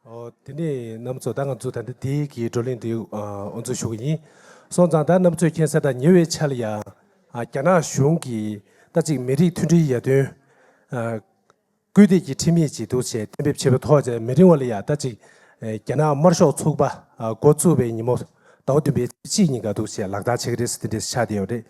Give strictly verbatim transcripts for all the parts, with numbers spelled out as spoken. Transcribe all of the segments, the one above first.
ཨོ། དེ་ནས་རྣམ་པ་ཚོ། ད་ང་ཚོ་ད་ལྟ་དེའི་གི་བགྲོ་གླེང་འདི་ཨ་དབུ་འཛུགས་ཞུ་གི་ཡིན། སོང་ཙང་ད་རྣམ་པ་ཚོས་མཁྱེན་གསལ་ལྟར་ཉེ་བའི་ཆར་ལ་ཡ་ཨ་རྒྱ་ནག་གཞུང་གིས་ད་ཅིག་མི་རིགས་མཐུན་སྒྲིལ་ཡར་ཐོན་ཨ་སྐུལ་འདེད་ཀྱི་ཁྲིམས་ཡིག་ཅིག་འདུག་ཅེས་གཏན་འབེབས་བྱས་པའི་ཐོག་ཅིག་མི་རིང་བ་ལ་ཡ་ད་ཅིག་ཨ་རྒྱ་ནག་དམར་ཤོག་ཚོགས་པ་ཨ་འགོ་བཙུགས་པའི་ཉིན་མོ་ཟླ་བ་བདུན་པའི་ཚེས་གཅིག་ཉིན་ཀ་འདུག་ཅེས་ལག་བསྟར་བྱེད་ཀྱི་རེད་ཟེར་དེ་འདྲས་ཆགས་བསྡད་ཡོད་རེད།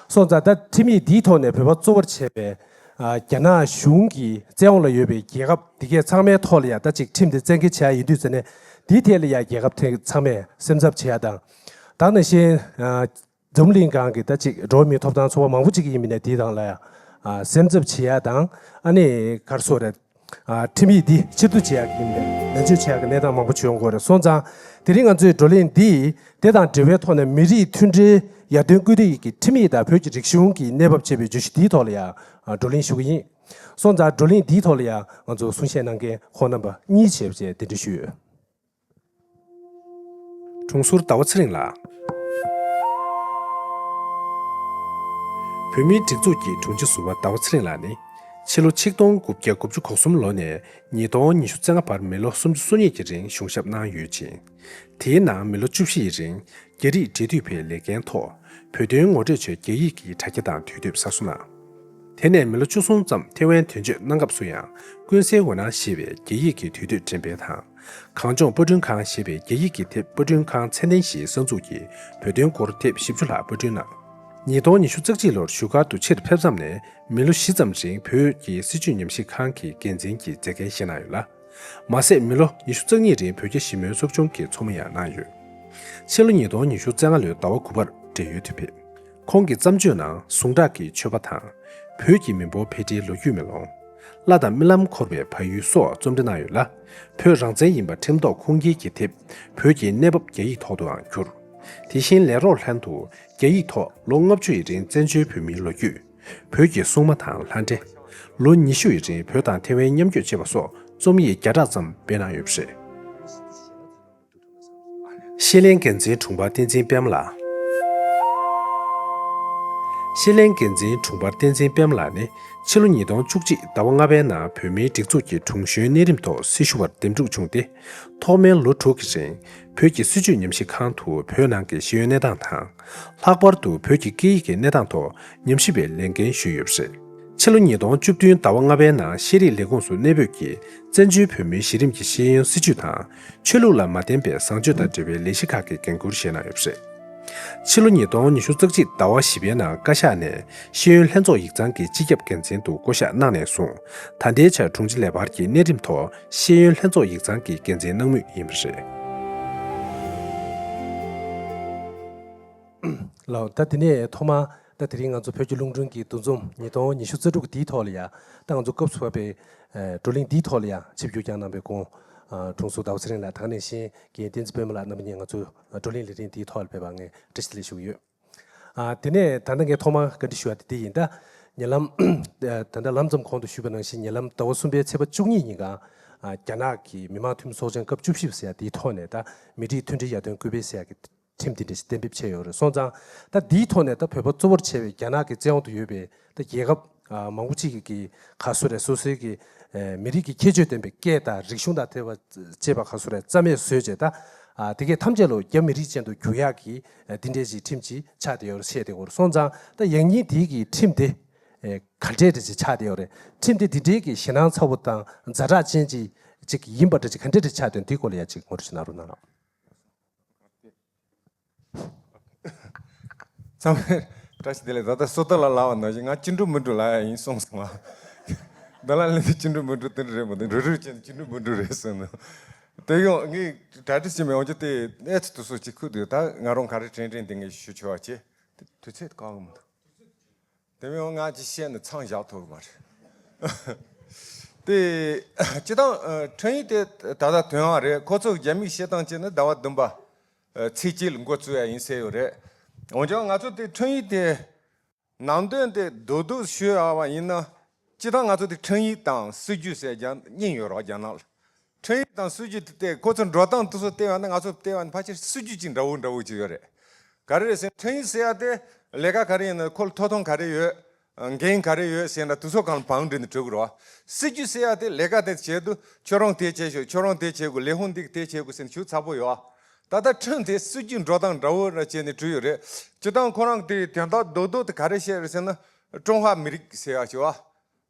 སོང་ཙང་ད་ཁྲིམས་ཡིག་འདིའི་ཐོག་ནས་བོད་པ་གཙོ་བོར་བྱས་པའི་ཨ་རྒྱ་ནག་གཞུང་གི་བཙན་འོག་ལ་ཡོད་པའི་རྒྱལ་ཁབ་འདི་གས་ཚང་མའི་ཐོག་ལ་ཡ་ད་ཅིག་ཁྲིམས་དེ་བཙན་འགེལ་བྱེད་ཡ་ཡིན་དུས་ཙ་ནས། འདིའི་ཐད་ལ་ཡ་རྒྱལ་ཁབ་དེ་ཚང་མས་སེམས་འཚབ་བྱེད་ཡ་དང་། ད་ནང་བཞིན་ཨ་འཛམ་གླིང་སྒང་གི་ད་ཅིག་འགྲོ་བ་མིའི་ཐོབ་ཐང་ཚོགས་པ་མང་པོ་ཅིག་ཡིན་མིན་ནས་འདིའི་སྒང་ལ་ཡ་ཨ་སེམས་འཚབ་བྱེད་ཡ་དང་། ཨ་ནི་ག་རེ་ཟེར་དགོས་རེད། ཨ་ཁྲིམས་ཡིག་འདི་ཕྱིར་བསྡུ་བྱེད་ཡག་གི་ནན་བརྗོད་བྱེད་ཡག་གི་གནས་སྟངས་མང་པོ་བྱུང་ཡོད་རེད། སོང་ཙང་དེ་རིང་ང་ཚོའི་བགྲོ་གླེང་འདི་དེ་དང་འབྲེལ་བའི་ཐོག་ནས་མི་རིགས་མཐུན་སྒྲིལ་ཡར་ཐོན་སྐུལ་འདེད་ཀྱི་ཁྲིམས་ཡིག་དང་བོད་ཀྱི་རིག་གཞུང་གི་གནས་བབ་ཅེས་པའི་བརྗོད་གཞི་འདིའི་ཐོག་ལ་ཡང་ཨ་བགྲོ་གླེང་ཞུ་གི་ཡིན། སོང་ཙང་བགྲོ་གླེང་འདིའི་ཐོག་ལ་ཡང་ང་ཚོ་གསུང་བཤད་གནང་མཁན་ཁོང་རྣམ་པ་གཉིས་བྱས་པ་བཅས་གདན་འདྲེན་ཞུས་ཡོད། དྲུང་ཟུར་ཟླ་བ་ཚེ་རིང་ལགས། བོད་མིའི་སྒྲིག་འཛུགས་ཀྱི་དྲུང་ཆེ་ཟུར་པ་ཟླ་བ་ཚེ་རིང་ལགས་ནི། ཕྱི་ལོ་ཆིག་སྟོང་དགུ་བརྒྱ་དགུ་བཅུ་གོ་གསུམ་ལོ་ནས་ཉིས་སྟོང་ཉི་ཤུ་རྩ་ལྔ་བར་མི་ལོ་སུམ་ཅུ་སོ་གཉིས་ཀྱི་རིང་གཞུང་ཞབས་གནང་ཡོད་ཅིང་། དེའི་ནང་མི་ལོ་བཅུ་བཞི་ཡི་རིང་རྒྱ་རིགས་འབྲེལ་མཐུད་པའི་ལས་འགན་ཐོག་བོད་དོན་ངོ་སྤྲོད་ཆེད་རྒྱ་ཡིག་གི་དྲ་རྒྱ་དང་དུས་དེབ་གསར་བཟོ་གནང་། དེ་ནས་མི་ལོ་བཅུ་གསུམ་ཙམ་ཐེ་ཝན་དོན་གཅོད་གནང་སྐབས་སུ་ཡང་ཀུན་གསལ་འོད་སྣང་ཞེས་པའི་རྒྱ་ཡིག་གི་དུས་དེབ་འགྲེམས་སྤེལ་དང་། གངས་ལྗོངས་པར་སྐྲུན་ཁང་ཞེས་པའི་རྒྱ་ཡིག་གི་དེབ་པར་སྐྲུན་ཁང་ཚད་ལྡན་ཞིག་གསར་འཛུགས་ཀྱིས་བོད་དོན་སྐོར་དེབ་བཞི་བཅུ་ལྷག་པར་སྐྲུན་གནང་། ཉིས་སྟོང་ཉི་ཤུ་རྩ་གཅིག་ལོར་བཞུགས་སྒར་དུ་ཕྱིར་ཕེབས་མཚམས་ནས་མི་ལོ་བཞི་ཙམ་རིང་བོད་ཀྱི་སྲིད་བྱུས་ཉམས་ཞིབ་ཁང་གི་འགན་འཛིན་གྱི་མཛད་འགན་བཞེས་གནང་ཡོད་ལ། མ་ཟད་མི་ལོ་ཉི་ཤུ་རྩ་གཉིས་རིང་བོད་རྒྱ་ཞི་མོལ་ཚོགས་ཆུང་གི་ཚོགས་མི་ཡང་གནང་ཡོད། ཕྱི་ལོ་ཉིས་སྟོང་ཉི་ཤུ་རྩ་ལྔ་ལོའི་ཟླ་བ་དགུ་པར་བགྲེས་ཡོལ་དུ་ཕེབས། ཁོང་གི་བརྩམས་ཆོས་ནང་ཟུངས་ཁྲག་གི་མཆོད་པ་དང་། བོད་ཀྱི་མི་འབོར་འཕེལ་འགྲིབ་ལོ་རྒྱུས་མེ་ལོང་། བླ་དང་རྨི་ལམ་འཁོར་བའི་བལ་ཡུལ་སོགས་རྩོམ་འབྲི་གནང་ཡོད་ལ། བོད་རང་བཙན་ཡིན་པ་ཁྲིམས་ཐོག་ཁུངས་སྐྱེལ་གྱི་དེབ་བོད་ཀྱི་གནས་བབ་རྒྱ་ཡིག་ཐོག་ཏུའང་བསྒྱུར། དེ་བཞིན་ལས་རོགས་ལྷན་དུ་རྒྱ་ཡིག་ཐོག་ལོ་ལྔ་བཅུ་ཡི་རིང་བཙན་བྱོལ་བོད་མིའི་ལོ་རྒྱུས། བོད་ཀྱི་སྲུང་མ་དང་ལྷ་འདྲེ། ལོ་ཉི་ཤུ་ཡི་རིང་བོད་དང་ཐེ་ཝན་མཉམ་སྐྱོད་ཅེས་པ་སོགས་རྩོམ་ཡིག་བརྒྱ་ཕྲག་ཙམ་སྤེལ་གནང་ཡོད་པ་རེད། ཤེས་ལྷན་འགན་འཛིན་དྲུང་འཕར་བསྟན་འཛིན་པད་མ་ལགས། ཤེས་ལྷན་འགན་འཛིན་དྲུང་འཕར་བསྟན་འཛིན་པད་མ་ལགས་ནི་ཕྱི་ལོ་ཉིས་སྟོང་བཅུ་གཅིག་ཟླ་བ་ལྔ་པའི་ནང་བོད་མིའི་སྒྲིག་འཛུགས་ཀྱི་དྲུང་གཞོན་གནས་རིམ་ཐོག་སྲི་ཞུ་བར་འདེམས་སྒྲུག་བྱུང་སྟེ། ཐོག་མའི་ལོ་དྲུག་གི་རིང་བོད་ཀྱི་སྲིད་བྱུས་ཉམས་ཞིབ་ཁང་དུ་བོད་ནང་གི་ཤེས་ཡོན་གནས་སྟངས་དང་། ལྷག་པར་དུ་བོད་ཀྱི་སྐད་ཡིག་གི་གནས་སྟངས་ཐོག་ཉམས་ཞིབ་པའི་ལས་འགན་ཞུས་ཡོད་པ་རེད། ཕྱི་ལོ་ཉིས་སྟོང་བཅུ་བདུན་ཟླ་བ་ལྔ་པའི་ནང་ཤེས་རིག་ལས་ཁུངས་སུ་གནས་སྤོས་ཀྱིས་བཙན་བྱོལ་བོད་མིའི་གཞི་རིམ་གྱི་ཤེས་ཡོན་སྲིད་བྱུས་དང་། ཆོས་ལུགས་ལ་མ་བརྟེན་པའི་བཟང་སྤྱོད་དང་འབྲེལ་བའི་ལས་གཞི་ཁག་གི་འགན་འཁུར་བཞེས་གནང་ཡོད་པ་རེད། ཕྱི་ལོ་ཉིས་སྟོང་ཉི་ཤུ་རྩ་གཅིག་ཟླ་བ་བཞི་པའི་ནང་བཀའ་ཤག་ནས་ཤེས་ཡོན་ལྷན་ཚོགས་ཡིག་ཚང་གི་སྤྱི་ཁྱབ་འགན་འཛིན་དུ་བསྐོ་གཞག་གནང་ནས་བཟུང་། ད་ལྟའི་ཆར་དྲུང་ཆེ་ལས་འཕར་གྱི་གནས་རིམ་ཐོག་ཤེས་ཡོན་ལྷན་ཚོགས་ཡིག་ཚང་གི་འགན་འཛིན་གནང་མུས་ཡིན་པ་རེད། ལགས། ད་དེ་ནས་ཐོག་མར་ད་དེ་རིང་ང་ཚོ་བོད་ཀྱི་རླུང་འཕྲིན་གྱི་འདུ་འཛོམས་ཉིས་སྟོང་ཉི་ཤུ་རྩ་དྲུག་འདིའི་ཐོག་ལ་ཡང་། ད་ང་ཚོ་སྐབས་སུ་བབས་པའི་ཨ་བགྲོ་གླེང་འདིའི་ཐོག་ལ་ཡང་ཆིབས་བསྒྱུར་བསྐྱངས་གནང་བའི་གོང་ཨ་དྲུང་ཟུར་ཟླ་བ་ཚེ་རིང་ལགས་དང་། ནང་བཞིན་རྒན་བསྟན་འཛིན་པད་མ་ལགས་རྣམ་པ་གཉིས་ང་ཚོའི་བགྲོ་གླེང་ལས་རིམ་འདིའི་ཐོག་ལ་ཕེབས་པར་ངས་བཀྲ་ཤིས་བདེ་ལེགས་ཞུ་གི་ཡོད། ཨ་དེ་ནས་ད་ལྟ་ངས་ཐོག་མར་བཀའ་འདྲི་ཞུ་བ་དེ་འདི་ཡིན། ད་ཉེ་ལམ་ད་ལྟ་ལམ་ཙམ་གོང་དུ་ཞུས་པ་ནང་བཞིན་ཉེ་ལམ་ཟླ་བ་གསུམ་པའི་ཚེས་པ་བཅུ་གཉིས་ཉིན་གང་ཨ་རྒྱ་ནག་གི་མི་དམངས་འཐུས་མི་ཚོགས་ཆེན་སྐབས་བཅུ་བཞི་པ་ཟེར་ཡ་དེའི་ཐོག་ནས་ད་མི་རིགས་མཐུན་སྒྲིལ་ཡར་ཐོན་སྐུལ་སྤེལ་ཟེར་ཡ་གི་ཁྲིམས་དེ་འདྲ་ཞིག་གཏན་འབེབས་བྱས་ཡོད་རེད། སོང་ཙང་ད་འདིའི་ཐོག་ནས་ད་བོད་པ་གཙོ་བོར་བྱས་པའི་རྒྱ་ནག་གི་བཙན་འོག་ཏུ་ཡོད་པའི་ད་རྒྱལ་ཁབ་ཨ་མང་པོ་ཅིག་གིས་ག་ཚོད་རེད། སོ་སོའི་གི་ཨ་མི་རིགས་ཀྱི་ཁྱད་ཆོས་ལྡན་པའི་སྐད་དང་རིག་གཞུང་དང་དེ་བ་བཅས་པ་ག་ཚོད་རེད་རྩ་མེད་བཟོས་བྱས། ད་ཨ་དེ་གས་ཐམས་ཅད་ལོ་རྒྱ་མི་རིགས་ཅན་དུ་འགྱུར་ཡག་གི་ཨ་འདི་འདྲའི་ཅིག་ཁྲིམས་ཅིག་ཆགས་བསྡད་ཡོད་རེད་བཤད་བསྡད་ཡོད་རེད། སོང་ཙང་ད་ཡང་སྙིང་འདི་གི་ཁྲིམས་དེ་ཨ་ག་འདྲས་འདྲ་ཅིག་ཆགས་བསྡད་ཡོད་རེད། ཁྲིམས་དེ་འདི་འདྲའི་གི་ཞེད་སྣང་ཚ་བོ་དང་ཛ་དྲག་ཅན་ཅིག་ཅིག་ཡིན་པ་འདྲ་ཅིག་ག་འདྲས་འདྲ་ཆགས་བསྡད་ཡོད། འདིའི་སྐོར་ལ་ཡ་ཅིག་ངོ་སྤྲོད་ཅིག་གནང་རོགས་གནང་རོགས། ཚང་མས་བཀྲ་ཤིས་བདེ་ལེགས། ད་ལྟ་བསོད་བདེ་ལགས་ལབ་པ་ནང་བཞིན་ང་ཅི་འགྲོ་མི་འགྲོ་ལབ་ཡ་ཡིན་གསུངས་སོང་ང་། འདི་ལ་ལན་དུ་ཅི་འགྲོ་མི་འགྲོ་དེ་འདྲ་རེད་མོ། དེ་འགྲོ་རེད་ཅན་ཅི་འགྲོ་མི་འགྲོ་རེད་གསུངས་ནོ། དེ་ཡང་ངས་གྲ་སྒྲིག་བྱས་མེད། འོན་ཀྱང་དེ་ཨེ་ཚོ་དུ་སོ་ཅིག་ཁུག་འདུག་ད་ང་རང་ག་རེ་དྲན་དྲན་དེ་ངས་ཞུ་ཆོག་པ་བྱས། དེ་དུས་ཚོད་གང་གི་མི་འདུག་དེ་མིན་ང་ཅི་བཤད་ནས་མཚམས་བཞག་ཐུབ་ཀྱི་མ་རེད། དེ་སྤྱི་བཏང་ཨ་ཁྲིམས་ཡིག་དེ་ད་ལྟ་ཐོན་པ་རེད། ཁོ་ཚོ་རྒྱ་མིས་བཤད་སྟངས་བྱས་ན་ཟླ་བ་བདུན་པ་ཨ་ཚེས་གཅིག་ལ་འགོ་བཙུགས་ཡ་ཡིན་ཟེར་ཡོད་རེད། འོན་ཀྱང་ང་ཚོ་དེ་ཁྲིམས་ཡིག་དེ་ནང་དོན་དེ་རྡོག་རྡོག་ཞུ་ཡ་བ་ཡིན་ན། སྤྱི་བཏང་ང་ཚོ་དེ་ཁྲིམས་ཡིག་དང་སྲིད་ཇུས་ཟེར་རྒྱ་གཉིས་ཡོད་རེད་རྒྱ་ནག་ལ། ཁྲིམས་ཡིག་དང་སྲིད་ཇུས་དེ་ཁོ་ཚོ་འགྲོ་སྟངས་དེ་ཚོ་བལྟས་པ་ན་ང་ཚོ་བལྟས་པ་ན་ཕལ་ཆེར་སྲིད་ཇུས་ཅིག་འདྲ་བོ་འདྲ་བོ་ཅིག་ཡོད་རེད། ག་རེ་རེད་ཟེར་ན་ཁྲིམས་ཡིག་ཟེར་ཡ་དེ་ལས་ཀ་ག་རེ་ཡིན་ན་ཁོ་ལ་ཐོབ་ཐང་ག་རེ་ཡོད། འགན་ག་རེ་ཡོད་ཟེར་ན་དེ་ཚོ་གང་ལ་བང་སྒྲིག་ནས་གྲུབ་དགོས་རེད་བ། སྲིད་ཇུས་ཟེར་ཡ་དེ་ལས་ཀ་དེ་བྱེད་དུས་ཁྱོད་རང་དེ་བྱེད་ཤོག་ཁྱོད་རང་དེ་བྱེད་དགོས་ལས་ཁུངས་འདི་དེ་བྱེད་དགོས་ཟེར་ནས་ཞུ་ཚར་པོ་ཡོད་བ། ད་ལྟ་ཁྲིམས་དེ་སྲིད་ཇུས་འགྲོ་སྟངས་འདྲ་བོ་ར་བྱས་ནས་བྲིས་ཡོད་རེད། སྤྱིར་བཏང་ཁོ་རང་དེ་དོན་དག་རྡོག་རྡོག་དེ་ག་རེ་བཤད་རེད་ཟེར་ན། ཀྲུང་ཧྭ་མི་རིགས་ཟེར་ཡ་ཞིག་བ།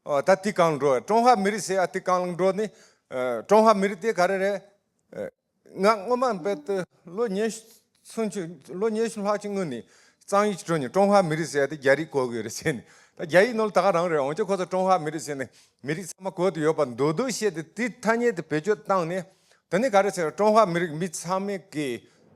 ཨོ་ད་དེ་གང་འགྲོ་ཀྲུང་ཧྭ་མི་རིགས་ཟེར་ཡ་དེ་གང་ལ་འགྲོ་ནི། ཨ་ཀྲུང་ཧྭ་མི་རིགས་དེ་ག་རེ་རེད། ཨ་ང་སྔོན་མ་རྦད་དེ་ལོ་ཉི་ཤུ་སུམ་ཅུ་ལོ་ཉི་ཤུ་ལྷག་ཅིག་སྔོན་ནས་གཙང་ཡིག་ཅིག་བྲིས་ནས་ཀྲུང་ཧྭ་མི་རིགས་ཟེར་ཡ་དེ་རྒྱ་རིགས་གོ་གི་ཡོད་རེད་ཟེར་ནས། ད་རྒྱ་ཡིག་ནང་ལ་ད་ག་རང་རེད། འོན་ཀྱང་ཁོ་ཚོ་ཀྲུང་ཧྭ་མི་རིགས་ཟེར་ནས་མི་རིགས་ཚང་མ་གོ་དུ་ཡོད་པ་མདོག་མདོག་བཤད་དེ་དེ་ཐ་སྙད་དེ་བེད་སྤྱོད་བཏང་ནས། དེ་ནས་ག་རེ་ཟེར་ཀྲུང་ཧྭ་མི་རིགས་མི་ཚང་མས་ཀྱི་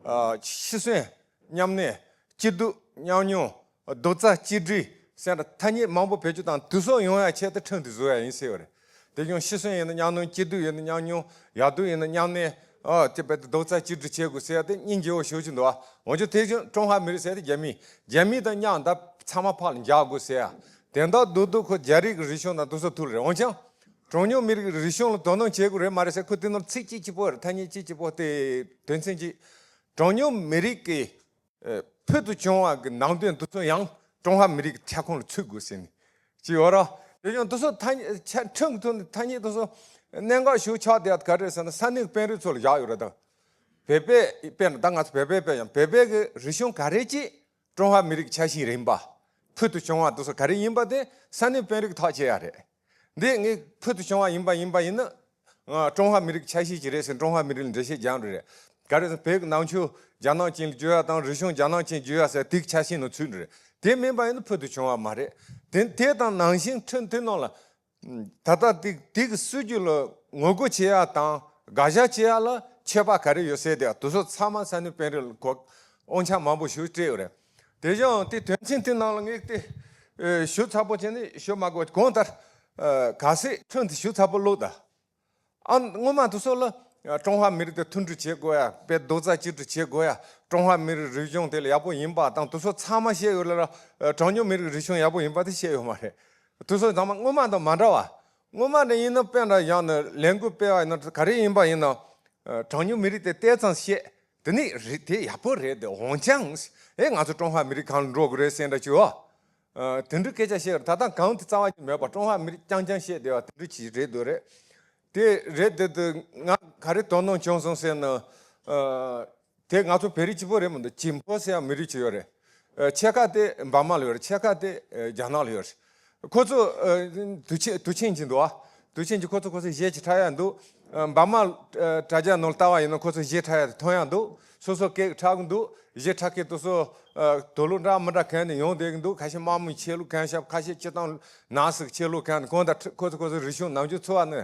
ཨ་ཤི་གསོན། མཉམ་གནས། སྐྱིད་སྡུག་མཉམ་མྱོང་། རྡོག་རྩ་གཅིག་སྒྲིལ་ཟེར་ན་ཐ་སྙད་མང་པོ་བེད་སྤྱོད་དང་དུས་སོགས་ཡོང་ཡ་ཆེད་དུ་ཁྲིམས་དེ་བཟོ་ཡ་ཡིན་ཟེར་བ་རེད། དེ་བཞིན་ཤི་གསོན་ཡིན་ན་མཉམ་གནས། སྐྱིད་སྡུག་ཡིན་ན་མཉམ་མྱོང་། ཡག་སྡུག་ཡིན་ན་མཉམ་གནས། ཨ་དེ་བས་རྡོག་རྩ་གཅིག་སྒྲིལ་བྱེད་དགོས་ཟེར་ཡ་དེ་སྙིང་རྗེ་བོ་ཞེ་པོ་ཅིག་འདུག་ཨ་འོན་ཀྱང་དེ་བཞིན་ཀྲུང་ཧྭ་མི་རིགས་ཟེར་ཡ་དེ་རྒྱ་མི་རྒྱ་མི་དང་མཉམ་ད་ཚང་མ་ཕར་ལ་འཇགས་དགོས་ཟེར་ཡ། དེ་འདྲ་རྡོག་རྡོག་ཁོ་རྒྱ་རིགས་ཀྱི་རིག་གཞུང་དང་དུས་སོགས་ཐུག་རེད། འོན་ཀྱང་གྲངས་ཉུང་མི་རིགས་ཀྱི་རིག་གཞུང་ལ་དོ་སྣང་བྱེད་དགོས་རེད་མ་རེད་ཟེར། ཁོ་དེ་ནོར་ཚིག་གཅིག་གཅིག་པོ་རེད། ཐ་སྙད་གཅིག་གཅིག་པོ་དེ་དོན་ཚན་གཅིག་གྲངས་ཉུང་མི་རིགས་ཀྱི་ཨ་ཕུལ་དུ་བྱུང་བ་གི་ནང་དོན་དེ་ཚོ་ཡང་ཀྲུང་ཧྭ་མི་རིགས་ཀྱི་ཁྱབ་ཁོངས་ལ་ཚུད་དགོས་ཟེར་ནས་ཅིག་ཡོད་ར། དེ་ཡང་དེ་ཚོ་ཐ་སྙད་ཆ་ཁྲིམས་ཀྱི་ཐོག་ནས་ཐ་སྙད་དེ་ཚོ་གནད་འགག་ཞིག་ཆགས་བསྡད་ཡ་ག་རེ་ཟེར་ན། ས་གནས་དཔོན་རིགས་ཚོ་ལ་བཞག་ཡོད་རེད་ད། བོད་པའི་དཔེར་ན་ད་ང་ཚོ་བོད་པའི་དཔེ་ཡང་བོད་པའི་གི་རིག་གཞུང་ག་རེ་ཅིག་ཀྲུང་ཧྭ་མི་རིགས་ཆ་ཤས་རེད་ཡིན་པ། ཕུལ་དུ་བྱུང་བ་དེ་ཚོ་ག་རེ་ཡིན་པ་དེ་ས་གནས་དཔོན་རིགས་ཐག་བཅད་ཡ་རེད། འདི་ངས་ཕུལ་དུ་བྱུང་བ་ཡིན་པ་ཡིན་པ་ཡིན་ན། ཨ་ཀྲུང་ཧྭ་མི་རིགས་ཆ་ཤས་ཅིག་རེད་ཟེར་ཀྲུང་ཧྭ་མི་རིགས་ལ་འགྲེལ་བཤད་རྒྱག་འགྲོ་རེད། ག་རེ་ཟེར་བོད་ཀྱི་ནང་ཆོས་རྒྱ་ནག་ཅན་ལ་བསྒྱུར་ཡ་དང་རིག་གཞུང་རྒྱ་ནག་ཅན་བསྒྱུར་ཡ་ཟེར་དེའི་ཆ་ཤས་ནང་ཚུད་འགྲོ་རེད། དེ་མིན་པ་ཡིན་ན་ཕུལ་དུ་བྱུང་བ་མ་རེད། དེ་དེ་དང་ནང་བཞིན་ཁྲིམས་དེ་ནང་ལ། ད་ལྟ་དེ་དེ་གི་སྲིད་ཇུས་ལ་ངོ་རྒོལ་བྱེད་ཡ་དང་དགག་བཞག་བྱེད་ཡ་ལ་ཆད་པ་ག་རེ་ཡོད་ཟེར་དེ་དེ་ཚོ་ཚང་མ་ས་གནས་དཔོན་རིགས་ལ་གོ་དབང་ཆ་མང་པོ་ཞིག་སྤྲད་ཡོད་རེད། དེ་བཞིན་དེ་དོན་ཚན་དེ་ནང་ལ་ངས་དེ་ཨེ་ཞུ་ཚགས་པོ་བྱས་ནས་ཞུ་མ་དགོས། གང་ལྟར་ཨེ་གལ་སྲིད་ཁྲིམས་དེ་ཞུ་ཚགས་པོ་བླུགས་ད། ཨ་སྔོན་མ་དེ་ཚོ་ལ་ཀྲུང་ཧྭ་མི་རིགས་དེ་མཐུན་སྒྲིལ་བྱེད་དགོས་ཡ། དཔེ་རྡོག་རྩ་གཅིག་སྒྲིལ་བྱེད་དགོས་ཡ། ཀྲུང་ཧྭ་མི་རིགས་རིག་གཞུང་དེ་ལ་ཡག་པོ་ཡིན་པ་དང་དེ་ཚོ་ཚང་མ་བཤད་ཡོད་ལ། གྲངས་ཉུང་མི་རིགས་རིག་གཞུང་ཡག་པོ་ཡིན་པ་དེ་བཤད་ཡོད་མ་རེད། དེ་ཚོ་ཚང་མ་སྔོན་མ་དང་མ་འདྲ་བ། སྔོན་མ་ནས་ཡིན་ན་དཔེ་འདྲ་ཡང་ན་ལས་འགུལ་སྤེལ་བ་ཡིན་ན་ག་རེ་ཡིན་པ་ཡིན་ན། གྲངས་ཉུང་མི་རིགས་དེ་ཏོག་ཙམ་བཤད། དེ་ནི་རེད་དེ་ཡག་པོ་རེད་དེ། འོན་ཀྱང་ཨེ་ང་ཚོ་ཀྲུང་ཧྭ་མི་རིགས་གང་ལ་འགྲོ་དགོས་རེད་ཟེར་འདྲ་བྱས་བ། དེ་འདྲའི་སྐད་ཆ་བཤད་ད་ལྟ་གང་དེ་རྩ་བ་ཉིད་མེད་པ། ཀྲུང་ཧྭ་མི་རིགས་རྐྱང་རྐྱང་བཤད་བསྡད་པ་དེ་འདྲ་ཅིག་རེད་འདུག་རེད། དེ་རེད་དེ་དེ་ང་ག་རེ་དོ་སྣང་བྱུང་སོང་ཟེར་ན། ཨ་དེ་ང་ཚོ་བོད་རིགས་གཅིག་པོ་རེད་མི་འདུག་ཅིན་པོ་ཟེར་ཡ་མི་རིགས་ཅིག་ཡོད་རེད། ཨ་ཕྱེད་ཀ་དེ་འབར་མ་ལ་ཡོད་རེད། ཕྱེད་ཀ་དེ་ཨ་རྒྱ་ནག་ལ་ཡོད་རེད། ཁོ་ཚོ་ཨ་དུས་ཆེན་དུས་ཆེན་གྱི་འདུག་ཨ། དུས་ཆེན་གྱི་ཁོ་ཚོ་ཁོ་ཚོ་གཞས་ཅིག་འཁྲབ་ཡ་འདུག་ཨ་འབར་མ་ཨ་དྲ་རྒྱ་ནང་ལ་ལྟ་བ་ཡིན་ན་ཁོ་ཚོ་གཞས་འཁྲབ་ཡ་དེ་མཐོང་ཡ་འདུག་སོ་སོ་སྐད་འཁྲབ་གི་འདུག་གཞས་འཁྲབ་མཁན་དེ་ཚོ་ཨ་དུག་ལོག་འདྲ་མི་འདྲ་གྱོན་ནས་ཡོང་བསྡད་ཀྱི་འདུག་ཁ་ཤས་དམར་མོ་ཆེ་ལུགས་གྱོན་ཤག་ཁ་ཤས་སྤྱིར་བཏང་ནག་ཟིག་ཆེ་ལུགས་གྱོན་ནས། གང་ལྟར་ཁོ་ཚོ་ཁོ་ཚོ་རིག་གཞུང་ནམ་རྒྱུན་འཚོ་བ་ནི་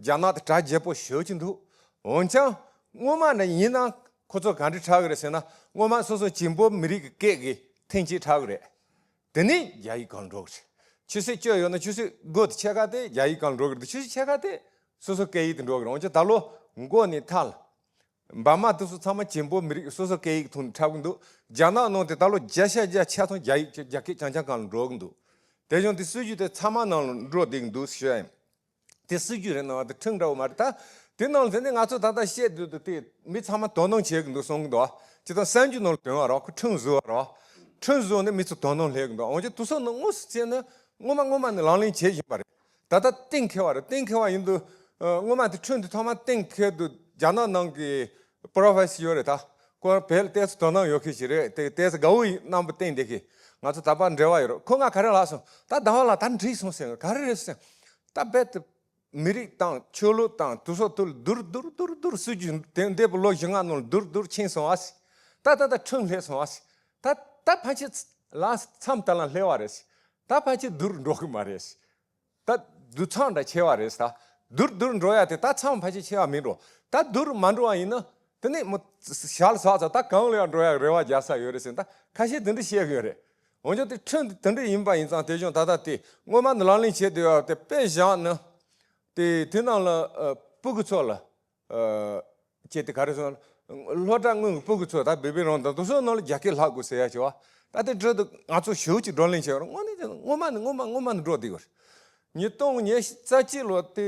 རྒྱ་ནག་དེ་གྲ་རྒྱས་པོ་ཞེ་པོ་ཅིག་འདུག་འོན་ཀྱང་སྔོན་མ་ནས་ཡིན་ན་ཁོ་ཚོ་ག་འདྲ་འཁྲབ་གི་རེད་ཟེར་ན། སྔོན་མ་སོ་སོ་ཅིན་པོ་མི་རིགས་ཀྱི་སྐད་ཀྱིས་ཐེངས་གཅིག་འཁྲབ་གི་རེད། དེ་ནས་རྒྱ་ཡིག་སྒང་འགྲོ་གི་རེད། ཆུ་ཚོད་བཅུ་ཡོད་ན་ཆུ་ཚོད་དགུ་དང་ཕྱེད་ཀ་དེ་རྒྱ་ཡིག་སྒང་འགྲོ་གི་རེད། ཆུ་ཚོད་ཕྱེད་ཀ་དེ་སོ་སོ་སྐད་ཡིག་དེ་འགྲོ་གི་རེད། འོན་ཀྱང་ད་ལོ་མགོ་ནས་མཐའ་ལ་འབར་མ་དེ་ཚོ་ཚང་མ་ཅིན་པོ་མི་རིགས་སོ་སོ་སྐད་ཡིག་ཐོག་ནས་འཁྲབ་གི་འདུག་རྒྱ་ནག་ནང་དེ་ད་ལོ་བརྒྱ་ཆ་བརྒྱ་ཆ་ཚང་རྒྱ་ཡིག་རྒྱ་སྐད་རྐྱང་རྐྱང་སྒང་ལ་འགྲོ་གི་འདུག་དེ་བཞིན་དེ་སྲིད་ཇུས་དེ་ཚང་མ་ནང་ལ་འགྲོ་བསྡད་ཀྱི་འདུག་ཞུ་ཡ་ཡིན། དེ་སྲིད་ཇུས་རེད་ནའང་དེ་ཁྲིམས་འདྲ་བོ་མ་རེད་ད། དེ་ནང་ལ་དེ་ནས་ང་ཚོ་ད་ལྟ་བཤད་དུས་དེ་མི་ཚང་མ་དོ་སྣང་བྱེད་ཀྱི་འདུག་གསུང་གི་འདུག་ཅི་ལྟར་གསར་འགྱུར་ནང་ལ་དོན་བ་རོགས་ཁོ་ཁྲིམས་བཟོ་བ་རོགས། ཁྲིམས་བཟོ་ནས་མི་ཚོ་དོ་སྣང་སླེབས་ཀྱི་འདུག་འོན་ཀྱང་དེ་ཚོ་ནི་དངོས་སུ་བྱས་ན་སྔོན་མ་སྔོན་མ་ནས་ལག་ལེན་བྱེད་བཞིན་པ་རེད། ད་ལྟ་གཏན་འཁེལ་བ་རེད། གཏན་འཁེལ་བ་ཡིན་དུས་ཨ་སྔོན་མ་དེ་ཁྲིམས་དེ་ཐོག་མ་གཏན་འཁེལ་དུས་རྒྱ་ནག་ནང་གི་པོ་རོ་ཕེ་སར་ཡོད་རེད་ད། ཁོ་བོད་ལ་ཏོག་ཙམ་དོ་སྣང་ཡོད་མཁན་ཞིག་རེད། དེ་ཏོག་ཙམ་དགའ་བོ་ཡི་རྣམ་པ་བསྟན་བསྡད་མཁན། ང་ཚོ་ད་བར་འབྲེལ་བ་ཡོད་རེད། ཁོ་ང་ག་རེ་ལབ་སོང་། ད་ཟླ་བ་ལགས་ད་འགྲིག་སོང་ཟེར། ག་རེ་རེད་ཟེར། ད་རྦད་དེ་མི་རིགས་དང་ཆོས་ལུགས་དང་དེ་ཚོ་དེ་ལ་བསྡུར་བསྡུར་བསྡུར་བསྡུར་སྲིད་ཇུས་དེ་འདས་པའི་ལོ་བཞི་ལྔ་ནང་ལ་བསྡུར་བསྡུར་ཕྱིན་སོང་ཨ་སི། ད་ད་ད་ཁྲིམས་སླེབས་སོང་ཨ་སི། ད་ད་ཕལ་ཆེར་ལ་མཚམས་དེ་ལ་སླེབས་པ་རེད་སི། ད་ཕལ་ཆེར་བསྡུར་འགྲོ་གི་མ་རེད་སི། ད་བསྡུར་མཚམས་འདྲ་ཆེ་བ་རེད་སི། ད་བསྡུར་བསྡུར་འགྲོ་ཡ་དེ་ད་མཚམས་ཕལ་ཆེར་ཆེ་བ་མིན་འགྲོ། ད་བསྡུར་མ་འགྲོ་བ་ཡིན་ན་དེ་ནས་མོ་ཞལ་ཟག་ཚར། ད་གང་ལ་ཡང་འགྲོ་ཡ་རེ་བ་རྒྱག་ས་ཡོད་རེད་ཟེར། ད་ཁ་ཤས་དེ་འདྲ་བཤད་གི་ཡོད་རེད། འོན་ཀྱང་དེ་ཁྲིམས་དེ་འདྲ་ཡིན་པ་ཡིན་ཙང་། དེ་བཞིན་ད་ལྟ་དེ་སྔོན་མ་ནས་ལག་ལེན་བྱས་བསྡད་ཡོད་པ་དེ་དཔེ་བཞག་ན། དེ་དེ་ནང་ལ་ཨ་སྤུ་གུ་ཚོ་ལ་ཨ་ཅེ་དེ་ག་རེ་ཟེར་ན། སློབ་གྲྭ་སྔོན་གྱི་སྤུ་གུ་ཚོ་ད་བེ་བི་རོན་དང་དེ་ཚོ་ནང་ལ་རྒྱ་སྐད་ལྷག་དགོས་ཟེར་ཡ་ཅིག་བ། ད་དེ་འགྲོ་དུས་ང་ཚོ་ཞེ་པོ་ཅིག་བགྲོ་གླེང་བྱས་ཡོད་རེད། དངོས་གནས་དེ་སྔོན་མ་ནས་སྔོན་མ་སྔོན་མ་ནས་འགྲོ་བསྡད་ཡོད་རེད། ཉིས་སྟོང་ཉི་ཤུ་རྩ་གཅིག་ལོ་དེ་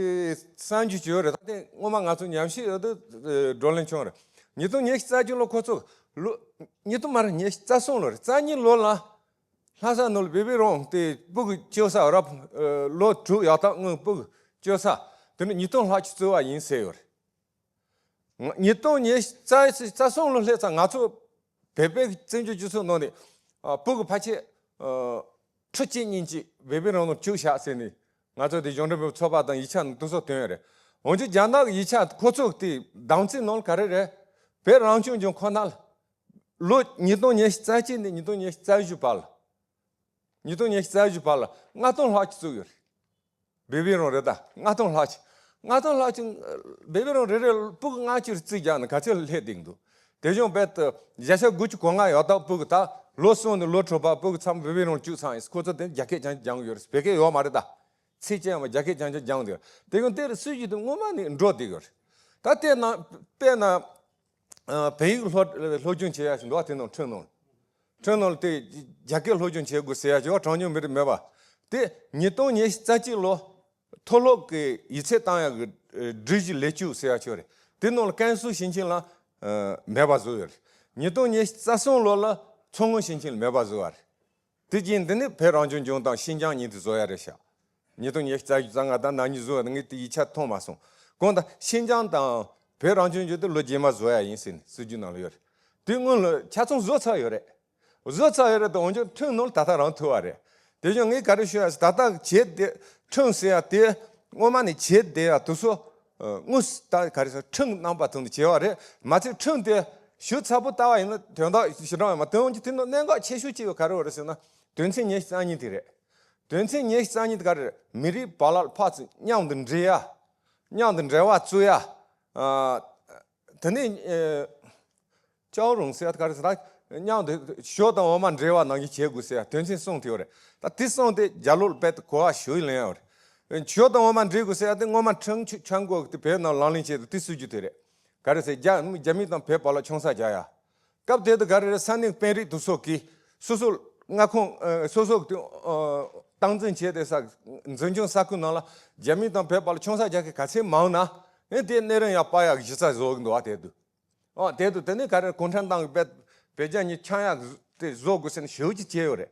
གསར་འགྱུར་བྱས་ཡོད་རེད། ད་དེ་སྔོན་མ་ང་ཚོ་ཉམས་ཞིབ་ཡོད་དུས་བགྲོ་གླེང་བྱུང་རེད། ཉིས་སྟོང་ཉི་ཤུ་རྩ་གཅིག་ལོ་ཁོ་ཚོ་ལོ། ཉིས་སྟོང་མ་རེད། ཉི་ཤུ་རྩ་གསུམ་ལོ་རེད། རྩ་གཉིས་ལོ་ལ། ལྷ་ས་ནང་ལ་བེ་བི་རོང་དེ་སྤུ་གུ་སྐྱེས་ས་རབ། ལོ་དྲུག་ཡར་དང་སྔོན་སྤུ་གུ་སྐྱེས་ས་དེ་ནི་ཉིས་སྟོང་ལྷག་ཅིག་བཙུགས་པ་ཡིན་ཟེར་ཡོད་རེད། ཉིས་སྟོང་ཉི་ཤུ་རྩ་གསུམ་ལོ་སླེབས་ཙང་ང་ཚོ་བོད་པའི་བཙན་བྱོལ་སྤྱི་ཚོགས་ནང་ནས་སྤུ་གུ་ཕལ་ཆེར་ཁྲི་གཅིག་གཉིས་ཀྱིས་བེ་བི་རོང་ནང་བཅུག་བཞག་ཟེར་ནས། ང་ཚོ་དེ་གཞུང་འབྲེལ་མི་ཚོགས་པ་དང་ཡིག་ཆ་ནང་དེ་ཚོ་བཏོན་ཡོད་རེད། འོན་ཀྱང་རྒྱ་ནག་གི་ཡིག་ཆ་ཁོ་ཚོ་དེ་བདམས་ཚིག་ནང་ལ་ག་རེ་རེད། བོད་རང་སྐྱོང་ལྗོངས་ཁོ་ན་ལ་ལོ་ཉིས་སྟོང་ཉི་ཤུ་རྩ་གཅིག་ནས་ཉིས་སྟོང་ཉི་ཤུ་རྩ་བཞི་བར་ལ། ཉིས་སྟོང་ཉི་ཤུ་རྩ་བཞི་བར་ལ་ལྔ་སྟོང་ལྷག་ཅིག་བཙུགས་ཡོད་རེད། བེ་བི་རོང་རེད་ད། ལྔ་སྟོང་ལྷག་ཅིག་ལྔ་སྟོང་ལྷག་ཅིག་བེ་བི་རོང་རེ་རེ་སྤུ་གུ་ལྔ་བཅུ་རྩིས་རྒྱག་ན་ག་ཚོད་སླེབས་བསྡད་འདུག་དེ་བཞིན་བོད་དུ་བརྒྱ་ཆ་དགུ་བཅུ་གོ་ལྔ་ཡོད་སྟབས་སྤུ་གུ་ད་ལོ་གསུམ་ནས་ལོ་དྲུག་བར་སྤུ་གུ་ཚང་མ་བེ་བི་རོང་བཅུག་ཚང་ཡིན། ཁོ་ཚོ་དེ་རྒྱ་སྐད་རྐྱང་རྐྱང་སྦྱང་གི་ཡོད་རེད། བོད་སྐད་ཡོད་མ་རེད་ད། ཚིག་ཅན་ཡང་རྒྱ་སྐད་རྐྱང་རྐྱང་སྦྱང་གི་ཡོད་རེད། དེ་གང་དེར་སྲིད་ཇུས་དེ་སྔོན་མ་ནས་འགྲོ་བསྡད་ཡོད་རེད། ད་ལྟའི་ནང་དཔེར་ན། ཨ། བོད་ཡིག་སློབ་སློབ་སྦྱོང་བྱེད་ཡ་ཞིག་འདུག་བ། དེ་ནང་ཁྲིམས་ནང་ཁྲིམས་ནང་དེ་རྒྱ་སྐད་སློབ་སྦྱོང་བྱེད་དགོས་ཟེར་ཡ་ཞིག་བ། གྲངས་ཉུང་མི་རིགས་མེད་པ། དེ་ཉིས་སྟོང་ཉི་ཤུ་རྩ་གཅིག་ལོ་མཐོ་སློབ་ཀྱི་ཡིག་ཚད་བཏང་ཡ་གི་ཨ་སྒྲིག་གཞི་ལས་བཅུ་ཟེར་ཡ་ཞིག་རེད། དེ་ནང་ལ་ཀན་སུའུ་ཞིང་ཆེན་ལ་ཨ་མེད་པ་བཟོས་ཡོད་རེད། ཉིས་སྟོང་ཉི་ཤུ་རྩ་གསུམ་ལོ་ལ་མཚོ་སྔོན་ཞིང་ཆེན་ལ་མེད་པ་བཟོས་པ་རེད། དེ་རྗེས་འདི་ནི་བོད་རང་སྐྱོང་ལྗོངས་དང་ཤིན་ཅང་གཉིས་དེ་བཟོ་ཡ་རེད་ཤག་ཉིས་སྟོང་ཉི་ཤུ་རྩ་བཞི་རྩ་ལྔ་དང་ན་ནིང་བཟོ་བ་དེ་ངས་དེ་ཡིག་ཆ་མཐོང་མ་སོང་། གང་ལྟར་ཤིན་ཅང་དང་བོད་རང་སྐྱོང་ལྗོངས་དེ་ལོ་རྗེས་མ་བཟོ་ཡ་ཡིན་ཟེར་ནས་སྲིད་ཇུས་ནང་ལ་ཡོད་རེད། དེ་སྔོན་ལ་ཆ་ཚང་བཟོ་ཚར་ཡོད་རེད། བཟོ་ཚར་ཡོད་རེད་དེ་འོན་ཀྱང་ཁྲིམས་ནང་ལ་ད་ལྟ་རང་ཐུག་པ་རེད། དེ་བཞིན་ངས་ག་རེ་ཞུ་ཡ་ཟེར་ད་ལྟ་བྱས་ཏེ་ཁྲིམས་ཟེར་ཡ་དེ་སྔོན་མ་ནས་བྱས་བསྡད་ཡ་དེ་ཚོ། ཨ། དངོས་སུ་ད་ག་རེ་ཟེར་ཁྲིམས་རྣམ་པ་ཐོག་ནས་བྱས་པ་རེད། མ་ཚད་ཁྲིམས་དེ་ཞིབ་ཚགས་པོ་ལྟ་བ་ཡིན་ན་དོན་དག་ཞེ་དྲག་ཡོད་མ་རེད། དོན་གྱི་དེ་ནང་གནད་འགག་ཆེ་ཤོས་གཅིག་ག་རེ་ཡོད་རེད་ཟེར་ན། དོན་ཚན་ཉི་ཤུ་རྩ་གཉིས་དེ་རེད། དོན་ཚན་ཉི་ཤུ་རྩ་གཉིས་དེ་ག་རེ་རེད། མི་རིགས་བར་ལ་ཕར་ཚུར་མཉམ་དུ་འབྲེལ་ཡ། མཉམ་དུ་འབྲེལ་བ་བཙུགས་ཡ། ཨ། དེ་ནས་ཨ། ཅའོ་རུང་ཟེར་ཡ་དེ་ག་རེ་ཟེར་ན། མཉམ་དུ་ཞོ་དང་འོ་མ་འབྲེལ་བ་ནང་བཞིན་བྱེད་དགོས་ཟེར་ཡ་དོན་ཚན་གསུམ་དེ་ཡོད་རེད། ད་དེ་གསུམ་དེ་རྒྱ་ལོར་རྦད་དེ་གོ་བ་ཞིག་ལེན་ཡོད་རེད། ཞོ་དང་འོ་མ་འབྲེལ་དགོས་ཟེར་ཡ་དེ་སྔོན་མ་ཁྲིམས་ཆ་འགོད་དེ་བོད་ནང་ལག་ལེན་བྱས་དུས་དེ་སྲིད་ཇུས་དེ་རེད། ག་རེ་ཟེར་རྒྱ་རྒྱ་མི་དང་བོད་བར་ལ་ཆང་ས་རྒྱག་ཡ། སྐབས་དེ་དུས་ག་རེ་རེད། ས་གནས་དཔོན་རིགས་དེ་ཚོ་གིས་སོ་སོ་མངའ་ཁོངས་ཨ་སོ་སོ་གི་ཨ་སྟངས་འཛིན་བྱས་ཏེ་ས་འཛིན་སྐྱོང་ས་ཁུལ་ནང་ལ་རྒྱ་མི་དང་བོད་བར་ལ་ཆང་ས་རྒྱག་མཁན་ག་ཚད་མང་ན་ཨེ་དེ་གནས་རིམ་ཡར་སྤར་ཡག་གི་གཞི་རྩ་བཟོ་གི་འདུག་བ། དེ་དུས། ཨོ་དེ་དུས་དེ་ནས་ག་རེ་གུང་ཁྲན་ཏང་གི་བོད་བོད་རྒྱ་གཉིས་འཆམ་ཡག་དེ་བཟོ་དགོས་ཟེར་ནས་ཞེ་པོ་ཅིག་བྱས་ཡོད་རེད།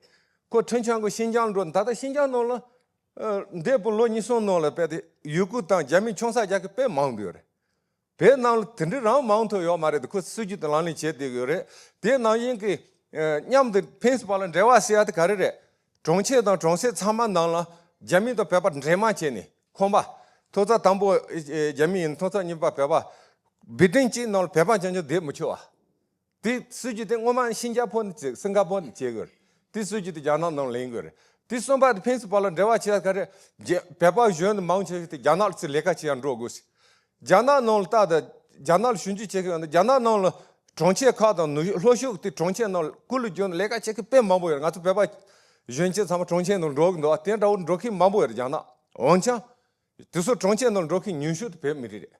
ཁོ་ཁྲིམས་འཆམ་གི་ཤིན་ཅང་འགྲོ་ད་ལྟ་ཤིན་ཅང་ནང་ལ་ཨ་འདས་པའི་ལོ་ཉི་ཤུ་ནང་ལ་དཔེ་དེ་ཡུ་གུར་དང་རྒྱ་མི་ཆང་ས་རྒྱག་མཁན་དཔེ་མང་པོ་ཡོད་རེད། བོད་ནང་ལ་དེ་འདྲའི་རང་མང་ཐོག་ཡོད་མ་རེད་དེ། ཁོ་སྲིད་ཇུས་དེ་ལག་ལེན་བྱས་བསྡད་ཀྱི་ཡོད་རེད། དེ་ནང་བཞིན་གྱི་ཨ་མཉམ་དུ་ཕན་ཚུན་བར་ལ་འབྲེལ་བ་ཟེར་ཡ་དེ་ག་རེ་རེད། གྲོང་ཁྱེར་དང་གྲོང་གསེབ་ཚང་མ་ནང་ལ་རྒྱ་མི་དང་བོད་པ་འདྲེས་མ་བྱས་ནས་ཁང་པ། ཐོག་བརྩེགས་དང་པོ་ཨེ་རྒྱ་མི་ཡིན། ཐོག་བརྩེགས་གཉིས་པ་བོད་པ། བི་ལྡིང་གཅིག་ནང་ལ་བོད་པ་རྐྱང་རྐྱང་བསྡད་མི་ཆོག་པ། དེ་སྲིད་ཇུས་དེ་སྔོན་མ་ཤིན་ཅང་ཕོ་ནས་བྱས། སིང་ག་ཕོར་ནས་བྱས་ཡོད་རེད། དེ་སྲིད་ཇུས་དེ་རྒྱ་ནག་ནང་ལེན་དགོས་རེད། དེ་གསུམ་པ་དེ་ཕན་ཚུན་བར་ལ་འབྲེལ་བ་བྱེད་ཡ་ག་རེ། རྒྱ་བོད་པ་གཞོན་ནུ་མང་ཆེ་ཤོས་དེ་རྒྱ་ནག་ལ་ཚུར་ལས་ཀ་བྱེད་ཡ་འགྲོ་དགོས་ཟེར། རྒྱ་ནག་ནང་ལ་ལྟ་དང་རྒྱ་ནག་ལ་ཞིབ་འཇུག་བྱེད་མཁན་ཡོད་ན་རྒྱ་ནག་ནང་ལ་གྲོང་ཁྱེར་ཁག་དང་ནུ་ལྷོ་ཕྱོགས་དེ་གྲོང་ཁྱེར་ནང་ལ་སྐུ་ལུས་བསྒྱུར་ནས་ལས་ཀ་བྱེད་མཁན་དཔེ་མང་པོ་ཡོད་རེད། ང་ཚོ་བོད་པ་གཞོན་སྐྱེས་ཚང་མ་གྲོང་ཁྱེར་ནང་འགྲོ་གི་འདུག་བ། དེ་འདྲ་བོ་འགྲོ་མཁན་མང་པོ་ཡོད་རེད་རྒྱ་ནག། འོན་ཀྱང་དེ་ཚོ་གྲོང་ཁྱེར་ནང་འགྲོ་མཁན་ཉུང་ཤོས་དེ་བོད་མི་རིགས་རེད།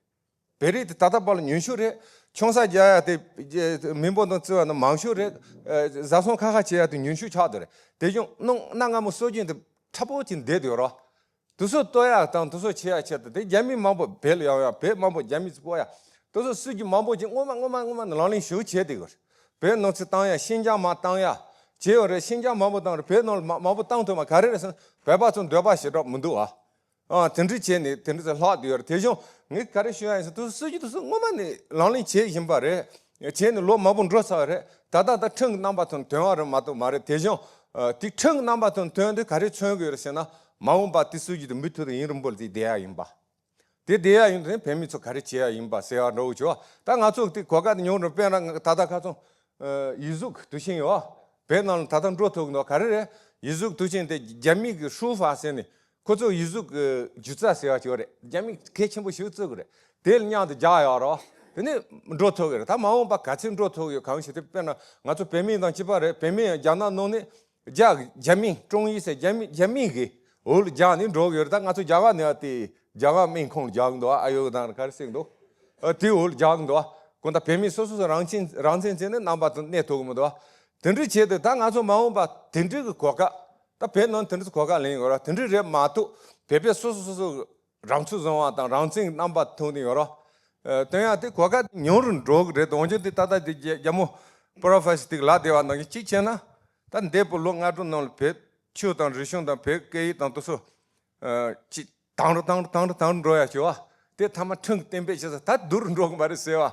བོད་རིགས་དེ་ད་ལྟ་བར་ལ་ཉུང་ཤོས་རེད། ཆང་ས་རྒྱག་ཡ་དེ་མི་འབོར་དང་བརྩི་བ་ན་མང་ཤོས་རེད། ཨ་བཟའ་ཚང་ཁ་ཁ་བྱེད་ཡ་དེ་ཉུང་ཤོས་ཆགས་བསྡད་རེད། དེ་བཞིན་གནའ་སྔ་མོ་སྲོལ་རྒྱུན་དེ་འཁྲབ་པོ་ཅིག་བསྡད་ཡོད་རེད། དེ་ཚོ་གཏོར་ཡག་དང་དེ་ཚོ་བྱེད་ཡག་ཆེད་དུ་དེ་རྒྱ་མི་མང་པོ་བོད་ལ་ཡོང་ཡག། བོད་མང་པོ་རྒྱ་མི་ཚོ་སྤོ་ཡག། དེ་ཚོ་སྲིད་ཇུས་མང་པོ་ཅིག་སྔོན་མ་སྔོན་མ་སྔོན་མ་ནས་ལག་ལེན་ཞེ་པོ་བྱས་བསྡད་ཡོད་རེད། བོད་ནང་ཚུར་བཏང་ཡག་ཤིན་ཅང་མར་བཏང་ཡག་བྱས་ཡོད་རེད། ཤིན་ཅང་མང་པོ་བཏང་རེད། བོད་ནང་ལ་མ་མང་པོ་བཏང་ཐུབ་མ་ག་རེ་རེད་ཟེར་ན་བོད་པ་ཚོ་འདོད་པ་ཞེ་དྲག་མི་འདུག་ཨ། ཨ་དེ་འདྲ་བྱས་ནས་དེ་འདྲ་ཚོ་ལྷག་བསྡད་ཡོད་རེད། དེ་བཞིན་ངས་ག་རེ་ཞུ་ཡག་ཡིན་ཟེར་དུས་སྲིད་ཇུས་དེ་ཚོ་སྔོན་མ་ནས་ལག་ལེན་བྱེད་བཞིན་པ་རེད། བྱས་ནས་ལོ་མང་པོ་འགྲོ་ཚར་བ་རེད། ད་ལྟ་ད་ཁྲིམས་ཀྱི་རྣམ་པ་ཐོག་ནས་ཐོན་བ་རེད་མ་གཏོགས་མ་རེད། དེ་བཞིན་ཨ་དེ་ཁྲིམས་ཀྱི་རྣམ་པ་ཐོག་ནས་ཐོན་དུས་ག་རེ་མཚོན་གྱི་ཡོད་རེད་ཟེར་ན། མ་འོངས་པ་དེ་སྲིད་ཇུས་དེ་མུ་མཐུད་དུ་ཡུན་རིང་པོ་ལ་དེ་བསྡད་ཡག་ཡིན་པ། དེ་བསྡད་ཡག་ཡིན་དུས་བོད་མི་ཚོ་ག་རེ་བྱེད་ཡག་ཡིན་པ་ཟེར་བ་འདྲ་བོ་བྱུང་བ། ད་ང་ཚོ་དེ་གོ་སྐབས་དེ་མྱོང་རུང་། དཔེར་ན་ད་ལྟ་ཁ་སང་ཡིག་གཟུགས་དེ་བཞིན་ཡོད། བོད་ནང་ལ་ད་ལྟ་འགྲོ་ཐུབ་ཀྱི་འདུག་ག་རེ་རེད། ཡིག་གཟུགས་དེ་བཞིན་དེ་རྒྱ་མི་གི་ཧྲུའུ་ཧྥ་ཟེར་ནས་ཁོ་ཚོ་ཡིག་གཟུགས་ཀྱི་སྒྱུ་རྩལ་ཟེར་བ་ཅིག་ཡོད་རེད། རྒྱ་མི་གལ་ཆེན་པོ་ཞིག་བརྩི་གི་རེད། དེ་ལ་མཉམ་དུ་རྒྱག་ཡག་རོགས། དེ་ནས་འགྲོ་ཐུབ་ཀྱི་རེད། ད་མ་འོངས་པ་ག་ཚོད་འགྲོ་ཐུབ་ཀྱི་ཡོད་གང་ཞིག་དེ། དཔེར་ན་ང་ཚོ་བོད་མི་དང་གཅིག་པ་རེད། བོད་མི་ཡང་རྒྱ་ནག་ནང་ནས་རྒྱ་རྒྱ་མི་ཀྲུང་ཡི་ཟེར་རྒྱ་མི་རྒྱ་མི་གི་འོག་ལ་རྒྱག་ནས་འགྲོ་གི་ཡོད་རེད། ད་ང་ཚོ་རྒྱ་གར་ནས་ཡང་དེ་རྒྱ་གར་སྨན་ཁང་ལ་རྒྱག་གི་འདུག་ཨ་ཡོ་དང་ག་རེ་ཟེར་གི་འདུག་ཨ་དེའི་འོག་ལ་རྒྱག་གི་འདུག་ཨ་ཁོ་ད་བོད་མི་སོ་སོ་སོ་རང་བཙན་རང་བཙན་བྱས་ནས་རྣམ་པ་དང་གནས་ཐུབ་གི་མི་འདུག་ཨ་དེ་འདྲ་བྱས་ཏེ་ད་ང་ཚོ་མ་འོངས་པ་དེ་འདྲའི་གི་གོ་སྐབས། ད་བོད་ནང་དེ་འདྲ་གོ་སྐབས་ལེན་ཡོད་ར། དེ་འདྲ་རེད་མ་གཏོགས་བོད་པས་སོ་སོ་སོ་སོ་རང་ཚུགས་བཟུང་བ་དང་རང་བཙན་གྱི་རྣམ་པ་ཐོན་ནས་ཡོད་ར། ཨ་དེ་ཡང་དེ་གོ་སྐབས་ཉུང་རུ་འགྲོ་གི་རེད། འོན་ཀྱང་དེ་ད་ལྟ་དེ་རྒྱ་རྒྱ་མོ་པོ་རོ་ཕེ་སར་དེ་གི་ལབ་བསྡད་པ་ནང་བཞིན་གཅིག་བྱས་ན། ད་འདས་པའི་ལོ་ལྔ་དྲུག་ནང་ལ་བོད་ཆོས་དང་རིག་གཞུང་དང་བོད་སྐད་ཡིག་དང་དེ་ཚོ་ཨ་ཅིག་དང་རུ་དང་རུ་དང་རུ་དང་རུ་འགྲོ་ཡ་ཞུ་བ། དེ་ཐ་མ་ཁྲིམས་ཀྱིས་གཏན་འབེབས་བྱས་ཙང་ད་སྡུག་རུ་འགྲོ་གི་མ་རེད་ཟེར་བ།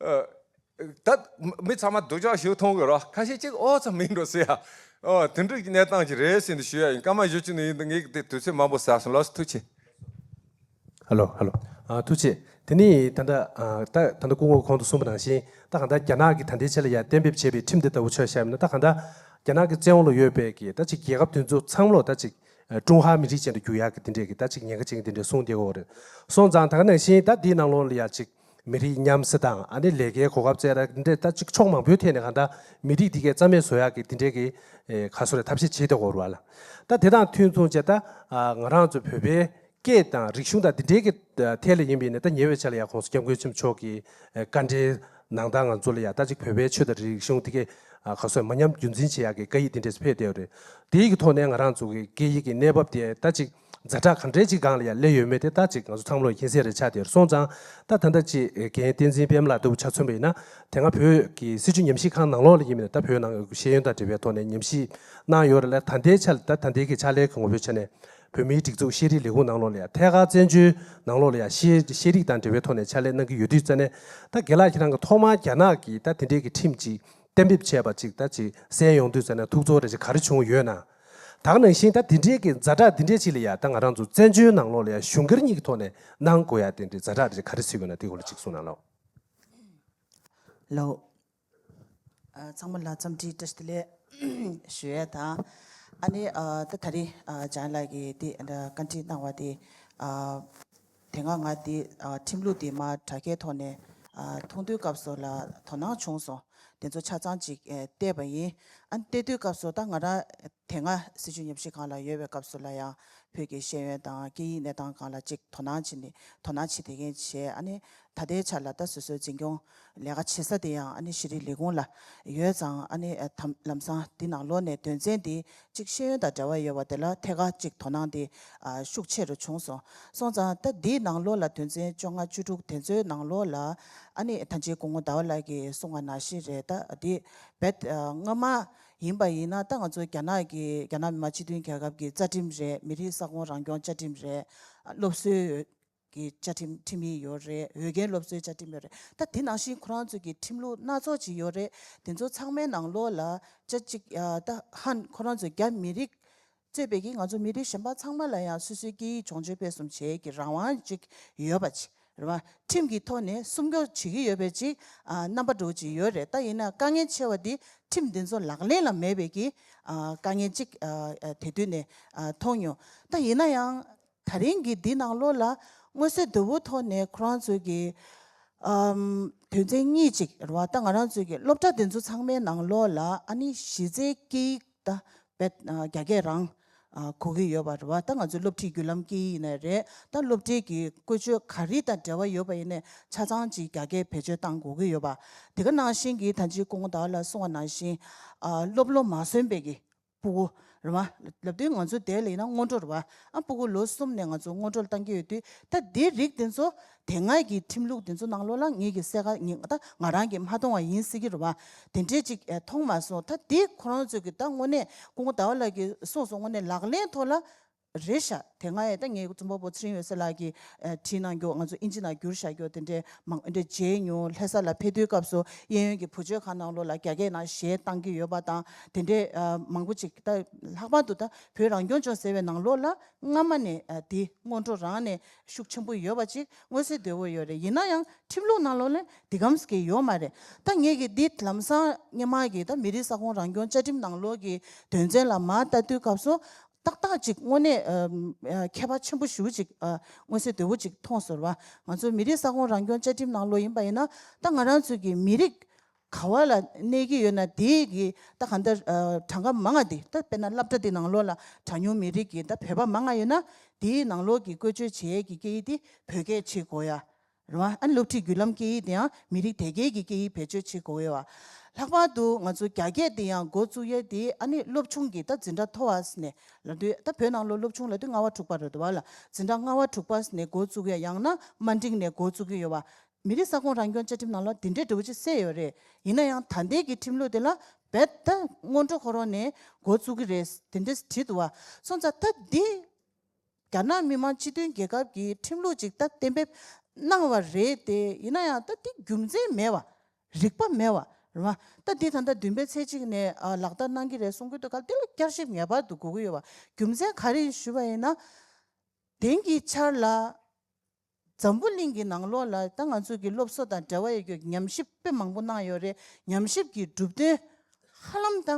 ཨ། ད་མི་ཚང་མ་སྡུག་ཅག་ཞིག་མཐོང་གི་རོ། ཁ་ཤས་ཅིག་ཨོ་ཙམ་མིན་འགྲོ་ཟེར་ཡ། ཨོ་དེ་འདྲ་གི་གནས་སྟངས་ཅིག་རེད་ཟེར་ནས་ཞུ་ཡ་ཡིན། སྐར་མ་བཞི་བཅུ་ནས་ཡིན་ད་ངས་དེ་དུས་ཚོད་མང་པོ་ཟ་སོང་། ལགས་སོ། ཐུགས་རྗེ་ཆེ། ཧ་ལོ་ཧ་ལོ། ཨ་ཐུགས་རྗེ་ཆེ། དེ་ནས་ད་ལྟ་ཨ་ད་ད་ལྟ་སྐུ་ངོ་གོང་དུ་གསུངས་པ་ནང་བཞིན་ད་གང་ལྟར་རྒྱ་ནག་གིས་ད་ལྟའི་ཆ་ལ་ཡ་གཏན་འབེབས་བྱས་པའི་ཁྲིམས་དེ་ལྟ་བུ་ཆ་བཞག་ཡིན་ན། ད་གང་ལྟར་རྒྱ་ནག་གི་བཙན་འོག་ལ་ཡོད་པའི་གི་ད་ཅིག་རྒྱལ་ཁབ་དེ་ཚོ་ཚང་མ་ལོ་ད་ཅིག་ཀྲུང་ཧྭ་མི་རིགས་ཅན་དུ་འགྱུར་ཡག་གི་དེ་འདྲས་ཀྱི་ད་ཅིག་ཉེན་ཁ་ཅན་གྱི་དེ་འདྲས་གསུངས་བསྡད་ཡོད་རེད། སོང་ཙང་ད་ག་ནང་བཞིན་ད་འདིའི་ནང་ལོགས་ལ་ཡ་ཅིག་མི་རིགས་མཉམ་བསྲེས་དང་ཨ་ནི་ལས་ཀའི་གོ་སྐབས་བཙལ་ཡ་དེ་འདྲས་ད་ཅིག་ཕྱོགས་མང་པོའི་ཐད་ནས་གང་ལྟར་མི་རིགས་དེ་གའི་རྩ་མེད་བཟོ་ཡག་གི་དེ་འདྲས་ཀྱི་ཨེ་ག་སོ་རེ་ཐབས་ཤེས་བྱེད་བསྡད་ཡོད་རེད་བ་ལ། ད་དེ་དང་མཐུན་མཚུངས་བྱས་ད་ང་རང་ཚོ་བོད་པའི་སྐད་དང་རིག་གཞུང་དང་འདི་འདྲའི་གི་ཐད་ལ་ཡིན་པ་ཡིན་ན། ད་ཉེ་བའི་ཆར་ལ་ཡ་༸གོང་ས་༸སྐྱབས་མགོན་ཆེན་པོ་མཆོག་གི་བཀའ་འབྲེལ་ནང་ལྟར་ང་ཚོ་ལ་ཡ་ད་ཅིག་བོད་པའི་ཆོས་དང་རིག་གཞུང་དེ་གའི་ག་སོ་མ་ཉམས་རྒྱུན་འཛིན་བྱེད་ཡག་གི་བཀའ་ཡིག་དེ་འདྲས་ཕེབས་བསྡད་ཡོད་རེད། དེའི་གི་ཐོག་ནས་ང་རང་ཚོ་གི་སྐད་ཡིག་གི་གནས་བབ་དེ་ད་ཅིག་ཛ་དྲག་ག་འདྲས་ཅིག་སྒང་ལ་ཡ་སླེབས་ཡོད་མེད་དེ་ད་ཅིག་ང་ཚོ་ཚང་མ་ལོ་མཁྱེན་གསལ་རེད་ཆགས་བསྡད་ཡོད་རེད། སོང་ཙང་ད་ད་ལྟ་ཅིག་རྒན་བསྟན་འཛིན་པད་མ་ལགས་ལྟ་བུ་ཆ་མཚོན་པ་ཡིན་ན། དེ་སྔ་བོད་ཀྱི་སྲིད་བྱུས་ཉམས་ཞིབ་ཁང་ནང་ལོགས་ལ་ཡིན་མིན་ད་བོད་ནང་གི་ཤེས་ཡོན་དང་འབྲེལ་བའི་ཐོག་ནས་ཉམས་ཞིབ་གནང་ཡོད་རེད་ལ། ད་ལྟའི་ཆ་ལ་ད་ད་ལྟའི་གི་ཕྱག་ལས་ཀྱི་ངོ་བོའི་ཆ་ནས་བོད་མིའི་སྒྲིག་འཛུགས་ཤེས་རིག་ལས་ཁུངས་ནང་ལོགས་ལ་ཡ་ཐད་ཀར་བཙན་བྱོལ་ནང་ལོགས་ལ་ཡ་ཤེས་ཤེས་རིག་དང་འབྲེལ་བའི་ཐོག་ནས་ཕྱག་ལས་གནང་གི་ཡོད་དུས་ཙ་ནས། ད་རྒན་ལགས་ཁྱེད་རང་གི་ཐོག་མར་རྒྱ་ནག་གིས་ད་དེ་འདྲའི་གི་ཁྲིམས་ཅིག་གཏན་འབེབས་བྱས་པ་ཅིག་ད་ཅིག་གསན་ཡོང་དུས་ཙ་ནས་ཐུགས་ཚོར་རེ་ཅིག་ག་རེ་བྱུང་ཡོད་ན། ད་ག་ནང་བཞིན་ད་དེ་འདྲའི་གི་ཛ་དྲག་དེ་འདྲའི་ཅིག་ལ་ཡ་ད་ང་རང་ཚོ་བཙན་བྱོལ་ནང་ལོགས་ལ་ཡ་གཞུང་སྒེར་གཉིས་ཀྱི་ཐོག་ནས་གནང་དགོས་ཡ་དེ་འདྲའི་ཛ་དྲག་རེ་ཅིག་ག་རེ་སྲིད་དགོས་ན་དེ་སྐོར་ལ་ཅིག་གསུངས་གནང་ལོ། ལོ། ཨ། ཚང་མ་ལ་འཚམས་འདྲི་བཀྲ་ཤིས་བདེ་ལེགས་ཞུ་ཡས་དང་། ཨ་ནི་ཨ་ད་ད་རེས་ཨ་འཇམ་དབྱངས་ལགས་ཀྱིས་དེ་ཨ་བཀའ་འདྲི་གནང་བ་དེ་ཨ་དེ་སྔ་ང་དེ་ཨ་ཁྲིམས་ལུགས་དེ་མར་དྲ་རྒྱའི་ཐོག་ནས་ཨ་མཐོང་དུས་སྐབས་སུ་ལ་དོ་སྣང་བྱུང་སོང་། དེ་ཚོ་ཆ་ཚང་ཅིག་ཨེ་བལྟས་པ་ཡིན། ཨ་ནི་བལྟས་དུས་སྐབས་སུ་ད་ང་རང་དེ་སྔ་སྲིད་བྱུས་ཉམས་ཞིབ་ཁང་ལ་ཡོད་པའི་སྐབས་སུ་ལ་ཡང་བོད་ཀྱི་ཤེས་ཡོན་དང་སྐད་ཡིག་གནས་སྟངས་སྒང་ལ་ཅིག་དོ་སྣང་བྱེད་ནས་དོ་སྣང་བྱེད་བསྡད་མཁན་བྱས། ཨ་ནི་ད་ལྟའི་ཆ་ལ་ད་སོ་སོའི་འཛིན་སྐྱོང་ལས་ཀ་བྱེད་ས་དེ་ཡང་ཨ་ནི་ཤེས་རིག་ལས་ཁུངས་ལ་ཡོད་ཙང་། ཨ་ནི་ཨ་དམ་ལམ་སང་འདི་ནང་ལོགས་ནས་དོན་ཚན་འདི་ཅིག་ཤེས་ཡོན་དང་འབྲེལ་བ་ཡོད་པ་དེ་ལ་ཐད་ཀར་ཅིག་དོ་སྣང་དེ་ཨ་ཤུགས་ཆེ་རུ་བྱུང་སོང་། སོང་ཙང་ད་འདིའི་ནང་ལོགས་ལ་དོན་ཚན་བཅོ་ལྔ་བཅུ་དྲུག་དེ་ཚོའི་ནང་ལོགས་ལ་ཨ་ནི་ད་ཅི་སྐུ་ངོ་ཟླ་བ་ལགས་ཀྱིས་གསུངས་པ་ནང་བཞིན་རེད། ད་འདི་རྦད་ཨ་སྔ་མ་ཡིན་པ་ཡིན་ན་ད་ང་ཚོ་རྒྱ་ནག་གི་རྒྱ་ནག་མི་དམངས་སྤྱི་མཐུན་རྒྱལ་ཁབ་ཀྱི་རྩ་ཁྲིམས་རེད། མི་རིགས་ས་ཁོངས་རང་སྐྱོང་བཅའ་ཁྲིམས་རེད། སློབ་གསོའི་གི་བཅའ་ཁྲིམས་ཁྲིམས་ཡིག་ཡོད་རེད། འོས་འགན་སློབ་གསོའི་བཅའ་ཁྲིམས་ཡོད་རེད། ད་དེ་ནང་བཞིན་ཁོ་རང་ཚོ་གི་ཁྲིམས་ལུགས་སྣ་ཚོགས་ཅིག་ཡོད་རེད། དེ་ཚོ་ཚང་མའི་ནང་ལོགས་ལ་ཅ་ཅིག་ཨ་ད་ཧན་ཁོ་རང་ཚོ་རྒྱ་མི་རིགས་གཙོས་པའི་གི་ང་ཚོ་མི་རིགས་གཞན་པ་ཚང་མ་ལ་ཡང་སོ་སོའི་སྐད་ཡིག་སྦྱོང་སྤྱོད་སྤེལ་གསུམ་བྱེད་ཀྱི་རང་དབང་ཅིག་ཡོད་པ་ཅིག་རེད་བ། ཁྲིམས་ཀྱི་ཐོག་ནས་སྲུང་སྐྱོབ་བྱེད་ཀྱི་ཡོད་པའི་ཅིག་ཨ་རྣམ་པ་འདྲ་བོ་ཅིག་ཡོད་རེད། ད་ཡིན་ན་དཀའ་ངལ་ཆེ་བ་འདི་ཁྲིམས་འདི་ཚོ་ལག་ལེན་ལ་མེད་པའི་གི་ཨ་དཀའ་ངལ་ཅིག་ཨ་ཨ་དེ་དུས་ནས་ཨ་མཐོང་མྱོང་། ད་ཡིན་ན་ཡང་ད་རིང་གི་འདི་ནང་ལོགས་ལ་མངོན་གསལ་དོད་པོ་ཐོག་ནས་ཁོ་རང་ཚོའི་གི་ཨམ་དོན་ཚན་གཉིས་ཅིག་རེད་བ། ད་ང་རང་ཚོའི་གི་སློབ་གྲྭ་འདི་ཚོ་ཚང་མའི་ནང་ལོགས་ལ་ཨ་ནི་གཞི་རྩའི་སྐད་ཡིག་ད་བེད་ཨ་རྒྱ་སྐད་རང་ཨ་གོ་གི་ཡོད་པ་རེད་བ། ད་ང་ཚོའི་སློབ་ཁྲིད་བརྒྱུད་ལམ་སྐད་ཡིག་ཡིན་ནའི་རེད། ད་སློབ་ཁྲིད་ཀྱི་བཀོལ་སྤྱོད་ག་རེ་དང་འབྲེལ་བ་ཡོད་པ་ཡིན་ནའི་ཆ་ཚང་ཅིག་རྒྱ་སྐད་བེད་སྤྱོད་བཏང་དགོས་ཀྱི་ཡོད་པ། དེ་ག་ནང་བཞིན་གྱི་ད་ཅི་སྐུ་ངོ་ཟླ་བ་ལགས་གསུངས་པ་ནང་བཞིན་ཨ་སློབ་ལོ་མ་སོན་པའི་གི་སྤུ་གུ་རེད་བ། ལབ་དུས་ང་ཚོ་དེ་ལ་ཡིན་ན་སྔོན་འགྲོ་རེད་བ། ཨ་སྤུ་གུ་ལོ་གསུམ་ནས་ང་ཚོ་སྔོན་འགྲོ་ལ་བཏང་གི་ཡོད་དུས། ད་དེ་རིགས་དེ་ཚོ་དེ་སྔའི་གི་ཁྲིམས་ལུགས་དེ་ཚོ་ནང་ལོགས་ལ་ངེད་ཀྱི་གསལ་ཁ་ངེད་ད་ང་རང་གིས་མ་མཐོང་བ་ཡིན་སྲིད་ཀྱི་རེད་བ། དེ་འདྲས་ཅིག་ཨེ་མཐོང་མ་སོང་། ད་དེ་ཁོ་རང་ཚོས་ཀྱི་ད་དངོས་གནས་སྐུ་ངོ་ཟླ་བ་ལགས་ཀྱིས་གསུངས་སོང་། དངོས་གནས་ལག་ལེན་ཐོག་ལ་རེད་ཤག་དེ་སྔ་ཡས་ད་ངའི་རྩོམ་པ་པོ་ཚེ་རིང་འོད་ཟེར་ལགས་ཀྱིས་ཨ་བྲིས་གནང་རྒྱུ། ང་ཚོ་ཨིན་ཇི་ནང་བསྒྱུར་བཞག་རྒྱུ་དེ་འདྲས་མང་འདྲས་མཇལ་མྱོང་། ལྷ་ས་ལ་ཕེབས་དུས་སྐབས་སུ་གཡས་གཡོན་གྱི་བུ་བཅོལ་ཁང་ནང་ལོགས་ལ་རྒྱ་སྐད་ནང་གཞས་བཏང་གི་ཡོད་པ་དང་དེ་འདྲས་ཨ་མང་པོ་ཅིག་ད་ལྷག་པར་དུ་ད་བོད་རང་སྐྱོང་ལྗོངས་ཟེར་བའི་ནང་ལོགས་ལ་སྔ་མ་ནས་ཨ་དེ་སྔོན་འགྲོ་རང་ནས་ཤུགས་ཆེན་པོ་ཡོད་པ་ཅིག་མངོན་གསལ་དོད་པོ་ཡོད་རེད། ཡིན་ན་ཡང་ཁྲིམས་ལུགས་ནང་ལོགས་ལ་འདི་གམ་ཟེར་གྱི་ཡོད་མ་རེད། ད་ངེད་ཀྱིས་འདི་ལམ་སང་སྔོན་མ་གི་ད་མི་རིགས་ས་ཁོངས་རང་སྐྱོང་བཅའ་ཁྲིམས་ནང་ལོགས་ཀྱི་དོན་ཚན་ལ་མར་ལྟ་དུས་སྐབས་སུ། ཏག་ཏག་ཅིག་དངོས་གནས་ཨ་ཨ་ཁྱད་པར་ཆེན་པོ་ཞེ་པོ་ཅིག་ཨ་མངོན་གསལ་དོད་པོ་ཅིག་མཐོང་སོང་བ། ང་ཚོ་མི་རིགས་ས་ཁོངས་རང་སྐྱོང་བཅའ་ཁྲིམས་ནང་ལོགས་ཡིན་པ་ཡིན་ན། ད་ང་རང་ཚོ་གི་མི་རིགས་ག་བ་ལ་གནས་ཀྱི་ཡོད་ན་དེའི་གི་ད་གང་ལྟར་ཨ་གྲངས་ཀ་མང་ང་དེ། ད་དཔེར་ན་སློབ་གྲྭ་དེ་ནང་ལོགས་ལ་གྲངས་ཉུང་མི་རིགས་ཀྱི་ད་བོད་པ་མང་ང་ཡོད་ན། དེའི་ནང་ལོགས་ཀྱི་བཀོལ་སྤྱོད་བྱེད་ཡས་ཀྱི་སྐད་ཡིག་དེ་བོད་སྐད་བྱེད་དགོས་ཡ། རེད་བ། ཨ་ནི་སློབ་ཁྲིད་བརྒྱུད་ལམ་སྐད་ཡིག་དེ་ཡང་མི་རིགས་དེ་གའི་གི་སྐད་ཡིག་བེད་སྤྱོད་བྱེད་དགོས་ཡོད་བ། ལྷག་པར་དུ་ང་ཚོ་རྒྱ་སྐད་དེ་ཡང་འགོ་བཙུགས་ཡས་དེ་ཨ་ནི་སློབ་ཆུང་གི་ད་འཛིན་གྲྭ་མཐོ་བ་ཟེར་ནས་ལབ་དུས། ད་བོད་ནང་ལོགས་སློབ་ཆུང་ལབ་དུས་ལྔ་པ་དྲུག་པ་རེད་འདུག་བ་ལ། འཛིན་གྲྭ་ལྔ་པ་དྲུག་པ་ཟེར་ནས་འགོ་བཙུགས་ཡས། ཡང་ན་དམའ་འབྲིང་ནས་འགོ་བཙུགས་ཀྱི་ཡོད་བ། མི་རིགས་ས་ཁོངས་རང་སྐྱོང་བཅའ་ཁྲིམས་ནང་ལ་དེ་འདྲའི་འདྲ་བོ་ཅིག་གསལ་ཡོད་རེད། ཡིན་ན་ཡང་ད་ལྟའི་གི་ཁྲིམས་ལུགས་དེ་ལ་རྦད་ད་སྔོན་འགྲོ་ཁོ་རང་ནས་འགོ་བཙུགས་ཀྱི་རེད། དེ་འདྲ་བྲིས་འདུག་བ། སོང་ཙང་ད་འདི། རྒྱ་ནག་མི་དམངས་སྤྱི་མཐུན་རྒྱལ་ཁབ་ཀྱི་ཁྲིམས་ལུགས་ཅིག་ད་གཏན་འབེབས་གནང་བ་རེད་དེ། ཡིན་ན་ཡང་ད་འདི་རྒྱུ་མཚན་མེད་བ། རིག་པ་མེད་བ། རེད་བ། ད་འདི་ད་ལྟ་བདུན་པའི་ཚེས་གཅིག་ནས་ཨ་ལག་བསྟར་གནང་གི་རེད་གསུང་གི་འདུག་ག་དེ་ལ་བསྐྱར་ཞིབ་ངེས་པར་དུ་དགོས་ཀྱི་ཡོད་བ། རྒྱུ་མཚན་ག་རེ་ཞུས་པ་ཡིན་ན། དེང་གི་ཆར་ལ་འཛམ་བུ་གླིང་གི་ནང་ལོགས་ལ་ད་ང་ཚོ་གི་སློབ་གསོ་དང་འབྲེལ་བ་ཡོད་རྒྱུ་ཉམས་ཞིབ་དཔེ་མང་པོ་གནང་ཡོད་རེད། ཉམས་ཞིབ་ཀྱི་གྲུབ་དོན་ཧ་ལམ་ད་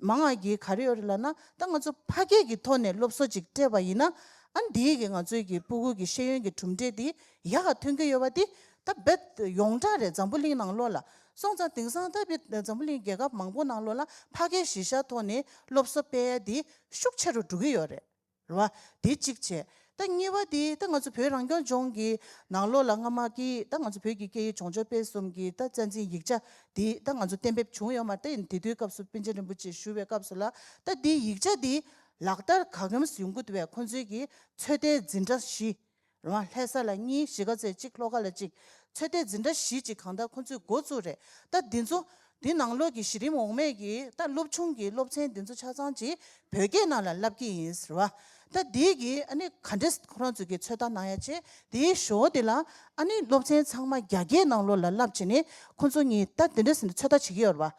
མང་བ་གི་ག་རེ་ཡོད་རེད་ལབ་ན། ད་ང་ཚོ་ཕ་སྐད་ཀྱི་ཐོག་ནས་སློབ་གསོ་ཅིག་སྤྲད་པ་ཡིན་ན། ཨ་འདིའི་གི་ང་ཚོའི་གི་སྤུ་གུ་གི་ཤེས་ཡོན་གྱི་གྲུབ་འབྲས་དེ་ཡག་ག་ཐོན་གྱི་ཡོད་པ་དེ་ད་རྦད་ཡོངས་གྲགས་རེད། འཛམ་བུ་གླིང་ནང་ལོགས་ལ། སོང་ཙང་དེང་སང་ད་རྦད་འཛམ་བུ་གླིང་རྒྱལ་ཁབ་མང་པོ་ནང་ལོགས་ལ་ཕ་སྐད་གཞི་བཞག་ཐོག་ནས་སློབ་གསོ་སྤེལ་ཡ་དེ་ཤུགས་ཆེ་རུ་འགྲོ་གི་ཡོད་རེད། རེད་བ། དེ་གཅིག་བྱས། ད་གཉིས་པ་དེ་ད་ང་ཚོ་བོད་རང་སྐྱོང་ལྗོངས་ཀྱི་ནང་ལོགས་ལ་སྔ་མ་གི་ད་ང་ཚོ་བོད་ཀྱི་སྐད་ཡིག་སྦྱོང་སྦྱོང་སྤེལ་གསུམ་གྱི་ད་རྩ་འཛིན་ཡིག་ཆ་དེ་ད་ང་ཚོ་གཏན་འབེབས་བྱུང་ཡོད་མ་རེད། ད་ཡིན་དེ་དུས་སྐབས་སུ་པཎ་ཆེན་རིན་པོ་ཆེས་ཞུ་བའི་སྐབས་སུ་ལ་ད་དེའི་ཡིག་ཆ་དེ་ལག་བསྟར་ག་གེམ་ཡོང་གི་འདུག་བས། ཁོང་ཚོའི་གི་ཚོད་ལྟའི་འཛིན་གྲྭ་བཞི། རེད་བ། ལྷ་ས་ལ་གཉིས། གཞིས་ཀ་རྩེ་གཅིག་ལྷོ་ཁ་ལ་གཅིག་ཚོད་ལྟའི་འཛིན་གྲྭ་བཞི་གཅིག་གང་ལྟར་ཁོང་ཚོས་འགོ་བཙུགས་རེད། ད་འདི་ཚོ་འདི་ནང་ལོགས་ཀྱི་གཞི་རིམ་འོག་མའི་གི་ད་སློབ་ཆུང་གི་སློབ་ཚན་འདི་ཚོ་ཆ་ཚང་ཅིག་བོད་སྐད་ནང་ལ་བསླབ་ཀྱི་ཡིན་ཟེར་བ། ད་འདི་གི་ཨ་ནི་ག་འདྲས་ཁོ་རང་ཚོས་གི་ཚོད་ལྟ་གནང་ཡ་བྱས། དེའི་ཞོར་དེ་ལ་ཨ་ནི་སློབ་ཚན་ཚང་མ་རྒྱ་སྐད་ནང་ལོགས་ལ་བསླབ་བྱས་ནས་ཁོང་ཚོ་གཉིས་ད་དེ་འདྲས་ཟེར་ནས་ཚོད་ལྟ་བྱེད་ཀྱི་ཡོད་རེད་བ།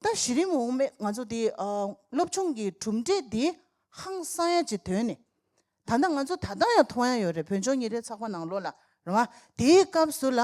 ད་གཞི་རིམ་འོག་མའི་ང་ཚོ་དེ་ཨ་སློབ་ཆུང་གི་གྲུབ་འབྲས་དེ་ཧང་སང་ཡ་ཅིག་ཐོན་ནས། ད་ལྟ་ང་ཚོ་ད་ལྟ་ཡང་མཐོང་ཡ་ཡོད་རེད། བོད་ལྗོངས་ཉིན་རེའི་ཚགས་པར་ནང་ལོགས་ལ། རེད་བ། དེའི་སྐབས་སུ་ལ་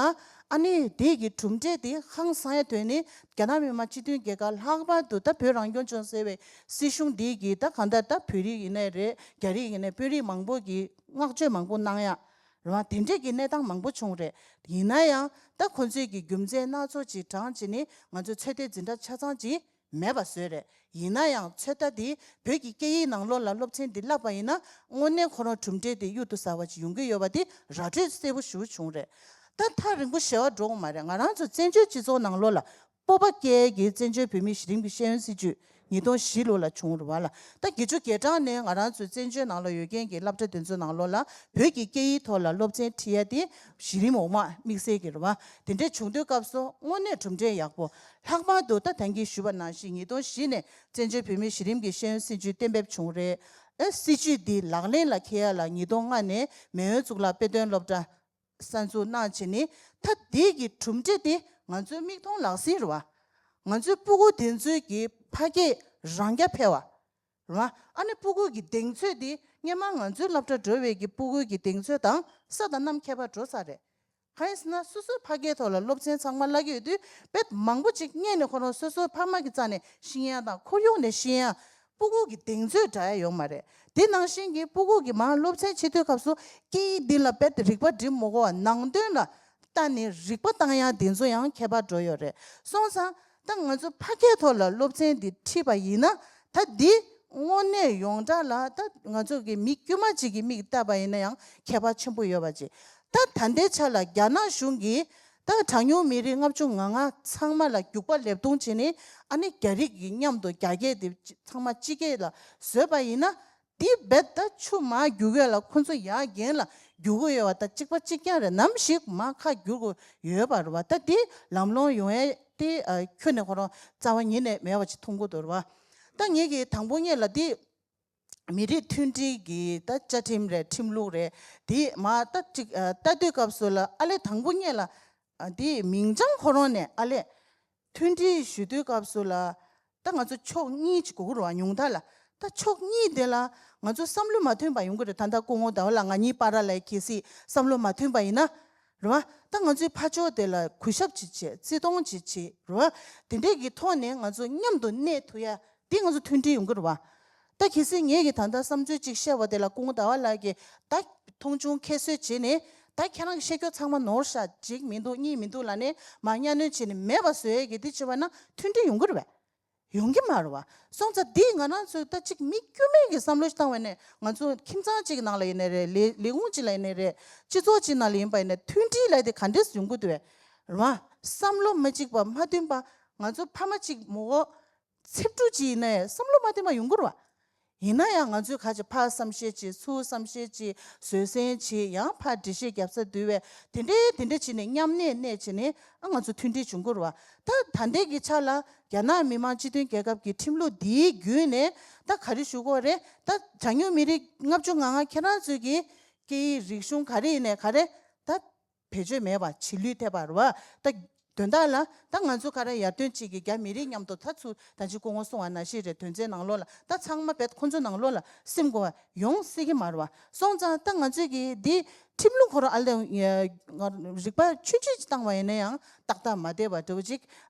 ཨ་ནི་དེ་གི་གྲུབ་འབྲས་དེ་ཧང་སང་ཡ་ཐོན་ནས། རྒྱ་ནག་མི་དམངས་སྤྱི་མཐུན་རྒྱལ་ཁབ་ལྷག་པར་དུ་ད་བོད་རང་སྐྱོང་ལྗོངས་ཟེར་བའི་སྲིད་གཞུང་འདི་གིས་ད་གང་ལྟར་ད་བོད་རིགས་ཡིན་ནའི་རེད། རྒྱ་རིགས་ཡིན་ནའི་དཔོན་རིགས་མང་པོ་གིས་བསྔགས་བརྗོད་མང་པོ་གནང་ཡ། རེད་བ། དེ་འདྲས་ཀྱི་གནས་སྟངས་མང་པོ་བྱུང་རེད། ཡིན་ན་ཡང་ད་ཁོ་ཚོས་ཀྱི་རྒྱུ་མཚན་སྣ་ཚོགས་ཅིག་དྲངས་བྱས་ནས་ང་ཚོའི་ཚོད་ལྟའི་འཛིན་གྲྭ་ཆ་ཚང་ཅིག་མེད་པ་བཟོས་རེད། ཡིན་ན་ཡང་ཚོད་ལྟ་འདི་བོད་ཀྱི་སྐད་ཡིག་ནང་ལོགས་ལ་སློབ་ཚན་འདི་བསླབས་པ་ཡིན་ན། དངོས་གནས་ཁོ་རང་གྲུབ་འབྲས་དེ་གཡུར་དུ་ཟ་བ་ཅིག་ཡོང་གི་ཡོད་པ་དེ་ར་སྤྲོད་གསལ་པོ་ཞེ་པོ་བྱུང་རེད། ད་ཐག་རིང་པོ་ཞེ་བ་འགྲོ་གི་མ་རེད། ང་རང་ཚོ་བཙན་བྱོལ་སྤྱི་ཚོགས་ནང་ལོགས་ལ་སྤོབས་པ་སྐྱེ་གི་བཙན་བྱོལ་བོད་མིའི་གཞི་རིམ་གྱི་ཤེས་ཡོན་སྲིད་བྱུས་ཉིས་སྟོང་བཞི་ལོ་ལ་བྱུང་རེད་བ་ལ། ད་བརྒྱད་ཅུ་གྱ་གྲངས་ནས་ང་རང་ཚོའི་བཙན་བྱོལ་ནང་ལ་ཡོད་མཁན་གྱི་སློབ་གྲྭ་དེ་ཚོའི་ནང་ལོགས་ལ་བོད་ཀྱི་སྐད་ཡིག་ཐོག་ལ་སློབ་ཚན་ཁྲིད་ཡ་དེ་གཞི་རིམ་འོག་མ་དམིགས་བསལ་གྱི་རེད་བ། དེ་འདྲའི་བྱུང་དུས་སྐབས་སུ་དངོས་གནས་གྲུབ་འབྲས་ཡག་པོ། ལྷག་པར་དུ་ད་ཐེངས་ཀྱི་ཞུས་པ་ནང་བཞིན་ཉིས་སྟོང་བཞི་ནས་བཙན་བྱོལ་བོད་མིའི་གཞི་རིམ་གྱི་ཤེས་ཡོན་སྲིད་བྱུས་གཏན་འབེབས་བྱུང་རེད། ཨེ་སྲིད་བྱུས་འདི་ལག་ལེན་ལ་འཁེལ་ཡ་ལ་ཉིས་སྟོང་ལྔ་ནས་མེས་དབོན་གཙུག་ལག་དཔེ་སྟོན་སློབ་གྲྭ་གསར་འཛུགས་གནང་བྱས་ནས། ད་དེ་གི་གྲུབ་འབྲས་དེ་ང་ཚོའི་མིག་མཐོང་ལག་ཟིན་རེད་བ། ང་ཚོའི་སྤུ་གུ་དེ་ཚོའི་གི་ཕ་སྐད་རང་རྐྱ་འཕེལ་བ། རེད་བ། ཨ་ནི་སྤུ་གུ་གི་གདེང་ཚོད་དེ་སྔོན་མ་ང་ཚོའི་སློབ་གྲྭ་འགྲོ་བའི་གི་སྤུ་གུ་གི་གདེང་ཚོད་དང་ས་དང་གནམ་ཁྱད་པར་འགྲོ་ས་རེད། གང་ཡིན་ཟེར་ན་སོ་སོའི་ཕ་སྐད་ཐོག་ལ་སློབ་ཚན་ཚང་མ་བསླབ་ཀྱི་ཡོད་དུས་དཔེ་མང་པོ་ཅིག་སྔོན་ནས་ཁོ་རང་སོ་སོའི་ཕ་མ་གི་རྩ་ནས་ཤེས་ཡ་དང་ཁོར་ཡུག་ནས་ཤེས་ཡ། སྤུ་གུ་གི་གདེང་ཚོད་འདྲ་ཡ་ཡོད་མ་རེད། དེ་ནང་བཞིན་གྱི་སྤུ་གུ་གི་མར་སློབ་ཚན་བྱེད་དུས་སྐབས་སུ་སྐད་ཡིག་འདི་ལ་དཔེ་རིག་པ་སྒྲིམ་མི་དགོས་པ་ནང་དོན་ལ་ལྟ་ནས་རིག་པ་བཏང་ཡ་དེ་ཚོ་ཡང་ཁྱད་པར་འགྲོ་ཡོད་རེད། སོང་ཙང་ད་ང་ཚོ་ཕ་སྐད་ཐོག་ལ་སློབ་ཚན་འདི་ཁྲིད་པ་ཡིན་ན། ད་འདི་དངོས་གནས་ཡོངས་གྲགས་ལ་ད་ང་ཚོ་གི་མི་དཀྱུས་མ་ཅིག་གི་མིག་བལྟས་པ་ཡིན་ན་ཡང་ཁྱད་པར་ཆེན་པོ་ཡོད་པ་ཅིག་ད་ད་ལྟའི་ཆ་ལ་རྒྱ་ནག་གཞུང་གིས་ད་གྲངས་ཉུང་མི་རིགས་ལྔ་བཅུ་ང་ལྔ་ཚང་མ་ལ་རྒྱུག་པ་ལེབ་རྡུང་བྱས་ནས། ཨ་ནི་རྒྱ་རིགས་ཀྱི་མཉམ་དུ་རྒྱ་སྐད་དེ་ཚང་མ་སྤྱི་སྐད་ལ་བཟོས་པ་ཡིན་ན། འདི་རྦད་ད་ཆུ་མར་རྒྱུག་ཡ་ལ་ཁོ་ཚོ་ཡར་རྒྱང་ལ་རྒྱུག་གི་ཡོད་པ་ད་གཅིག་པ་གཅིག་རྐྱང་རེད། ནམ་ཞིག་མར་ཁ་བསྒྱུར་དགོས་ཡོད་པ་རེད་བ། ད་འདི་ལམ་ལྷོང་ཡོང་ཡ་དེ་ཨ་ཁྱོན་ནས་ཁོ་རང་རྩ་བ་ཉིད་ནས་མེད་པ་ཅིག་མཐོང་གི་འདུག་རེད་བ། ད་ངེད་ཀྱིས་དང་པོ་ཉིད་ལ་འདི་མི་རིགས་མཐུན་སྒྲིལ་གྱི་ད་བཅའ་ཁྲིམས་རེད། ཁྲིམས་ལུགས་རེད། དེ་མར་ད་ཅིག་ཨ་ལྟ་དུས་སྐབས་སུ་ལ་ཨ་ལས་དང་པོ་ཉིད་ལ་ཨ་དེ་མིང་བྱང་ཁོ་རང་ནས་ཨ་ལས་མཐུན་སྒྲིལ་ཞུ་དུས་སྐབས་སུ་ལ་ད་ང་ཚོ་ཕྱོགས་གཉིས་ཅིག་དགོས་ཀྱི་རེད་བ། ཉུང་མཐའ་ལ་ད་ཕྱོགས་གཉིས་དེ་ལ་ང་ཚོ་བསམ་བློ་མ་མཐུན་པ་ཡོང་གི་རེད། ད་ལྟ་སྐུ་ངོ་ཟླ་བ་ལགས་ང་གཉིས་བར་ལ་གལ་སྲིད་བསམ་བློ་མ་མཐུན་པ་ཡིན་ན། རེད་བ། ད་ང་ཚོའི་ཕར་ཕྱོགས་དེ་ལ་གུས་ཞབས་ཅིག་བྱེད། བརྩི་མཐོང་ཅིག་བྱེད། རེད་བ། དེ་འདྲས་ཀྱི་ཐོག་ནས་ང་ཚོ་མཉམ་དུ་གནས་ཐུབ་ཡ་དེ་ང་ཚོ་མཐུན་སྒྲིལ་ཡོང་གི་རེད་བ། ད་གལ་སྲིད་ངས་ཀྱི་ད་ལྟ་བསམ་ཚུལ་ཅིག་བཤད་པ་དེ་ལ་སྐུ་ངོ་ཟླ་བ་ལགས་ཀྱིས་ད་མཐོང་ཆུང་ཁྱད་གསོད་བྱས་ནས། ད་ཁྱེད་རང་གི་བཤད་རྒྱུ་ཚང་མ་ནོར་ཤག་གཅིག་མི་འདུག་གཉིས་མི་འདུག་ལབ་ནས་མར་གཉའ་གནོན་བྱས་ནས་མེད་པ་བཟོ་ཡས་ཀྱི་དེ་བྱས་པ་ན་མཐུན་སྒྲིལ་ཡོང་གི་རེད་བས། ཡོང་གི་མ་རེད་བ། སོང་ཙང་འདི་ང་རང་ཚོས་ད་ཅིག་མི་དཀྱུས་མའི་གི་བསམ་བློ་ཞིག་བཏང་བས་ནས། ང་ཚོ་ཁྱིམ་ཚང་གཅིག་ནང་ལ་ཡིན་ནའི་རེད། ལས་ལས་ཁུངས་གཅིག་ལ་ཡིན་ནའི་རེད། སྤྱི་ཚོགས་གཅིག་ནང་ལ་ཡིན་པ་ཡིན་ནའི་མཐུན་སྒྲིལ་ལབ་དེ་ག་འདྲས་ཡོང་གི་འདུག་བས། རེད་བ། བསམ་བློ་མ་གཅིག་པ་མ་མཐུན་པ། ང་ཚོ་ཕ་མ་གཅིག་མོ་གོ་ཚིག་འབྲུ་གཅིག་ཡིན་ནའི་བསམ་བློ་མ་མཐུན་པ་ཡོང་གི་རེད་བ། ཡིན་ན་ཡང་ང་ཚོས་ག་ཅིག་ཕར་བསམ་ཤེས་བྱེད། ཚུར་བསམ་ཤེས་བྱེད། བཟོད་བསྲན་བྱེད། ཡང་ཕར་འགྲེལ་བཤད་རྒྱབ་ས་འདུལ་བས། དེ་འདྲའི་དེ་འདྲ་བྱས་ནས་མཉམ་གནས་གནས་བྱས་ནས་ཨ་ང་ཚོ་མཐུན་སྒྲིལ་བྱུང་གི་རེད་བ། ད་ད་ལྟའི་གི་ཆ་ལ་རྒྱ་ནག་མི་དམངས་སྤྱི་མཐུན་རྒྱལ་ཁབ་ཀྱི་ཁྲིམས་ལུགས་འདིའི་བརྒྱུད་ནས་ད་ག་རེ་ཞུ་དགོས་རེད། ད་གྲངས་ཉུང་མི་རིགས་ལྔ་བཅུ་ང་ལྔ་ཁྱེད་རང་ཚོའི་གི་སྐད་ཡིག་རིག་གཞུང་ག་རེ་ཡིན་ནས་ག་རེ་ད། བེད་སྤྱོད་མེད་པ་བྱེད་ལུགས་ཐེབས་པ་རེད་བ། ད་དོན་དག་ལ་ད་ང་ཚོ་ག་རེ་ཡར་ཐོན་ཅིག་གི་རྒྱ་མི་རིགས་མཉམ་དུ་ད་ཚུར་ད་ཅི་སྐུ་ངོ་གསུང་བ་ནང་བཞིན་རེད། དོན་ཚན་ནང་ལོགས་ལ་ད་ཚང་མ་བེད་ཁོང་ཚོ་ནང་ལོགས་ལ་སེམས་གོ་བ་ཡོང་སྲིད་ཀྱི་མ་རེད་བ། སོང་ཙང་ད་ང་ཚོས་གི་འདི་ཁྲིམས་ལུགས་ཁོ་རང་ཨ་ལས་རིག་པ་ཆུང་ཆུང་ཅིག་བཏང་བ་ཡིན་ན་ཡང་ཏག་ཏག་མ་བསྡད་པ་འདྲ་བོ་ཅིག་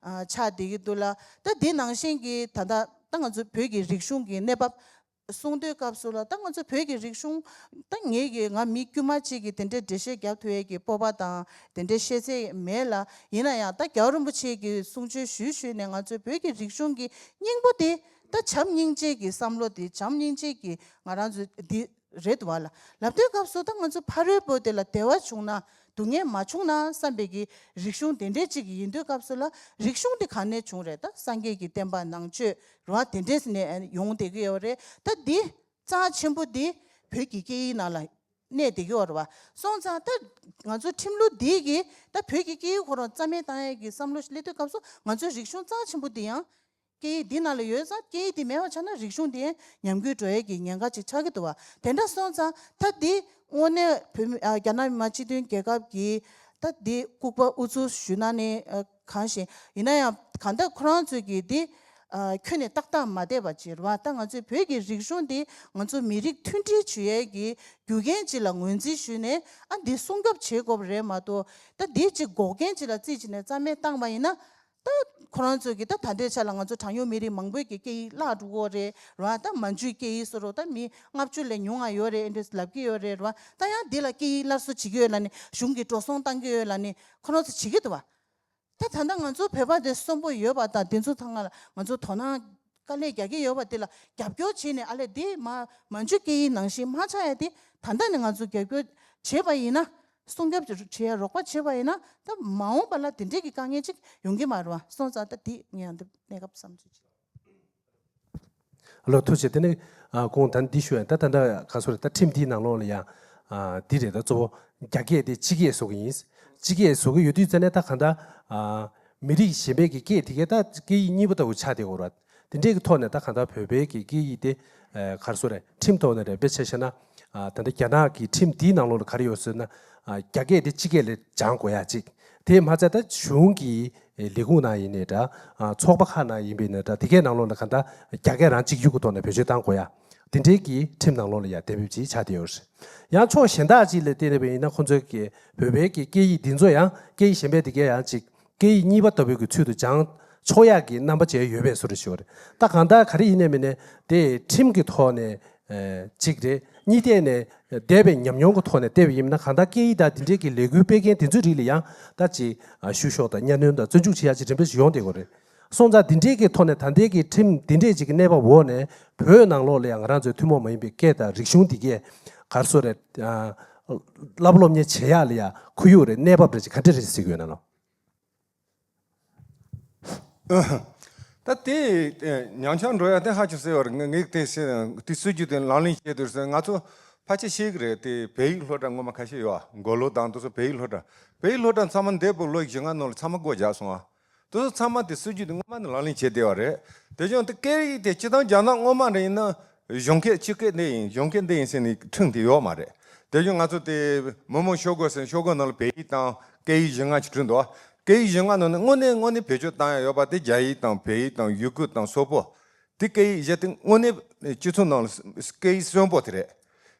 ཆགས་བསྡད་ཀྱི་འདུག་ལ། ད་འདི་ནང་བཞིན་གྱི་ད་ལྟ་ད་ང་ཚོ་བོད་ཀྱི་རིག་གཞུང་གི་གནས་བབ་གསུང་དུས་སྐབས་སུ་ལ་ད་ང་ཚོ་བོད་ཀྱི་རིག་གཞུང་ད་ངེད་ཀྱི་ང་མི་དཀྱུས་མ་གཅིག་གིས་དེ་འདྲའི་འགྲེལ་བཤད་རྒྱབ་ཐུབ་ཡས་ཀྱི་སྤོབས་པ་དང་དེ་འདྲའི་ཤེས་ཚད་མེད་ལ། ཡིན་ན་ཡང་ད་རྒྱལ་བ་རིན་པོ་ཆེ་གི་གསུང་ཆོས་ཞུས་ཞུས་ནས་ང་ཚོའི་བོད་ཀྱི་རིག་གཞུང་གི་སྙིང་པོ་དེ་ད་བྱམས་སྙིང་རྗེ་གི་བསམ་བློ་དེ། བྱམས་སྙིང་རྗེ་གི་ང་རང་ཚོ་འདི་རེད་འདུག་བ་ལ། ལབ་དུས་སྐབས་སུ་ད་ང་ཚོ་ཕ་རོལ་པོ་དེ་ལ་བདེ་བ་བྱུང་ན། སྡུག་བསྔལ་མ་བྱུང་ན་བསམ་པའི་གི་རིག་གཞུང་དེ་འདྲའི་ཅིག་ཡིན་དུས་སྐབས་སུ་ལ། རིག་གཞུང་དེ་ག་ནས་བྱུང་རེད། ད་སངས་རྒྱས་ཀྱི་བསྟན་པ་ནང་ཆོས་རེད་བ། དེ་འདྲས་ནས་ཡོང་བསྡད་ཀྱི་ཡོད་རེད། ད་འདི་རྩ་ཆེན་པོ་འདི་བོད་ཀྱི་སྐད་ཡིག་ནང་ལ་གནས་བསྡད་ཀྱི་ཡོད་རེད་བ། སོང་ཙང་ད་ང་ཚོ་ཁྲིམས་ལུགས་འདི་གིས་ད་བོད་ཀྱི་སྐད་ཡིག་ཁོ་རང་རྩ་མེད་བཏང་ཡས་ཀྱི་བསམ་བློ་ཞིག་སླེབས་དུས་སྐབས་སུ་ང་ཚོའི་རིག་གཞུང་རྩ་ཆེན་པོ་འདི་ཡང་སྐད་ཡིག་འདི་ནང་ལ་ཡོད་ཙང་། སྐད་ཡིག་འདི་མེད་པ་ཆགས་ན་རིག་གཞུང་འདི་ཉམས་རྒུད་འགྲོ་ཡས་ཀྱི་ཉེན་ཁ་ཅིག་ཆགས་ཀྱི་འདུག་བ། དེ་འདྲ་སོང་ཙང་ད་འདི་དངོས་གནས་བོད་མི་ཨ་རྒྱ་ནག་མི་དམངས་སྤྱི་མཐུན་རྒྱལ་ཁབ་ཀྱི་ད་འདི་ལྐུགས་པ་ཨུ་ཚུགས་ཞུས་ན་ནི་ཨ་གང་ཞིག་ཡིན་ན་ཡང་གང་ལྟར་ཁོ་རང་ཚོས་ཀྱི་འདི་ཨ་ཁྱོན་ནས་ཏག་ཏག་མ་བསྡད་པ་ཅིག་རེད་བ། ད་ང་ཚོའི་བོད་ཀྱི་རིག་གཞུང་འདི་ང་ཚོ་མི་རིགས་མཐུན་སྒྲིལ་བྱེད་ཡས་ཀྱི་རྒྱུ་རྐྱེན་ཅིག་ལ་ངོས་འཛིན་ཞུས་ནས་ཨ་འདི་སྲུང་སྐྱོབ་བྱེད་དགོས་པ་རེད་མ་གཏོགས། ད་འདི་ཅིག་འགོག་རྐྱེན་ཅིག་ལ་རྩིས་བྱས་ནས་རྩ་མེད་བཏང་བ་ཡིན་ན། ད་ཁོ་རང་ཚོས་ཀྱི་ད་ད་ལྟའི་ཆ་ལ་ང་ཚོ་གྲངས་ཉུང་མི་རིགས་མང་པོས་ཀྱི་སྐད་ཡིག་བརླག་འགྲོ་གི་ཡོད་རེད་ར། ད་མན་ཇུའི་སྐད་ཡིག་བཟོ་རོགས་ད་མི་ལྔ་བཅུ་ལས་ཉུང་ང་ཡོད་རེད། ཨེ་འདྲས་ལབ་ཀྱི་ཡོད་རེད་ར། ད་ཡང་འདི་ལ་སྐད་ཡིག་སླར་གསོ་བྱེད་ཀྱི་ཡོད་ལབ་ནས། གཞུང་གིས་འགྲོ་སོང་བཏང་གི་ཡོད་ལབ་ནས་ཁོ་རང་ཚོ་བྱེད་ཀྱི་འདུག་བ། ད་ད་ལྟ་ང་ཚོ་བོད་པ་དེ་གསོན་པོ་ཡོད་པ་དང་དེ་ཚོ་ཚང་མ་ལ་ང་ཚོ་དོ་སྣང་དཀའ་ལས་རྒྱག་གི་ཡོད་པ་དེ་ལ་རྒྱབ་སྐྱོར་བྱས་ནས། ཨ་ལས་དེ་མ་མན་ཇུ་སྐད་ཡིག་ནང་བཞིན་མ་ཆགས་ཡ་དེ་ད་ལྟ་ནས་ང་ཚོ་རྒྱབ་སྐྱོར་བྱས་པ་ཡིན་ན། སྲུང་སྐྱོབ་བྱེད་ཡ་རོགས་པ་བྱས་པ་ཡིན་ན། ད་མ་འོངས་པ་ལ་དེ་འདྲས་ཀྱི་དཀའ་ངལ་ཅིག་ཡོང་གི་མ་རེད་བ། སོང་ཙང་ད་དེ་ངས་ཡང་འདི་གནས་སྐབས་བསམ་ཚུལ་ཅིག་ལོ་ཐུགས་རྗེ། དེ་ནས་ཨ་ཁོང་ད་འདི་ཞུ་ཡ། ད་ད་ལྟ་ག་སོ་རེད། ད་ཁྲིམས་འདིའི་ནང་ལོགས་ལ་ཡང་ཨ་འདི་རེད། ད་གཙོ་བོ་རྒྱ་སྐད་དེ་སྤྱི་སྐད་བཟོ་གི་ཡིན། སྤྱི་སྐད་བཟོ་གི་ཡོད་དུས་ཙ་ནས་ད་གང་ལྟར་ཨ་མི་རིགས་གཞན་པའི་གི་སྐད་དེ་གའི་ད་སྐད་ཡིག་གཉིས་པ་ལྟ་བུ་ཆགས་བསྡད་ཡོད་རེད། དེ་འདྲའི་གི་ཐོག་ནས་ད་གང་ལྟར་བོད་པའི་གི་སྐད་ཡིག་དེ་ཨ་ག་རེ་ཟེར་དགོས་རེད། ཁྲིམས་ཐོག་ནས་རེད། དཔེ་ཆ་བཞག་ན་ཨ་ད་ལྟ་རྒྱ་ནག་གི་ཁྲིམས་འདིའི་ནང་ལོགས་ལ་ག་རེ་ཡོད་ཟེར་ན། ཨ་རྒྱ་སྐད་དེ་སྤྱི་སྐད་ལ་སྦྱང་དགོས་ཡ་གཅིག་དེ་མ་ཚད་ད་གཞུང་གི་ལས་ཁུངས་ནང་ཡིན་ནའི་འདྲ། ཨ་ཚོགས་པ་ཁག་ནང་ཡིན་པའི་ནའི་འདྲ། དེ་གའི་ནང་ལོགས་ལ་གང་ལྟར་རྒྱ་སྐད་རང་གཅིག་གྱུར་གྱི་ཐོག་ནས་བེད་སྤྱོད་གཏང་དགོས་ཡ། དེ་འདྲའི་གི་ཁྲིམས་ནང་ལོགས་ལ་ཡ་གཏན་འབེབས་ཅིག་ཆགས་བསྡད་ཡོད་རེད། ཡང་ཕྱོགས་གཞན་དག་ཅིག་ལ་བལྟས་ནས་པ་ཡིན་ན། ཁོང་ཚོའི་གི་བོད་པའི་གི་སྐད་ཡིག་འདི་ཚོ་ཡང་སྐད་ཡིག་གཞན་པའི་དེ་གའི་ཡང་ཅིག་སྐད་ཡིག་གཉིས་པ་ལྟ་བུའི་གི་ཚུལ་དུ་སྦྱང་ཆོག་ཡག་གི་རྣམ་པ་ཅིག་ཡོད་པའི་བཟོ་འདྲ་ཞིག་ཡོད་རེད། ད་གང་ལྟར་ག་རེ་ཡིན་ནའི་མིན་ནའི་དེ་ཁྲིམས་ཀྱི་ཐོག་ནས་ཨེ་གཅིག་རེད། གཉིས་ཐད་ནས་འདས་པའི་ཉམས་མྱོང་གི་ཐོག་ནས་བལྟས་པ་ཡིན་ན། གང་ལྟར་སྐད་ཡིག་དང་དེ་འདྲའི་གི་ལས་འགུལ་སྤེལ་མཁན་དེ་ཚོའི་རིགས་ལ་ཡང་ད་ཅིག་ཨ་བཤུ་གཞོག་དང་གཉའ་གནོན་དང་བཙོན་འཇུག་བྱེད་ཡག་ཅིག་རིམ་པས་ཅིག་ཡོང་བསྡད་ཀྱི་ཡོད་རེད། སོང་ཙང་དེ་འདྲའི་གི་ཐོག་ནས་ད་ལྟའི་གི་ཁྲིམས་དེ་འདྲའི་ཅིག་གི་གནས་བབ་འོག་ནས་བོད་ནང་ལོགས་ལ་ཡང་ང་རང་ཚོའི་ཐུན་མོང་མ་ཡིན་པའི་སྐད་དང་རིག་གཞུང་འདི་གས་ག་རེ་ཟེར་དགོས་རེད། ཨ་བསླབ་སློབ་གཉེར་བྱེད་ཡག་ལ་ཡང་ཁོར་ཡུག་རེད། གནས་བབ་རེད། ཅིག་ག་འདྲ་རེད་ཟེར་གྱི་ཡོད་ན་ལོ། ད་དེ་ཉམས་ཆག་འགྲོ་ཡ་དེ་ཧ་ཅང་གསལ་བ་རེད། ངས་དེ་དེ་སྲིད་ཇུས་དེ་ལག་ལེན་བྱས་དུས་ང་ཚོ་ཕལ་ཆེར་ཤེས་ཀྱི་རེད། དེ་བལ་ཡུལ་སློབ་གྲྭ་སྔོན་མ་ཁ་ཤས་ཡོད་པ། མགོ་ལོག་དང་དེ་ཚོ་བལ་ཡུལ་སློབ་གྲྭ། བལ་ཡུལ་སློབ་གྲྭ་ཚང་མ་འདས་པའི་ལོ་བཞི་ལྔ་ནང་ལ་ཚང་མ་སྒོ་རྒྱག་སོང་བ། དེ་ཚོ་ཚང་མ་དེ་སྲིད་ཇུས་དེ་སྔོན་མ་ནས་ལག་ལེན་བྱས་བསྡད་པ་རེད། དེ་བཞིན་དེ་སྐད་ཡིག་དེ་སྤྱིར་བཏང་རྒྱ་ནག་སྔོན་མ་རེད། ཡིན་ན་གཞུང་སྐད་སྤྱི་སྐད་འདི་ཡིན། གཞུང་སྐད་འདི་ཡིན་ཟེར་ནས་ཁྲིམས་དེ་ཡོད་མ་རེད། དེ་བཞིན་ང་ཚོ་དེ་མི་མང་ཤོག་སྒོ་ཟེར། ཤོག་སྒོ་ནང་ལ་བལ་ཡིག་དང་སྐད་ཡིག་བཞི་ལྔ་ཅིག་བྲིས་འདུག་སྐད་ཡིག་བཞི་ལྔ་ནང་ནས་དངོས་གནས་དངོས་གནས་བེད་སྤྱོད་བཏང་ཡ་ཡོད་པ་དེ་རྒྱ་ཡིག་དང་བལ་ཡིག་དང་ཡུ་གུར་དང་སོག་པོ། དེ་སྐད་ཡིག་བཞི་དེ་དངོས་གནས་སྤྱི་ཚོགས་ནང་ལ་སྐད་ཡིག་གསོན་པོ་དེ་རེད།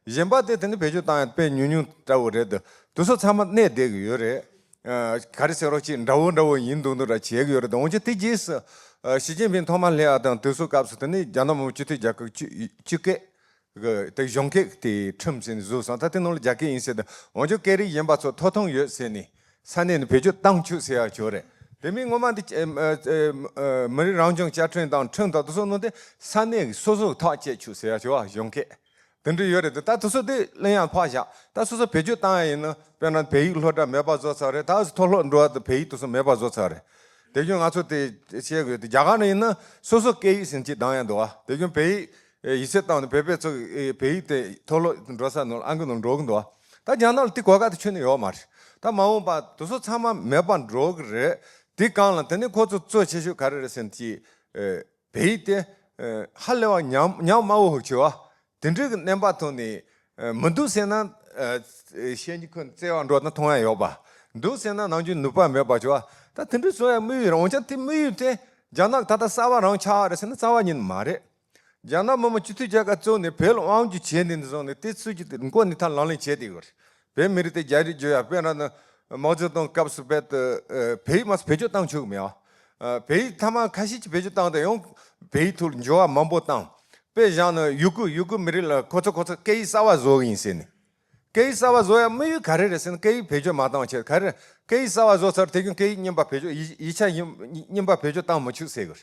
གཞན་པ་དེ་དེ་ནི་བེད་སྤྱོད་བཏང་ཡ་དཔེ་ཉུང་ཉུང་འདྲ་བོ་རེད་འདུག་དེ་ཚོ་ཚང་མ་གནས་བསྡད་ཀྱི་ཡོད་རེད། ཨ་ག་རེ་ཟེར་རོགས་ཅིག་འདྲ་བོ་འདྲ་བོ་ཡིན་འདུག་འདུག་འདྲ་བྱེད་ཀྱི་ཡོད་རེད། འོན་ཀྱང་དེ་རྗེས་སུ་ཨ་ཞི་ཅིན་ཕིང་ཐོག་མར་སླེབས་ཡ་དང་དེ་ཚོ་སྐབས་སུ་དེ་ནི་རྒྱ་ནག་མི་དམངས་སྤྱི་མཐུན་རྒྱལ་ཁབ་སྤྱི་སྤྱི་སྐད་གི་དེ་གཞུང་སྐད་དེ་ཁྲིམས་ཟེར་ནས་བཟོས་སོང་། ད་དེ་ནང་ལ་རྒྱ་སྐད་ཡིན་ཟེར་དུས། འོན་ཀྱང་སྐད་རིགས་གཞན་པ་ཚོ་ཐོབ་ཐང་ཡོད་ཟེར་ནས་ས་གནས་ནས་བེད་སྤྱོད་བཏང་བཅུག་ཟེར་ཡ་ཅིག་ཡོད་རེད། དེ་མིན་སྔོན་མ་འདི་ཨ་ཨ་མི་རིགས་རང་སྐྱོང་བཅའ་ཁྲིམས་དང་ཁྲིམས་དང་དེ་ཚོ་ནང་དེ་ས་གནས་ཀྱི་སོ་སོ་ཐག་བཅད་བཅུག་ཟེར་ཡ་ཅིག་ཡོད་པ། གཞུང་སྐད་དེ་འདྲ་ཡོད་རེད། དེ་ད་དེ་ཚོ་དེ་གླེང་ཡ་ཕར་བཞག་ད་སོ་སོ་བེད་སྤྱོད་བཏང་ཡ་ཡིན་ན། དཔེར་ན་བལ་ཡུལ་སློབ་གྲྭ་མེད་པ་བཟོ་ཚར་རེད། ད་མཐོ་སློབ་འགྲོ་བ་དེ་བལ་ཡིག་དེ་ཚོ་མེད་པ་བཟོ་ཚར་རེད། དེ་བཞིན་ང་ཚོ་དེ་བཤད་དགོས་དེ་རྒྱ་གར་ནང་ཡིན་ན་སོ་སོ་སྐད་ཡིག་ཟེར་ཅིག་གདམ་ཡ་འདུག་བ། དེ་བཞིན་བལ་ཡིག་ ཡིག་ཚད་བཏང་ནས་བོད་པའི་ཚོ་བོད་ཡིག་དེ་མཐོ་སློབ་འགྲོ་ས་ནང་ཨང་ཀི་ནང་འགྲོ་གི་འདུག་ད་རྒྱ་ནག་ལ་དེ་གོ་སྐབས་དེ་ཁྱོན་ནས་ཡོད་མ་རེད། ད་མ་འོངས་པ་དེ་ཚོ་ཚང་མ་མེད་པ་འགྲོ་གི་རེད། དེ་གང་ལ་དེ་ནས་ཁོ་ཚོ་གཙོ་ཆེ་ཤོས་ག་རེ་རེད་ཟེར་ན་ཅིག་བོད་ཡིག་དེ་ཧ་ལས་པ་ཉམས་ཉམས་དམའ་བོ་ཧུར་ཆེ་བ། དེ་འདྲའི་གི་གནས་བབ་ཐོག་ནས་མི་འདུག་ཟེར་ན། བཤད་ཉེས་ཁོ་བཙལ་བ་འགྲོ་ན་མཐོང་ཡ་ཡོད་པ། འདུག་ཟེར་ན་ནམ་རྒྱུན་ནུས་པ་མེད་པ་བྱུང་བ། ད་དེ་འདྲའི་བཟོ་ཡ་དམིགས་ཡུལ་རེད། འོན་ཀྱང་དེ་དམིགས་ཡུལ་དེ་རྒྱ་ནག་ད་ལྟ་གསར་བ་རང་ཆགས་རེད་ཟེར་ན་རྩ་བ་ཉིད་ནས་མ་རེད། རྒྱ་ནག་མི་དམངས་སྤྱི་མཐུན་རྒྱལ་ཁབ་བཙུགས་ནས་བོད་ལ་དབང་སྒྱུར་བྱས་ནས་འདི་བཟུང་ནས་དེ་ཚུལ་གྱི་མགོ་ནས་ཐར་ལག་ལེན་བྱས་བསྡད་ཡོད་རེད། བོད་མི་རིགས་དེ་རྒྱ་རིགས་བརྗོད་ཡ་དཔེར་ན་ནི་མའོ་ཙེ་ཏུང་སྐབས་སུ་བོད་དུ་བོད་ཡིག་མ་བེད་སྤྱོད་བཏང་ཆོག་གི་མེད་ཨ། བོད་ཡིག་མཐའ་མ་ཁ་ཤས་ཀྱིས་བེད་སྤྱོད་བཏང་སྟེ་ཡང་བོད་ཡིག་ཐོག་ལ་འགྱུར་བ་མང་པོ་བཏང་། དཔེ་བཞག་ན་ཡུ་གུར་ཡུ་གུར་མི་རིགས་ལ་ཁོ་ཚོ་ཁོ་ཚོ་སྐད་ཡིག་གསར་བ་བཟོ་གི་ཡིན་ཟེར་ནས། སྐད་ཡིག་གསར་བ་བཟོ་ཡ་དམིགས་ཡུལ་ག་རེ་རེད་ཟེར་ན་སྐད་ཡིག་བེད་སྤྱོད་མ་བཏང་བ་བྱས། ག་རེ་སྐད་ཡིག་གསར་བ་བཟོ་ཚར་དེ་གཞུང་སྐད་ཡིག་རྙིང་པ་བེད་སྤྱོད་ཡིག་ཡིག་ཆ་རྙིང་རྙིང་པ་བེད་སྤྱོད་བཏང་མི་ཆོག་ཟེར་གི་རེད།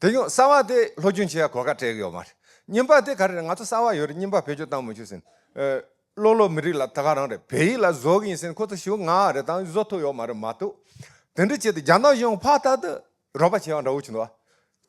དེ་གཞུང་གསར་བ་དེ་སློབ་སྦྱོང་བྱེད་ཡ་གོ་སྐབས་སྤྲད་གི་ཡོད་མ་རེད། རྙིང་པ་དེ་ག་རེ་རེད། ང་ཚོ་གསར་བ་ཡོད་རེད། རྙིང་པ་བེད་སྤྱོད་བཏང་མི་ཆོག་ཟེར་ནས། ཨ། ལོ་ལོ་མི་རིགས་ལ་ད་ག་རང་རེད། བོད་ཡིག་ལ་བཟོ་གི་ཡིན་ཟེར་ནས་ཁོ་ཚོ་ཞེ་པོ་ངར་རེད། ད་བཟོ་ཐུབ་ཡོད་མ་རེད་མ་གཏོགས། དེ་འདྲ་བྱས་ཏེ་རྒྱ་ནག་གཞུང་ཕར་ལྟ་དུས་རོགས་པ་བྱེད་ཡག་འདྲ་བོ་བྱུང་འདུག་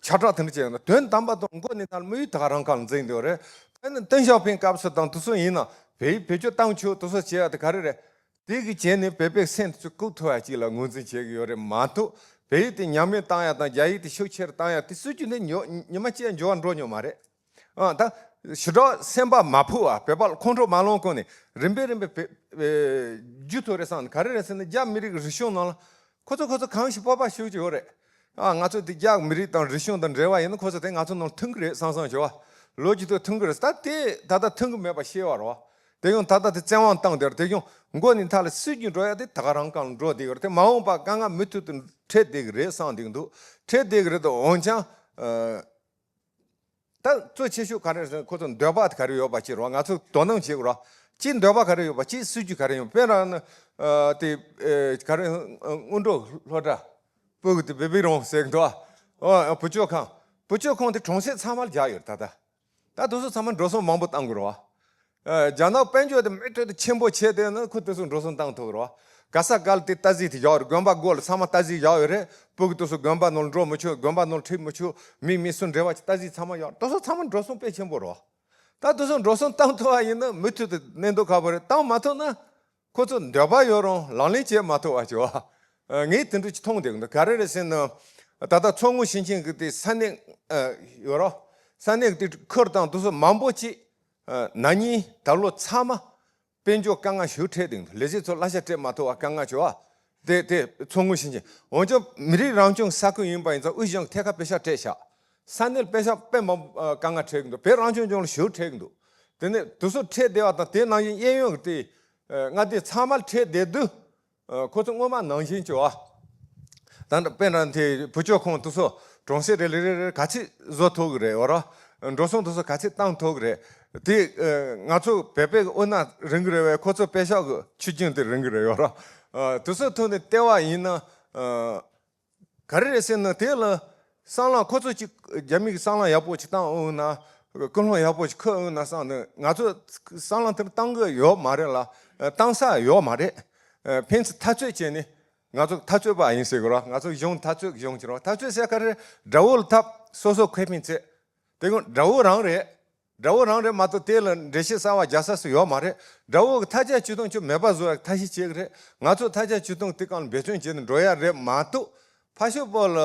ཁྱབ་བསྒྲགས་དེ་འདྲ་བྱས་ཡོད་ན་དོན་དམ་པ་དང་མགོ་ནས་ཐར་དམིགས་ཡུལ་ད་ག་རང་སྒང་ལ་འཛིན་འདུག་རེད། དཔེར་ན་ཏེང་ཞའོ་ཕིང་སྐབས་སུ་དང་དེ་ཚོ་ཡིན་ན་བོད་ཡིག་བེད་སྤྱོད་བཏང་ཆོག་དེ་ཚོ་བྱེད་ཡག་དེ་ག་རེ་རེད། དེ་གི་བྱས་ནས་བོད་པའི་སེམས་ཚུར་བཀུག་ཐུབ་པ་ཅིག་ལ་ངོས་འཛིན་བྱེད་ཀྱི་ཡོད་རེད་མ་གཏོགས། བོད་ཡིག་དེ་ཉམས་ལེན་བཏང་ཡ་དང་རྒྱ་ཡིག་དེ་ཤུགས་ཆེར་བཏང་ཡ་དེ་སྲིད་ཇུས་དེ་ཉོ་ཉི་མ་གཅིག་འགྱུར་བ་འགྲོ་མྱོང་མ་རེད། ཨ། ད་ཞི་དྲག་སེམས་པ་མ་ཕུག་པ། བོད་པ་ལ་ཁོང་ཁྲོ་མ་ལངས་གོང་ནས་རིམ་པས་རིམ་པས་བོད་བོད་རྒྱུད་ཐོག་རེ་སང་ག་རེ་རེད་ཟེར་ན། རྒྱ་མི་རིགས་རིག་གཞུང་ནང་ལ་ཁོ་ཚོ་ཁོ་ཚོ་གང་ཞིག་སྤོབས་པ་ཤུགས་ཀྱི་ཡོད་རེད། ཨ། ང་ཚོ་དེ་རྒྱ་མི་རིགས་དང་རིག་གཞུང་དང་འབྲེལ་བ་ཡིན་ན་ཁོ་ཚོ་དེ་ང་ཚོ་ནང་ལ་མཐུན་གི་རེད་བསམ་བསམ་བྱེད་པ། ལོ་རྒྱུས་ཐོག་མཐུན་གི་རེད། ད་དེ་ད་ལྟ་མཐུན་གི་མེད་པ་ཤེས་པ་རེད་བ། དེ་ཡང་ད་ལྟ་དེ་བཙན་དབང་བཏང་དེར་དེ་ཡང་མགོ་ནས་མཐའ་ལ་སྲིད་ཇུས་འགྲོ་ཡ་དེ་ད་ག་རང་སྒང་ལ་འགྲོ་བསྡད་ཡོད་རེད། དེ་མ་འོངས་པ་དཀའ་ངལ་མུ་མཐུད་དུ་འཕྲད་བསྡད་གི་རེད་བསམ་བསྡད་གི་འདུག་འཕྲད་བསྡད་གི་རེད་དོ། འོན་ཀྱང་། ཨ། ད་གཙོ་ཆེ་ཤོས་ག་རེ་རེད་ཟེར་ན་ཁོ་ཚོ་འདོད་པ་དེ་ག་རེ་ཡོད་པ་ཅིག་རེད་བ། ང་ཚོ་དོ་སྣང་བྱེད་དགོས་རེད་བ། གཅིག་འདོད་པ་ག་རེ་ཡོད་པ། གཅིག་སྲིད་ཇུས་ག་རེ་ཡོད། དཔེར་ན་ནི། ཨ། དེ། ཨེ། ག་རེ། སྔོན་འགྲོ་སློབ་གྲྭ། སྤུ་གུ་དེ་བེ་བི་རུམ་ཟེར་གི་འདུག་བ། ཨོ། བུ་བཅོལ་ཁང་། བུ་བཅོལ་ཁང་དེ་གྲོང་གསེབ་ཚང་མར་རྒྱག་ཡོད་རེད་ད་ལྟ། ད་དེ་ཚོ་ཚང་མ་འགྲོ་སོང་མང་པོ་བཏང་དགོས་རེད་བ། ཨ། རྒྱ་ནག་དཔལ་འབྱོར་དེ་མུ་མཐུད་དུ་ཆེན་པོ་བྱས་བསྡད་ན་ཁོ་དེ་ཚོ་འགྲོ་སོང་བཏང་ཐུབ་རེད་བ། ག་ས་ག་ལ་དེ་རྟ་གཟིག་དེ་བཞག་ཡོད་རེད། དགོན་པ་སྒོ་ལ་ཚང་མ་རྟ་གཟིག་བཞག་ཡོད་རེད། སྤུ་གུ་དེ་ཚོ་དགོན་པ་ནང་ལ་འགྲོ་མི་ཆོག་དགོན་པ་ནང་ལ་ཁྲིད་མི་ཆོག་མི་མི་སུ་འབྲེལ་བ་ཅིག་རྟ་གཟིག་ཚང་མ་བཞག་དེ་ཚོ་ཚང་མ་འགྲོ་སོང་དཔེ་ཆེན་པོ་རེད་བ། ད་དེ་ཚོ་འགྲོ་སོང་བཏང་ཐུབ་པ་ཡིན་ན་མུ་མཐུད་དུ་གནས་སྡོད་ཁག་པོ་རེད། བཏང་མ་ཐུབ་ན། ཁོ་ཚོ་འདོད་པ་ཡོད་རུང་ལག་ལེན་བྱེད་མ་ཐུབ་པ་བྱེད་པ། ཨ། ངས་དེ་འདྲ་ཅིག་མཐོང་བསྡད་ཀྱི་འདུག་ག་རེ་རེད་ཟེར་ན། ད་ལྟ་མཚོ་སྔོན་ཞིང་ཆེན་གྱི་དེ་ས་གནས། ཨ། ཡོད་རོ། ས་གནས་ཀྱི་དེ་ཁུལ་དང་དེ་ཚོ་མང་པོ་ཅིག་ཨ། ན་ནིང་ད་ལོ་ཚང་མ་དཔལ་འབྱོར་དཀའ་ངལ་ཞེ་པོ་འཕྲད་བསྡད་ཀྱི་འདུག་ལས་བྱེད་ཚོ་གླ་ཆ་སྤྲད་མ་ཐུབ་པ་དཀའ་ངལ་བྱུང་བ། དེ་དེ་མཚོ་སྔོན་ཞིང་ཆེན། འོན་ཀྱང་མི་རིགས་རང་སྐྱོང་ས་ཁུལ་ཡིན་པ་ཡིན་ཙང་དབུས་གཞུང་གིས་ཐད་ཀར་པེ་ཤག་སྤྲད་བཞག་ས་གནས་ལ་པེ་ཤག་དཔེ་མང་པོ་དཀའ་ངལ་འཕྲད་ཀྱི་འདུག་བོད་རང་སྐྱོང་ལྗོངས་ལ་ཞེ་པོ་འཕྲད་ཀྱི་འདུག་དེ་ནས་དེ་ཚོ་འཕྲད་བསྡད་པ་དང་དེ་ནང་བཞིན་གཡས་གཡོན་གྱི་དེ། ཨ། མངའ་སྡེ་ཚང་མར་འཕྲད་བསྡད་དུས། ཨ། ཁོ་ཚོ་སྔོན་མ་ནང་བཞིན་བྱས་པ། ད་ནི་དཔེར་ན་དེ་བུ་བཅོལ་ཁང་དེ་ཚོ་གྲོང་གསེབ་རེ་རེ་རེ་རེ་ག་ཚད་བཟོ་ཐུབ་ཀྱི་རེད་བ་ར། འགྲོ་སོང་དེ་ཚོ་ག་ཚད་བཏང་ཐུབ་ཀྱི་རེད། དེ། ཨ། ང་ཚོ་བོད་པའི་དབུ་ན་རིང་གི་རེད་བས། ཁོ་ཚོ་པེ་ཤག་གི་ཆུ་རྒྱུན་དེ་རིང་གི་རེད་བ་ར། ཨ། དེ་ཚོ་ཐོག་ནས་བལྟས་པ་ཡིན་ན། ཨ། ག་རེ་རེད་ཟེར་ན་དེ་ལ་བསམ་བློ་ཁོ་ཚོ་གཅིག་རྒྱ་མི་གི་བསམ་བློ་ཡག་པོ་ཅིག་བཏང་འོང་ན། ཀུན་སློང་ཡག་པོ་ཅིག་འཁོར་འོང་ན་བསམ་ནས། ང་ཚོ་བསམ་བློ་དེ་བཏང་གི་ཡོད་མ་རེད་ལ། བཏང་ས་ཡོད་མ་རེད། ཕན་ཚུན་འཐབ་རྩོད་བྱས་ནས། ང་ཚོ་འཐབ་རྩོད་པ་ཡིན་ཟེར་དགོས་ར། ང་ཚོ་གཞུང་འཐབ་རྩོད་གཞུང་བྱེད་ར། འཐབ་རྩོད་ཟེར་ག་རེ། དགྲ་བོ་ལ་འཐབ། སོ་སོ་ཁེ་ཕན་བཙལ། དེ་ཀུན་དགྲ་བོ་རང་རེད། དགྲ་བོ་རང་རེད་མ་གཏོགས་དེ་ལ་འགྲེལ་བཤད་གསར་བ་རྒྱག་ས་སུ་ཡོད་མ་རེད། དགྲ་བོ་གི་ཐལ་ཆ་ཇུས་གཏོང་ཁྱོད་མེད་པ་བཟོ་བའི་ཐབས་ཤེས་བྱེད་གི་རེད། ང་ཚོ་ཐལ་ཆ་ཇུས་གཏོང་དེ་གང་ལ་འབད་བརྩོན་བྱས་ནས་འགྲོ་ཡ་རེད་མ་གཏོགས། ཕར་ཕྱོགས་པོ་ལ་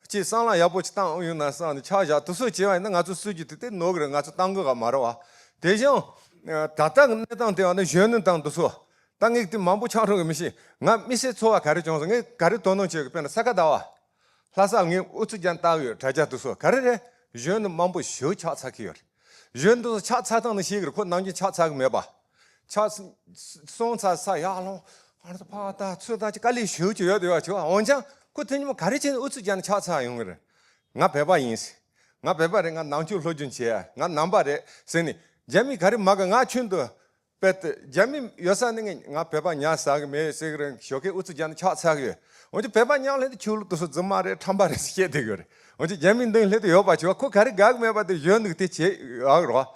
ཅིག་བསམ་བློ་ཡག་པོ་ཅིག་བཏང་ཡོང་ན་བསམ་ནས་ཆགས་བཞག་དེ་ཚོ་བྱས་པ་ཡིན་ན་ང་ཚོ་སྲིད་ཇུས་དེ་དེ་ནོར་གི་རེད། ང་ཚོ་བཏང་གི་ག་མ་རེད་བ། དེ་བཞིན་ད་ལྟ་གི་གནས་སྟངས་དེ་བ་ནི་གཞོན་ནུ་དང་དེ་ཚོ། ད་ངས་དེ་མང་པོ་ཆགས་འགྲོ་གི་མི་ཤེས། ང་དམིགས་བསལ་ཚོར་བ་ག་རེ་བྱུང་སོང་། ངས་ག་རེ་དོ་སྣང་བྱེད་གི། དཔེར་ན་ས་ག་ཟླ་བ། ལྷ་ས་ལ་ངས་ཨུ་ཚུགས་རྒྱག་ནས་བལྟ་གི་ཡོད། དྲ་རྒྱ་དེ་ཚོ་ག་རེ་རེད། གཞོན་ནུ་མང་པོ་ཞེ་པོ་ཆགས་ཚར་གི་ཡོད་རེད། གཞོན་ནུ་དེ་ཚོ་ཆགས་ཚར་སྟངས་ནི་ཤེས་གི་རེད། ཁོ་ནམ་རྒྱུན་ཆགས་ཚར་གི་མེད་པ། ཆགས་སོང་ཚར་ས་ཡར་ལོང་། ཨ་ནི་ཕར་ལྟ་ཚུར་ལྟ་ཅིག་དཀའ་ལས་ཞེ་པོ་ཅིག་ཡོད་དེ་བ་ཆེ་བ། འོན་ཀྱང་ཁོ་དེ་ཉིན་མོ་ག་རེ་བྱས་ནས་ཨུ་ཚུགས་རྒྱག་ནས་ཆགས་ཚར་ཡོང་གི་རེད། ང་བོད་པ་ཡིན་ཟེར། ང་བོད་པ་རེད། ང་ནང་ཆོས་སློབ་སྦྱོང་བྱས། ང་ནང་པ་རེད་ཟེར་ནས་རྒྱ་མི་ག་རེ་མ་ག་ང་ཁྱོན་དུ། དཔེ་དེ་རྒྱ་མི་ཡོད་ས་ནས་ང་བོད་པ་ཉར་ཟ་གི་མེད་ཟེར་གི་རེད། ཞོགས་ཀས་ཨུ་ཚུགས་རྒྱག་ནས་ཆགས་ཚར་གི་ཡོད། འོན་ཀྱང་བོད་པ་མཉམ་ལྷན་དུ་ཆོས་ལུགས་དེ་ཚོ་རྫུན་མ་རེད་ཁྲམ་པ་རེད་ཟེར་བཤད་བསྡད་གི་ཡོད་རེད། འོན་ཀྱང་རྒྱ་མི་མདུན་སླེབས་དུ་ཡོད་པ་བྱས་པ་ཁོ་ག་རེ་དགའ་གི་མེད་པ་དེ་གཞོན་ནུ་དེ་བྱེད་ཡག་རོགས།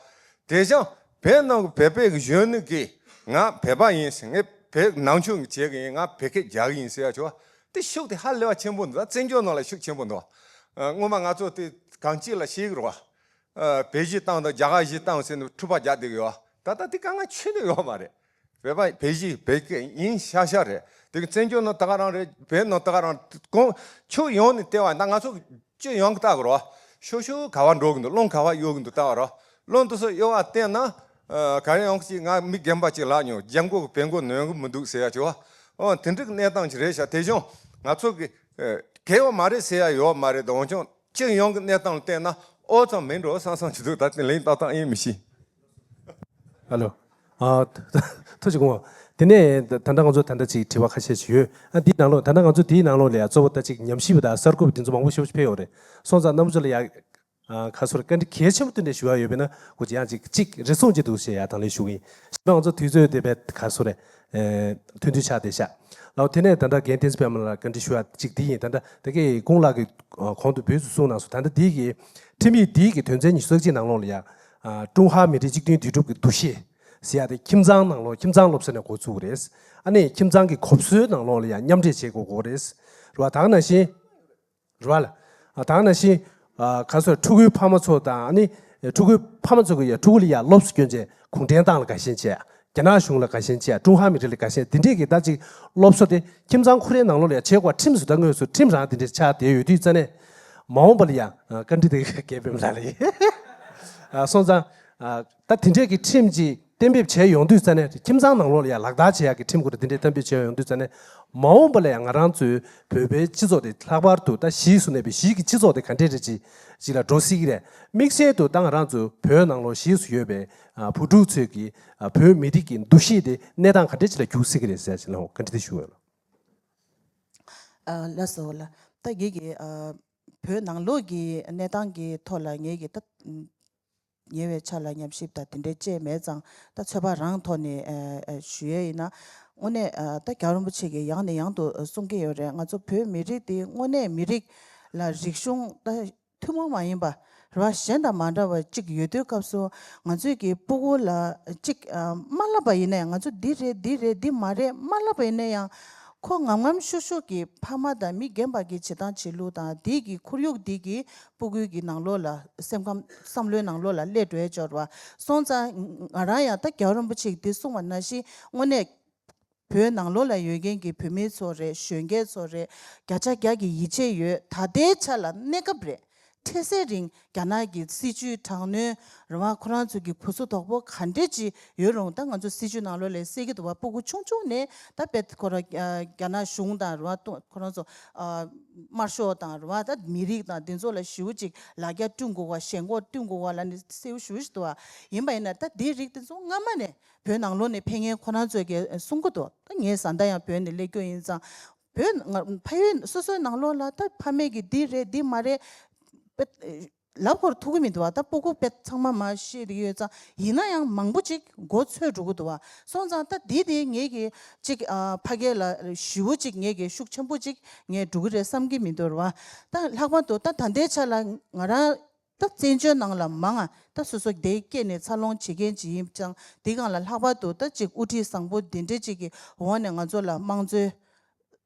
དེ་བཞིན་བོད་ནང་གི་བོད་པའི་གི་གཞོན་ནུ་གིས་ང་བོད་པ་ཡིན་ཟེར། ངས་བོད་ནང་ཆོས་བྱེད་གི་ཡིན། ང་བོད་སྐད་རྒྱག་གི་ཡིན་ཟེར་ཡ་བྱས་པ་དེ་ཤུགས་དེ་ཧ་ལས་པ་ཆེན་པོ་འདུག་བཙན་བྱོལ་ནང་ལ་ཤུགས་ཆེན་པོ་འདུག་སྔོན་མ་ང་ཚོ་དེ་གངས་སྐྱིད་ལ་ཤེས་གི་རོགས། ཨ། བོད་གཞས་བཏང་དང་རྒྱ་གར་གཞས་བཏང་ཟེར་ནས་འཁྲུག་པ་རྒྱག་བསྡད་ཀྱི་ཡོད། ད་ལྟ་དེ་དཀའ་ངལ་ཆེ་ནི་ཡོད་མ་རེད། བོད་པ་བོད་གཞས་བོད་སྐད་ཡིན་ཤག་ཤག་རེད། དེ་གི་བཙན་བྱོལ་ནང་ད་ག་རང་རེད། བོད་ནང་ད་ག་རང་གོང་ཕྱོགས་ཡོངས་ནས་བལྟས་པ་ན། ང་ཚོ་སྤྱི་ཡོངས་ཀྱི་ལྟ་གི་རོ། ཤོ་ཤོ་ག་བ་འགྲོ་གི་འདུག་རླུང་ག་བ་གཡོ་གི་འདུག་ལྟ་བ་རོ། རླུང་དེ་ཚོ་གཡོ་བ་བལྟས་ན། ཨ། ག་རེ་ཡོང་གི་ཅིག་ང་མི་རྒན་པ་ཅིག་ལབ་མྱོང་། རྒྱབ་མགོ་གི་བེམ་མགོ་ནོན་གི་མི་འདུག་ཟེར་ཡ་ཅིག་བ། ཨོ། དེ་འདྲ་གི་གནས་སྟངས་ཅིག་རེད་ཤག་དེ་བྱུང་ང་ཚོ་གི། ཨ། གལ་ཡོད་མ་རེད་ཟེར་ཡ་ཡོད་མ་རེད། འོན་ཀྱང་སྤྱི་ཡོངས་ཀྱི་གནས་སྟངས་ལ་བལྟས་ན་ཨོ་ཙམ་མིན་འགྲོ་བསམ་བསམ་ཅིག་འདུག་ད་དེ་ལན་ཏག་ཏག་ཡིན་མི་ཤེས། ཨ་ལོ། ཨ། ཐུགས་རྗེ་ཆེ། དེ་ནས་ད་ལྟ་ང་ཚོ་ད་ལྟ་ཅིག་དྲི་བ་ཁ་ཤས་ཅིག་ཡོད། ཨ། འདིའི་ནང་ལོགས། ད་ལྟ་ང་ཚོ་འདིའི་ནང་ལོགས་ལ་ཡ་གཙོ་བོ་ད་ཅིག་ཉམས་ཞིབ་པ་དང་གསར་འགོད་པ་དེ་ཚོ་མང་པོ་ཞེ་པོ་ཅིག་ཕེབས་ཡོད་རེད། སོང་ཙང་རྣམ་པ་ཚོ་ལ་ཡ། ཨ། ག་རེ་ཟེར། བཀའ་འདྲི་གལ་ཆེན་པོ་དེ་འདྲ་ཞུ་བ་ཡོད་པས་ན། ཁོ་ཅིག་ཡང་ཅིག་ཅིག་རེ་ཟུང་ཅིག་འདུག་ཞེས་ཡ་དང་ལེན་ཞུ་གི་ཡིན། ཞེས་ང་ཚོ་དུས་ཚོད་དེ་བས་ག་རེ་ཟེར། ཨེ། ཐུང་ཐུང་ཆགས་བསྡད་ཤག་ལགས། དེ་ནས་ད་ལྟ་རྒན་བསྟན་འཛིན་པད་མ་ལགས་བཀའ་འདྲི་ཞུ་བ་ཅིག་འདི་ཡིན། ད་ལྟ་ད་གིན་ཀུན་ལགས་ཀྱིས་གོང་དུ་འབུལ་དུ་གསུངས་གནང་སོང་། ད་ལྟ་འདི་གི་ཁྲིམས་ཡིག་འདི་གི་དོན་ཚན་ཉི་ཤུ་རྩ་གཅིག་ནང་ལོགས་ལ་ཡ། ཨ། ཀྲུང་ཧྭ་མི་རིགས་གཅིག་མཐུན་འདུས་གྲུབ་ཀྱི་འདུ་ཤེས་ཟེར་ཡ་དེ་ཁྱིམ་ཚང་ནང་ལོགས། ཁྱིམ་ཚང་སློབ་གསོ་ནས་འགོ་ཚུགས་ཀྱི་རེད། ཨ་ནི་ཁྱིམ་ཚང་གི་གོ་སོའི་ནང་ལོགས་ལ་ཡ་མཉམ་འདྲེས་བྱེད་དགོས་ཀྱི་རེད། རེད་བ། ད་ག་ནང་བཞིན། རེད་བ་ལ། ཨ། ད་ག་ནང་བཞིན། ཨ། ག་རེ་ཟེར། ཕྲུ་གུའི་ཕ་མ་ཚོ་དང་། ཨ་ནི་ཕྲུ་གུའི་ཕ་མ་ཚོ་གིས་ཡ་ཕྲུ་གུ་ལ་ཡ་སློབ་གསོ་སྐྱོན་ཆེད་གུང་ཁྲན་ཏང་ལ་དགའ་ཞེན་བྱས། རྒྱ་ནག་གཞུང་ལ་དགའ་ཞེན་བྱས། ཀྲུང་ཧྭ་མི་རིགས་ལ་དགའ་ཞེན། དེ་འདྲས་ཀྱི་ད་ཅིག་སློབ་གསོ་དེ་ཁྱིམ་ཚང་ཁོ་རའི་ནང་ལོགས་ལ་ཡ་བྱེད་དགོས། ཁྲིམས་སུ་ད་དངོས་སུ་ཁྲིམས་རང་དེ་འདྲས་ཆགས་བསྡད་ཡོད་དུས་ཙ་ནས། མ་འོངས་པ་ལ་ཡ། ཨ། བཀའ་འདྲི་དེ་རྒན་པད་མ་ལགས་ལ་ཡིན། ཨ། སོང་ཙང་། ཨ། ད་དེ་འདྲས་ཀྱི་ཁྲིམས་ཅིག་གཏན་འབེབས་བྱས་ཡོང་དུས་ཙ་ནས། ཁྱིམ་ཚང་ནང་ལོགས་ལ་ཡ་ལག་བསྟར་བྱེད་ཡག་གི་ཁྲིམས་ཁོ་ར་དེ་འདྲས་གཏན་འབེབས་བྱས་ཡོང་དུས་ཙ་ནས། མ་འོངས་པ་ལ་ཡ་ང་རང་ཚོའི་བོད་པའི་སྤྱི་ཚོགས་དེ། ལྷག་པར་དུ་ད་གཞིས་སུ་གནས་པའི་གཞིས་ཀྱི་སྤྱི་ཚོགས་དེ་ག་འདྲས་རེད། ཅིག་ཅིག་ལ་འགྲོ་སྲིད་ཀྱི་རེད། དམིགས་བསལ་དུ་ད་ང་རང་ཚོ་བོད་ནང་ལོགས་གཞིས་སུ་ཡོད་པའི། ཨ། བུ་ཕྲུག་ཚོས་ཀྱི། ཨ། བོད་མི་རིགས་ཀྱི་འདུ་ཤེས་དེ་གནས་སྟངས་ག་འདྲས་ཅིག་ལ་འགྱུར་སྲིད་ཀྱི་རེད་ཟེར་ཅིག་ལ་བཀའ་འདྲི་དེ་ཞུ་འོས་ལགས། ཨ། ལགས་སོ་ལགས། ད་ངེད་ཀྱི། ཨ། བོད་ནང་ལོགས་ཀྱི་གནས་སྟངས་ཀྱི་ཐོག་ལ་ངེད་ཀྱི་ད་ཉེ་བའི་ཆར་ལ་ཉམས་ཞིབ་དང་དེ་འདྲའི་བྱས་མེད་ཙང་། ད་ཚོད་དཔག་རང་ཐོག་ནས། ཨ། ཨ། ཞུ་ཡས་ཡིན་ན། དངོས་གནས། ཨ། ད་རྒྱལ་བ་རིན་པོ་ཆེ་གིས་ཡང་ནས་ཡང་དུ་གསུང་གི་ཡོད་རེད། ང་ཚོ་བོད་མི་རིགས་འདི་དངོས་གནས་མི་རིགས་ལ་རིག་གཞུང་ད་ཐུན་མོང་མ་ཡིན་པ། རེད་བ། གཞན་དང་མ་འདྲ་བ་ཅིག་ཡོད་དུས་སྐབས་སུ། ང་ཚོས་ཀྱི་སྤུ་གུ་ལ་ཅིག་ཨ། མ་བསླབ་པ་ཡིན་ན་ཡང་། ང་ཚོས་འདི་རེད་འདི་རེད་འདི་མ་རེད་མ་བསླབ་པ་ཡིན་ན་ཡང་། ཁོ་ངམ་ངམ་ཤུགས་ཤུགས་ཀྱིས་ཕ་མ་དང་མི་རྒན་པ་གི་བྱེད་སྟངས་བྱེད་ལུགས་དང་། འདི་གི་ཁོར་ཡུག་འདི་གི་སྤུ་གུའི་གི་ནང་ལོགས་ལ། སེམས་ཁམས་བསམ་བློའི་ནང་ལོགས་ལ་སླེབས་འགྲོ་ཡས་ཅིག་ཡོད་རེད་བ། སོང་ཙང་ང་རང་ཡང་ད་རྒྱལ་བ་རིན་པོ་ཆེས་འདི་གསུངས་པ་ནང་བཞིན། དངོས་གནས་བོད་ནང་ལོགས་ལ་ཡོད་མཁན་གྱི་བོད་མི་ཚོ་རེད། གཞོན་སྐྱེས་ཚོ་རེད། བརྒྱ་ཆ་བརྒྱ་གི་ཡིད་ཆེས་ཡོད། ད་ལྟའི་ཆ་ལ་གནས་སྐབས་རེད། འཕྲལ་སེལ་རིང་རྒྱ་ནག་གི་སྲིད་ཇུས་དྲག་གནོན་རེད་བ། ཁོ་རང་ཚོ་གི་བུ་སུ་དོག་པོ་ག་འདྲས་ཅིག་ཡོད་རུང་། ད་ང་ཚོ་སྲིད་ཇུས་ནང་ལོགས་ལ་གསལ་གྱི་འདུག་བ། སྤུ་གུ་ཆུང་ཆུང་ནས་ད་དཔེ་ཁོ་རང་། ཨ། རྒྱ་ནག་གཞུང་དང་རེད་བ། ཏུ་ཁོ་རང་ཚོ། ཨ། དམར་ཤོག་དང་རེད་བ། ད་མི་རིགས་དང་འདི་ཚོ་ལ་ཞེ་པོ་ཅིག་ལ་རྒྱ་བསྐྲུན་དགོས་པ། ཞེན་ཁོག་བསྐྲུན་དགོས་པ་ལབ་ནས་གསལ་པོ་ཞེ་པོ་ཅིག་འདུག་བ། ཡིན་པ་ཡིན་ན་ད་འདིའི་རིགས་དེ་ཚོ་སྔ་མ་ནས་བོད་ནང་ལོགས་ནས་ཕེབས་མཁན་ཁོ་རང་ཚོས་ཀྱི་གསུང་གི་འདུག་ད་ངའི་བཟའ་ཟླ་ཡང་བོད་ནས་སླེབས་རྒྱུ་ཡིན་ཙང་། བོད་ནང་ཕ་ཡུལ་སོ་སོའི་ནང་ལོགས་ལ་ད་ཕ་མས་ཀྱིས་འདི་རེད་འདི་མ་རེད་དཔེ་ལབ་ཁོ་ར་ཐུབ་ཀྱི་མི་འདུག་བ། ད་སྤུ་གུ་དཔེ་ཚང་མ་མར་ཤེས་ཀྱི་ཡོད་ཙང་། ཡིན་ན་ཡང་མང་པོ་ཅིག་མགོ་ཚོས་འགྲོ་གི་འདུག་བ། སོང་ཙང་ད་འདི་དེ་ངེད་ཀྱི་ཅིག་ཨ། ཕ་སྐད་ལ་ཞེ་པོ་ཅིག་ངེད་ཀྱི་ཤུགས་ཆེན་པོ་ཅིག་ངས་འགྲོ་གི་རེད་བསམ་གྱི་མི་འདུག་རེད་བ། ད་ལྷག་པར་དུ་ད་ད་ལྟའི་ཆ་ལ་ང་རང་ད་བཙན་བྱོལ་ནང་ལ་མང་ང་ད་སོ་སོ་དེ་སྐྱེས་ནས་འཚར་ལོངས་བྱེད་མཁན་ཅིག་ཡིན་ཙང་། དེ་སྒང་ལ་ལྷག་པར་དུ་ད་ཅིག་དབུ་ཁྲིད་བཟང་པོ་དེ་འདྲས་ཅིག་གི་འོག་ནས་ང་ཚོ་ལ་དམངས་གཙོའི་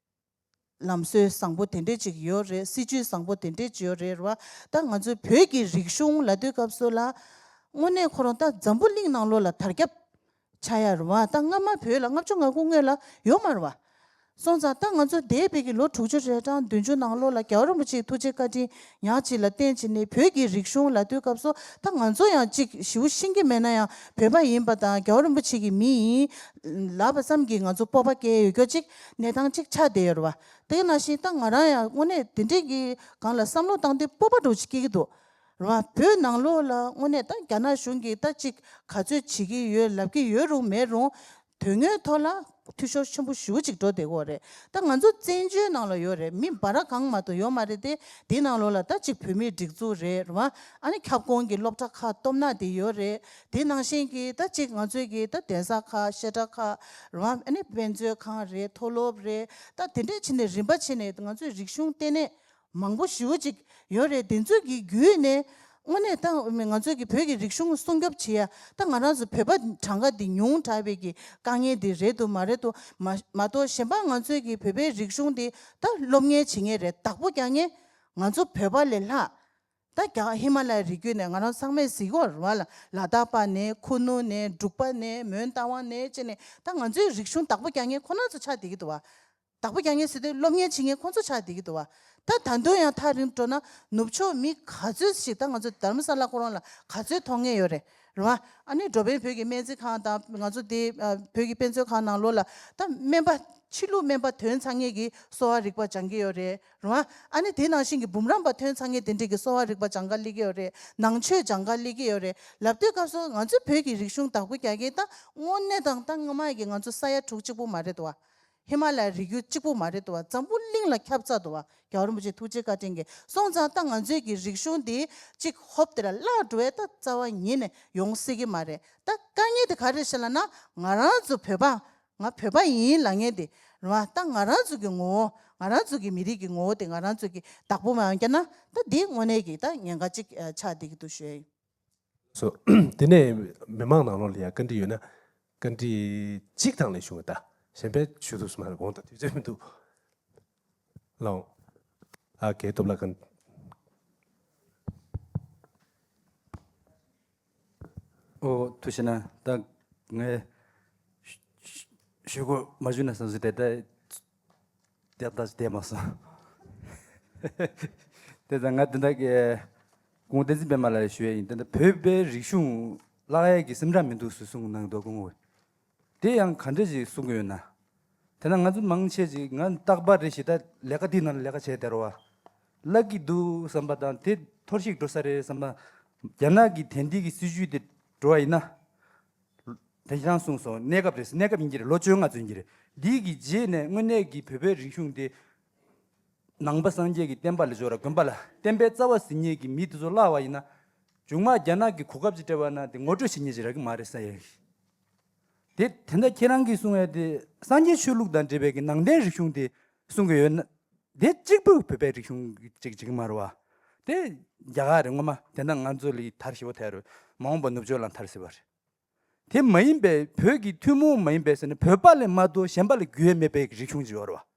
ལམ་སྲོལ་བཟང་པོ་དེ་འདྲས་ཅིག་ཡོད་རེད། སྲིད་ཇུས་བཟང་པོ་དེ་འདྲས་ཅིག་ཡོད་རེད་རེད་བ། ད་ང་ཚོའི་བོད་ཀྱི་རིག་གཞུང་ལབ་དུས་སྐབས་སུ་ལ། དངོས་གནས་ཁོ་རང་ད་འཛམ་བུ་གླིང་ནང་ལོགས་ལ་དར་ཁྱབ་ཆགས་ཡ་རེད་བ། ད་སྔ་མ་བོད་ལ་ལྔ་བཅུ་ང་དགུ་སྔོན་ལ་ཡོད་མ་རེད་བ། སོང་ཙང་ད་ང་ཚོ་འདས་པའི་གི་ལོ་དྲུག་ཅུ་རེ་གྲངས་བདུན་ཅུ་ནང་ལོགས་ལ་རྒྱལ་བ་རིན་པོ་ཆེའི་ཐུགས་རྗེ་བཀའ་དྲིན་ཉག་གཅིག་ལ་བརྟེན་བྱས་ནས། བོད་ཀྱི་རིག་གཞུང་ལབ་དུས་སྐབས་སུ་ད་ང་ཚོ་ཡང་ཅིག་ཞེ་པོ་ཤེས་ཀྱི་མེད་ན་ཡང་། བོད་པ་ཡིན་པ་དང་རྒྱལ་བ་རིན་པོ་ཆེ་གི་མི་ཡིན་ལབ་པ་ཙམ་གྱིས་ང་ཚོ་སྤོབས་པ་སྐྱེ་ཡོད་རྒྱུ་ཅིག་གནས་སྟངས་ཅིག་ཆགས་བསྡད་ཡོད་རེད་བ། དེ་ནང་བཞིན་ད་ང་རང་ཡང་དངོས་གནས་དེ་འདྲས་ཀྱི་སྒང་ལ་བསམ་བློ་བཏང་དུས་སྤོབས་པ་འདྲ་བོ་ཅིག་སྐྱེ་གི་འདུག་རེད་བ། བོད་ནང་ལོགས་ལ་དངོས་གནས་ད་རྒྱ་ནག་གཞུང་གིས་ད་ཅིག་ག་ཚོད་བྱེད་ཀྱི་ཡོད་ལབ་ཀྱི་ཡོད་རུང་མེད་རུང་། དོན་དངོས་ཐོག་ལ་འཐུས་ཤོར་ཆེན་པོ་ཞེ་པོ་ཅིག་འགྲོ་བསྡད་ཀྱི་ཡོད་རེད། ད་ང་ཚོ་བཙན་བྱོལ་ནང་ལ་ཡོད་རེད། མི་འབའ་ར་གང་མ་གཏོགས་ཡོད་མ་རེད་དེ། དེའི་ནང་ལོགས་ལ་ད་ཅིག་བོད་མིའི་སྒྲིག་འཛུགས་རེད་རེད་བ། ཨ་ནི་ཁྱབ་ཁོངས་ཀྱི་སློབ་གྲྭ་ཁག་སྟོབས་ན་དེ་ཡོད་རེད། དེ་ནང་བཞིན་གྱི་ད་ཅིག་ང་ཚོའི་གི་ད་གདན་ས་ཁག་བཤད་གྲྭ་ཁག་རེད་བ། ཨ་ནི་དཔེ་མཛོད་ཁང་རེད། མཐོ་སློབ་རེད། ད་དེ་འདྲས་བྱས་ནས་རིམ་པ་བྱས་ནས་ང་ཚོའི་རིག་གཞུང་ལྟེ་གནས་མང་པོ་ཞེ་པོ་ཅིག་ཡོད་རེད། དེ་ཚོའི་གི་བརྒྱུད་ནས་དངོས་གནས་ད་ང་ཚོའི་གི་བོད་ཀྱི་རིག་གཞུང་སྲུང་སྐྱོབ་བྱེད་ཡ། ད་ང་རང་ཚོ་བོད་པ་གྲངས་ཀ་འདི་ཉུང་དྲགས་པའི་གི་དཀའ་ངལ་འདི་རེད་འདུག་མ་རེད་འདུག་མ་མ་གཏོགས། གཞན་པ་ང་ཚོའི་གི་བོད་པའི་རིག་གཞུང་འདི་ད་སློབ་གཉེར་བྱེད་མཁན་རེད། བདག་པོ་རྒྱག་མཁན་ང་ཚོ་བོད་པ་ལས་ལྷག་ད་རྒྱ་ཧི་མ་ལ་ཡའི་རི་རྒྱུད་ནས་ང་རང་ཚང་མས་གཟིགས་ཡོད་རེད་བ། ལ་ལ་དྭགས་པ་ནས་ཁུ་ནུ་ནས་འབྲུག་པ་ནས་མོན་རྟ་དབང་ནས་བྱས་ནས་ད་ང་ཚོའི་རིག་གཞུང་བདག་པོ་རྒྱག་མཁན་ཁོ་རང་ཚོ་ཆགས་བསྡད་ཀྱི་འདུག་བ། བདག་པོ་རྒྱག་མཁན་ཟེར་དུས་སློབ་གཉེར་བྱེད་མཁན་ཁོ་ཚོ་ཆགས་བསྡད་ཀྱི་འདུག་བ། ད་ད་དུང་ཡང་ཐག་རིང་འགྲོ་ན་ནུབ་ཕྱོགས་མི་ག་ཚོད་ཞིག་ད་ང་ཚོ་དྷརྨ་ས་ལ་ཁོ་རང་ལ་ག་ཚོད་མཐོང་མཁན་ཡོད་རེད། རེད་བ། ཨ་ནི་འགྲོ་ཕན་བོད་ཀྱི་སྨན་རྩིས་ཁང་དང་ང་ཚོ་དེ་ཨ་བོད་ཀྱི་དཔེ་མཛོད་ཁང་ནང་ལོགས་ལ་ད་སྨན་པ་ཕྱི་ལུགས་སྨན་པ་ཐོན་ཚར་མཁན་གྱི་གསོ་བ་རིག་པ་སྦྱང་གི་ཡོད་རེད། རེད་བ། ཨ་ནི་དེ་ནང་བཞིན་གྱི་འབུམ་རམས་པ་ཐོན་ཚར་མཁན་དེ་འདྲས་ཀྱི་གསོ་བ་རིག་པ་སྦྱང་ག་སླེབས་ཀྱི་ཡོད་རེད། ནང་ཆོས་སྦྱང་ག་སླེབས་ཀྱི་ཡོད་རེད། ལབ་དུས་སྐབས་སུ་ང་ཚོའི་བོད་ཀྱི་རིག་གཞུང་བདག་པོ་རྒྱག་མཁན་ད་དངོས་གནས་དང་ད་སྔ་མ་གི་ང་ཚོ་ས་ཡ་དྲུག་གཅིག་པོ་མ་རེད་དོ། ཧི་མ་ལ་ཡའི་རི་རྒྱུད་གཅིག་པོ་མ་རེད་དོ། འཛམ་བུ་གླིང་ལ་ཁྱབ་ཚར་དོ། རྒྱལ་བ་རིན་པོ་ཆེ་ཐུགས་རྗེ་བཀའ་དྲིན་གྱིས། སོང་ཙང་ད་ང་ཚོའི་གི་རིག་གཞུང་འདི་གཅིག་ཧོབ་དེ་ལ་བརླག་འགྲོ་བའི་ད་རྩ་བ་ཉིད་ནས་ཡོང་སྲིད་ཀྱི་མ་རེད། ད་དཀའ་ངལ་དེ་ག་རེ་རེད་ལབ་ན་ང་རང་ཚོ་བོད་པ། ང་བོད་པ་ཡིན་ལབ་མཁན་དེ་རེད་བ། ད་ང་རང་ཚོ་གི་ངོ་བོ། ང་རང་ཚོ་གི་མི་རིགས་ཀྱི་ངོ་བོ་དེ་ང་རང་ཚོ་གི་བདག་པོ་མ་ཡོང་རྒྱུ་ན་ད་འདི་དངོས་གནས་ཀྱི་ད་ཉེན་ཁ་གཅིག་ཆགས་བསྡད་ཀྱི་འདུག་ཞུ་ཡ་ཡིན། སོ། དེ་ནས་མི་མང་ནང་ལོགས་ལ་ཡང་བཀའ་འདྲི་ཡོད་ན། བཀའ་འདྲི་གཅིག་དང་ལས་ཞུ་ད། གཞན་པའི་ཞུ་ཐུབ་སུ་མ་རེད། དགོངས་དག་དུས་ཚོད་མི་འདུག་ལའོ། ཨ་གའི་སྟོབས་ལགས་གང་། ཨོ་ཐུགས་རྗེ་གནང་། ད་ངས་ཞུ་ཞུ་དགོས་མ་ཞུ་ན་བསམ་སོང་། དེ་ལྟ་ཏག་ཏག་ཅིག་བསྡད་མ་སོང་། དེ་ཙང་ང་དེ་འདྲ་གི་སྐུ་ངོ་བསྟན་འཛིན་པད་མ་ལགས་ལ་ཞུ་ཡས་ཡིན། དེ་འདྲ་བོད་པའི་རིག་གཞུང་བརླག་ཡས་ཀྱི་སེམས་ཁྲལ་མི་འདུག་ཟེར་གསུངས་གནང་འདུག་སྐུ་ངོ། དེ་ཡང་ག་འདྲ་ཞིག་གསུང་གི་ཡོད་ན། དེ་ན་ང་ཚོ་མང་ཆེ་ཅིག་ང་རྟག་པར་རེ་ཞིག་ད་ལས་ཀ་འདི་ནང་ལ་ལས་ཀ་བྱས་བསྡད་རོ་བ། བརླག་གི་འདུག་བསམ་པ་དང་དེ་འཐོར་ཞིག་འགྲོ་ས་རེད་བསམ་པ། རྒྱ་ནག་གི་དེང་དུས་ཀྱི་སྲིད་བྱུས་དེ་འགྲོ་བ་ཡིན་ན། དེང་སང་གསུངས་སོང་། གནས་སྐབས་རེད། གནས་སྐབས་ཡིན་གྱི་རེད། ལོ་བཅོ་ལྔ་ཚུན་གྱི་རེད། འདི་གི་རྗེས་ནས་དངོས་གནས་ཀྱི་བོད་པའི་རིག་གཞུང་དེ་ནང་པ་སངས་རྒྱས་ཀྱི་བསྟན་པ་ལ་སྦྱོར་བ། དགོན་པ་ལ་བསྟན་པའི་རྩ་བ་ཟིན་མཁན་གྱི་མི་དེ་ཚོ་བརླག་པ་ཡིན་ན། མཇུག་མ་རྒྱ་ནག་གི་གོ་སྐབས་ཅིག་སྤྲད་པ་ན་དེ་ངོ་སྤྲོད་བྱེད་མཁན་ཅིག་རག་གི་མ་རེད་ས་ཡ་གི། དེ་དེ་འདྲ་ཁྱེད་རང་གིས་གསུང་ཡ་དེ་སངས་རྒྱས་ཆོས་ལུགས་དང་འབྲེལ་བའི་གི་ནང་བསྟན་རིག་གཞུང་དེ་གསུང་གི་ཡོད་ན། དེ་གཅིག་པུ་བོད་པའི་རིག་གཞུང་གཅིག་གཅིག་མ་རེད་བ། དེ་རྒྱ་གར་རེད། སྔོན་མ་དེ་འདྲ་ང་ཚོ་ལ་དར་ཞེ་པོ་ཐལ་རེད། མ་འོངས་པ་ནུབ་ཕྱོགས་ལ་དར་སྲིད་པ་རེད། དེ་མ་ཡིན་པའི་བོད་ཀྱི་ཐུན་མོང་མ་ཡིན་པའི་ཟེར་ནས་བོད་པ་ལས་མ་གཏོགས་གཞན་པ་ལ་རྒྱུས་ཡོད་མེད་པའི་རིག་གཞུང་ཅིག་ཡོད་རེད་བ།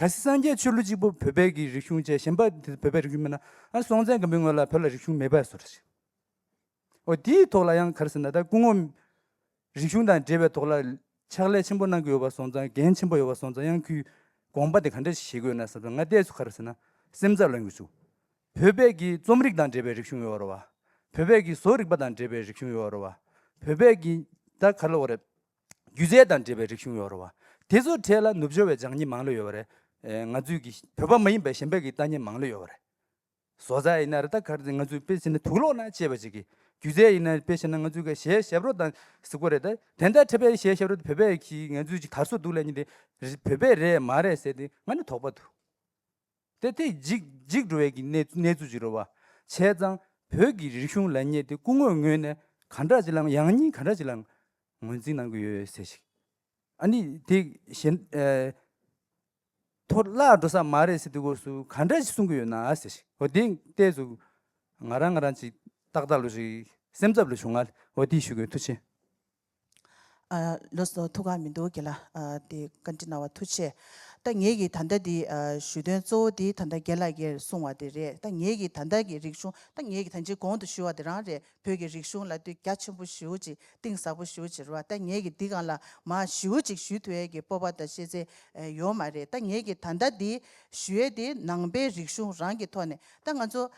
གལ་སྲིད་སངས་རྒྱས་ཆོས་ལུགས་གཅིག་པུ་བོད་པའི་གི་རིག་གཞུང་བྱས། གཞན་པ་དེ་བོད་པའི་རིག་གཞུང་མིན་ན། ཨ་སྲོང་བཙན་སྒམ་པོའི་སྔོན་ལ་བོད་ལ་རིག་གཞུང་མེད་པ་བཟོ་འདྲ་ཞིག་འོ་དེའི་ཐོག་ལ་ཡང་ག་རེ་ཟེར་ན། ད་སྐུ་ངོ་རིག་གཞུང་དང་འབྲེལ་བའི་ཐོག་ལ་ཕྱག་ལས་ཆེན་པོ་གནང་གི་ཡོད་པ་སོང་ཙང་། འགན་ཆེན་པོ་ཡོད་པ་སོང་ཙང་། ཡང་ཁོས་དགོངས་པ་དེ་ག་འདྲ་ཞིག་བཞེས་དགོས་ན་བསམ་ཙང་། ང་ཏོག་ཙམ་ག་རེ་ཟེར་ན་སེམས་འཚབ་ལངས་གི་བྱུང་། བོད་པའི་གི་རྩོམ་རིག་དང་འབྲེལ་བའི་རིག་གཞུང་ཡོད་རེད་བ། བོད་པའི་གི་བཟོ་རིག་པ་དང་འབྲེལ་བའི་རིག་གཞུང་ཡོད་རེད་བ། བོད་པའི་གི་ད་ག་ལབ་དགོས་རེད། སྒྱུ་རྩལ་དང་འབྲེལ་བའི་རིག་གཞུང་ཡོད་རེད་བ། དེ་ཚོའི་གྲས་ལ་ནུབ་ཕྱོགས་པའི་སྦྱང་མཁན་མང་ལོས་ཡོད་པ་རེད། ཨེ་ང་ཚོའི་གི་བོད་པ་མ་ཡིན་པའི་གཞན་པའི་གི་ལྟ་མཁན་མང་ལོས་ཡོད་པ་རེད། བཟོ་རྩལ་ཡིན་ན་རེད། ད་ག་རེ་ང་ཚོའི་དཔེ་བྱས་ན་དུག་ལོག་ནང་སྐྱེས་པ་ཅིག་གི། སྒྱུ་རྩལ་ཡིན་ན་དཔེ་བྱས་ན་ང་ཚོའི་གི་གཞས་ཞབས་བྲོ་དང་ཟེར་དགོས་རེད། ད་དེ་འདྲ་འཁྲབ་པའི་གཞས་ཞབས་བྲོ་དེ་བོད་པའི་གི་ང་ཚོའི་ཅིག་དར་སྲོལ་འདུག་ལབ་མཁན་དེ་བོད་པའི་རེད་མ་རེད་ཟེར་དེ་ང་ནི་དོགས་པ་འདུག་དེ་དེ་འཇིག་འཇིག་འགྲོ་བའི་གི་གནས་གནས་ཚུལ་ཅིག་རེད་བ། བྱས་ཙང་བོད་ཀྱི་རིག་གཞུང་ལབ་མཁན་དེ་སྐུ་ངོའི་ངོས་ནས་ག་འདྲ་ཅིག་ལ་ཡང་སྙིང་ག་འདྲ་ཅིག་ལ་ངོས་འཛིན་གནང་གི་ཡོད་ཟེར་ཞིག་ཨ་ནི་དེ་གཞན་ཨེ་འཐོར་བརླག་འགྲོ་ས་མ་རེད་ཟེར་དུས་སྐབས་སུ་ག་འདྲ་ཞིག་གསུང་གི་ཡོད་ན་ཟེར་ཞིག་འོ་དེ་ཏོག་ཙམ་ང་རང་ང་རང་ཅིག་ཏག་ཏག་ལོ་ཞིག་སེམས་འཚབ་ལོ་བྱུང་ང་། འོ་དེ་ཞུ་དགོས། ཐུགས་རྗེ་ཆེ། ཨ་ལགས་སོ། ཐུགས་ཁག་མི་འདུག་རྒན་ལགས། ཨ་དེ་བཀའ་འདྲི་གནང་བ་ཐུགས་རྗེ་ཆེ། ད་ངེད་ཀྱིས་ད་ལྟ་འདི་ཨ་ཞུ་དོན་གཙོ་བོ་འདི་ད་ལྟ་རྒན་ལགས་ཀྱིས་གསུངས་པ་དེ་རེད། ད་ངེད་ཀྱིས་ད་ལྟ་གི་རིག་གཞུང་། ད་ངེད་ཀྱིས་ད་ཅི་གོང་དུ་ཞུས་པ་དེ་རང་རེད། བོད་ཀྱི་རིག་གཞུང་ལབ་དུས་རྒྱ་ཆེན་པོ་ཞེ་པོ་ཅིག་གཏིང་ཟབ་པོ་ཞེ་པོ་ཅིག་རེད་བ། ད་ངེད་ཀྱིས་འདི་སྒང་ལ་མར་ཞེ་པོ་ཅིག་ཞུ་ཐུབ་ཡས་ཀྱི་སྤོབས་པ་དང་ཤེས་ཚད་ཨེ་ཡོད་མ་རེད། ད་ངེད་ཀྱིས་ད་ལྟ་འདི་ཞུ་ཡས་དེ་ནང་པའི་རིག་གཞུང་རང་གི་ཐོག་ནས། ད་ང་ཚོ་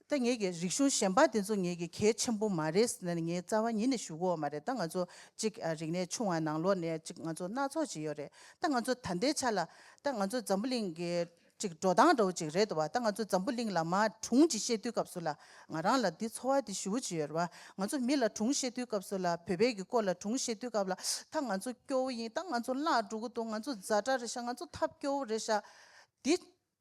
ད་ངེད་ཀྱི་རིག་གཞུང་གཞན་པ་དེ་ཚོ་ངེད་ཀྱི་གལ་ཆེན་པོ་མ་རེད་ཟེར་ནས་ངས་རྩ་བ་ཉིད་ནས་ཞུ་གི་ཡོད་མ་རེད། ད་ང་ཚོ་གཅིག་ཨ་རིག་གནས་ཆུང་བ་ནང་ལོགས་ནས་གཅིག་ང་ཚོ་སྣ་ཚོགས་ཅིག་ཡོད་རེད། ད་ང་ཚོ་ད་ལྟའི་ཆ་ལ་ད་ང་ཚོ་འཛམ་བུ་གླིང་གི་གཅིག་འགྲོ་སྟངས་འདྲ་བོ་ཅིག་རེད་འདུག་བ། ད་ང་ཚོ་འཛམ་བུ་གླིང་ལ་མར་སྒྲུང་ཅིག་བཤད་དུས་སྐབས་སུ་ལ་ང་རང་ལ་འདི་ཚོར་བ་འདི་ཞེ་པོ་ཅིག་ཡོད་རེད་བ། ང་ཚོ་མི་ལ་སྒྲུང་བཤད་དུས་སྐབས་སུ་ལ། བོད་པའི་གི་སྐོར་ལ་སྒྲུང་བཤད་དུས་སྐབས་ལ། ད་ང་ཚོ་སྐྱོ་བོ་ཡིན། ད་ང་ཚོ་བརླག་འགྲོ་གི་འདུག་ང་ཚོ་ཛ་དྲག་རེད་ཤག་ང་ཚོ་ཐབས་སྐྱོ་བོ་རེད་ཤག་འདི་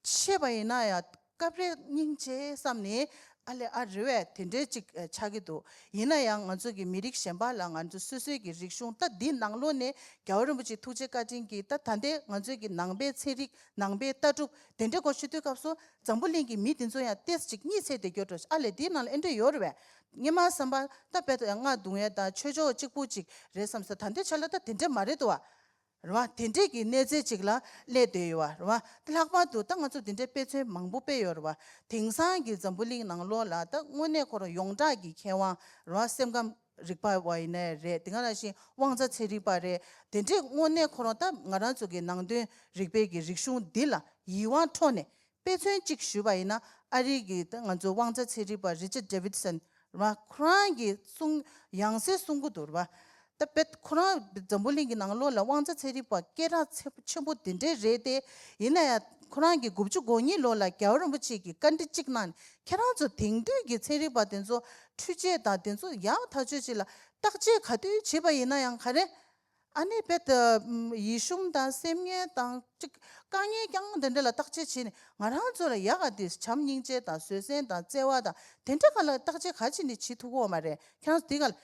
བཤད་པ་ཡིན་ན་ཡང་སྐབས་རེ་སྙིང་རྗེ་བསམ་ནས། ཨ་ལས་ཨ་རེད་བས། དེ་འདྲའི་ཅིག་ཨ་ཆགས་ཀྱི་འདུག་ཡིན་ན་ཡང་ང་ཚོ་གི་མི་རིགས་གཞན་པ་ལ་ང་ཚོ་སོ་སོའི་གི་རིག་གཞུང་། ད་འདི་ནང་ལོགས་ནས་རྒྱལ་བ་རིན་པོ་ཆེ་ཐུགས་རྗེ་བཀའ་དྲིན་གྱིས་ད་ད་ལྟའི་ང་ཚོའི་གི་ནང་པའི་ཚན་རིག་ནང་པའི་ལྟ་གྲུབ་དེ་འདྲའི་སྐོར་ཞུ་དུས་སྐབས་སུ་འཛམ་བུ་གླིང་གི་མི་དེ་ཚོ་ཡང་ཏོག་ཙམ་ཅིག་གཉིད་སད་བསྡད་རྒྱུ་འདྲ། ཨ་ལས་འདིའི་ནང་ལ་ཨེ་འདྲ་ཡོད་རེད་བས། སྔོན་མ་བསམ་པ་ད་དཔེ་ད་ཡང་རྔ་རྡུང་ཡས་དང་ཆོས་ཕྱོགས་གཅིག་པུ་ཅིག་རེད་བསམ་སོང་། ད་ལྟའི་ཆ་ལ་ད་དེ་འདྲ་མ་རེད་འདུག་བ། རེད་བ། དེ་འདྲས་ཀྱི་གནས་ཚད་ཅིག་ལ་སླེབས་བསྡད་ཡོད་བ་རེད་བ། ལྷག་པར་དུ་ད་ང་ཚོ་དེ་འདྲའི་དཔེ་མཚོན་མང་པོ་སྤེལ་ཡོད་རེད་བ། དེང་སང་གི་འཛམ་བུ་གླིང་ནང་ལོགས་ལ་ད་དངོས་གནས་ཁོ་རང་ཡོངས་གྲགས་ཀྱི་མཁས་དབང་རེད་བ། སེམས་ཁམས་རིག་པ་བ་ཡིན་ནའི་རེད། དེ་ག་ནང་བཞིན་དབང་རྩ་ཚན་རིག་པ་རེད། དེ་འདྲས་དངོས་གནས་ཁོ་རང་ད་ང་རང་ཚོ་གི་ནང་དོན་རིག་པའི་གི་རིག་གཞུང་འདི་ལ་ཡིད་དབང་འཕྲོག་ནས་དཔེ་མཚོན་གཅིག་ཞུས་པ་ཡིན་ན། ཨ་རི་གི་ད་ང་ཚོ་དབང་རྩ་ཚན་རིག་པ་རི་ཅར་ཌེ་ཝིད་སན་རེད་བ། ཁོ་རང་གིས་གསུང་ཡང་སེ་གསུང་གི་འདུག་རེད་བ། ད་དཔེ་ཁོ་རང་འཛམ་བུ་གླིང་གི་ནང་ལོགས་ལ་དབང་རྩ་ཚན་རིག་པ་སྐད་གྲགས་ཆེ་ཆེན་པོ་དེ་འདྲས་རེད་དེ། ཡིན་ན་ཡང་ཁོ་རང་གིས་དགུ་བཅུ་གོ་གཉིས་ལོ་ལ་རྒྱལ་བ་རིན་པོ་ཆེ་གིས་བཀའ་འདྲི་གཅིག་གནང་ནས། ཁྱེད་རང་ཚོ་དེང་དུས་ཀྱི་ཚན་རིག་པ་དེ་ཚོ་འཕྲུལ་ཆས་དང་དེ་ཚོ་ཡག་ཐག་ཆོད་ཅིག་ལ་བརྟག་དཔྱད་ག་དུས་བྱས་པ་ཡིན་ན་ཡང་ག་རེ། ཨ་ནི་དཔེ་ད་ཡིད་ཤུམ་དང་སེམས་ངལ་དང་ཅིག་དཀའ་ངལ་རྐྱང་དེ་འདྲ་ལ་བརྟག་དཔྱད་བྱས་ནས། ང་རང་ཚོ་ལ་ཡག་ག་དེ་བྱམས་སྙིང་རྗེ་དང་བཟོད་བསྲན་དང་བརྩེ་བ་དང་དེ་འདྲ་ག་ལ་བརྟག་དཔྱད་ག་བྱས་ནས་བྱེད་ཐུབ་ཀྱི་ཡོད་མ་རེད། ཁྱེད་རང་ཚོ་དེ་ག་ལ།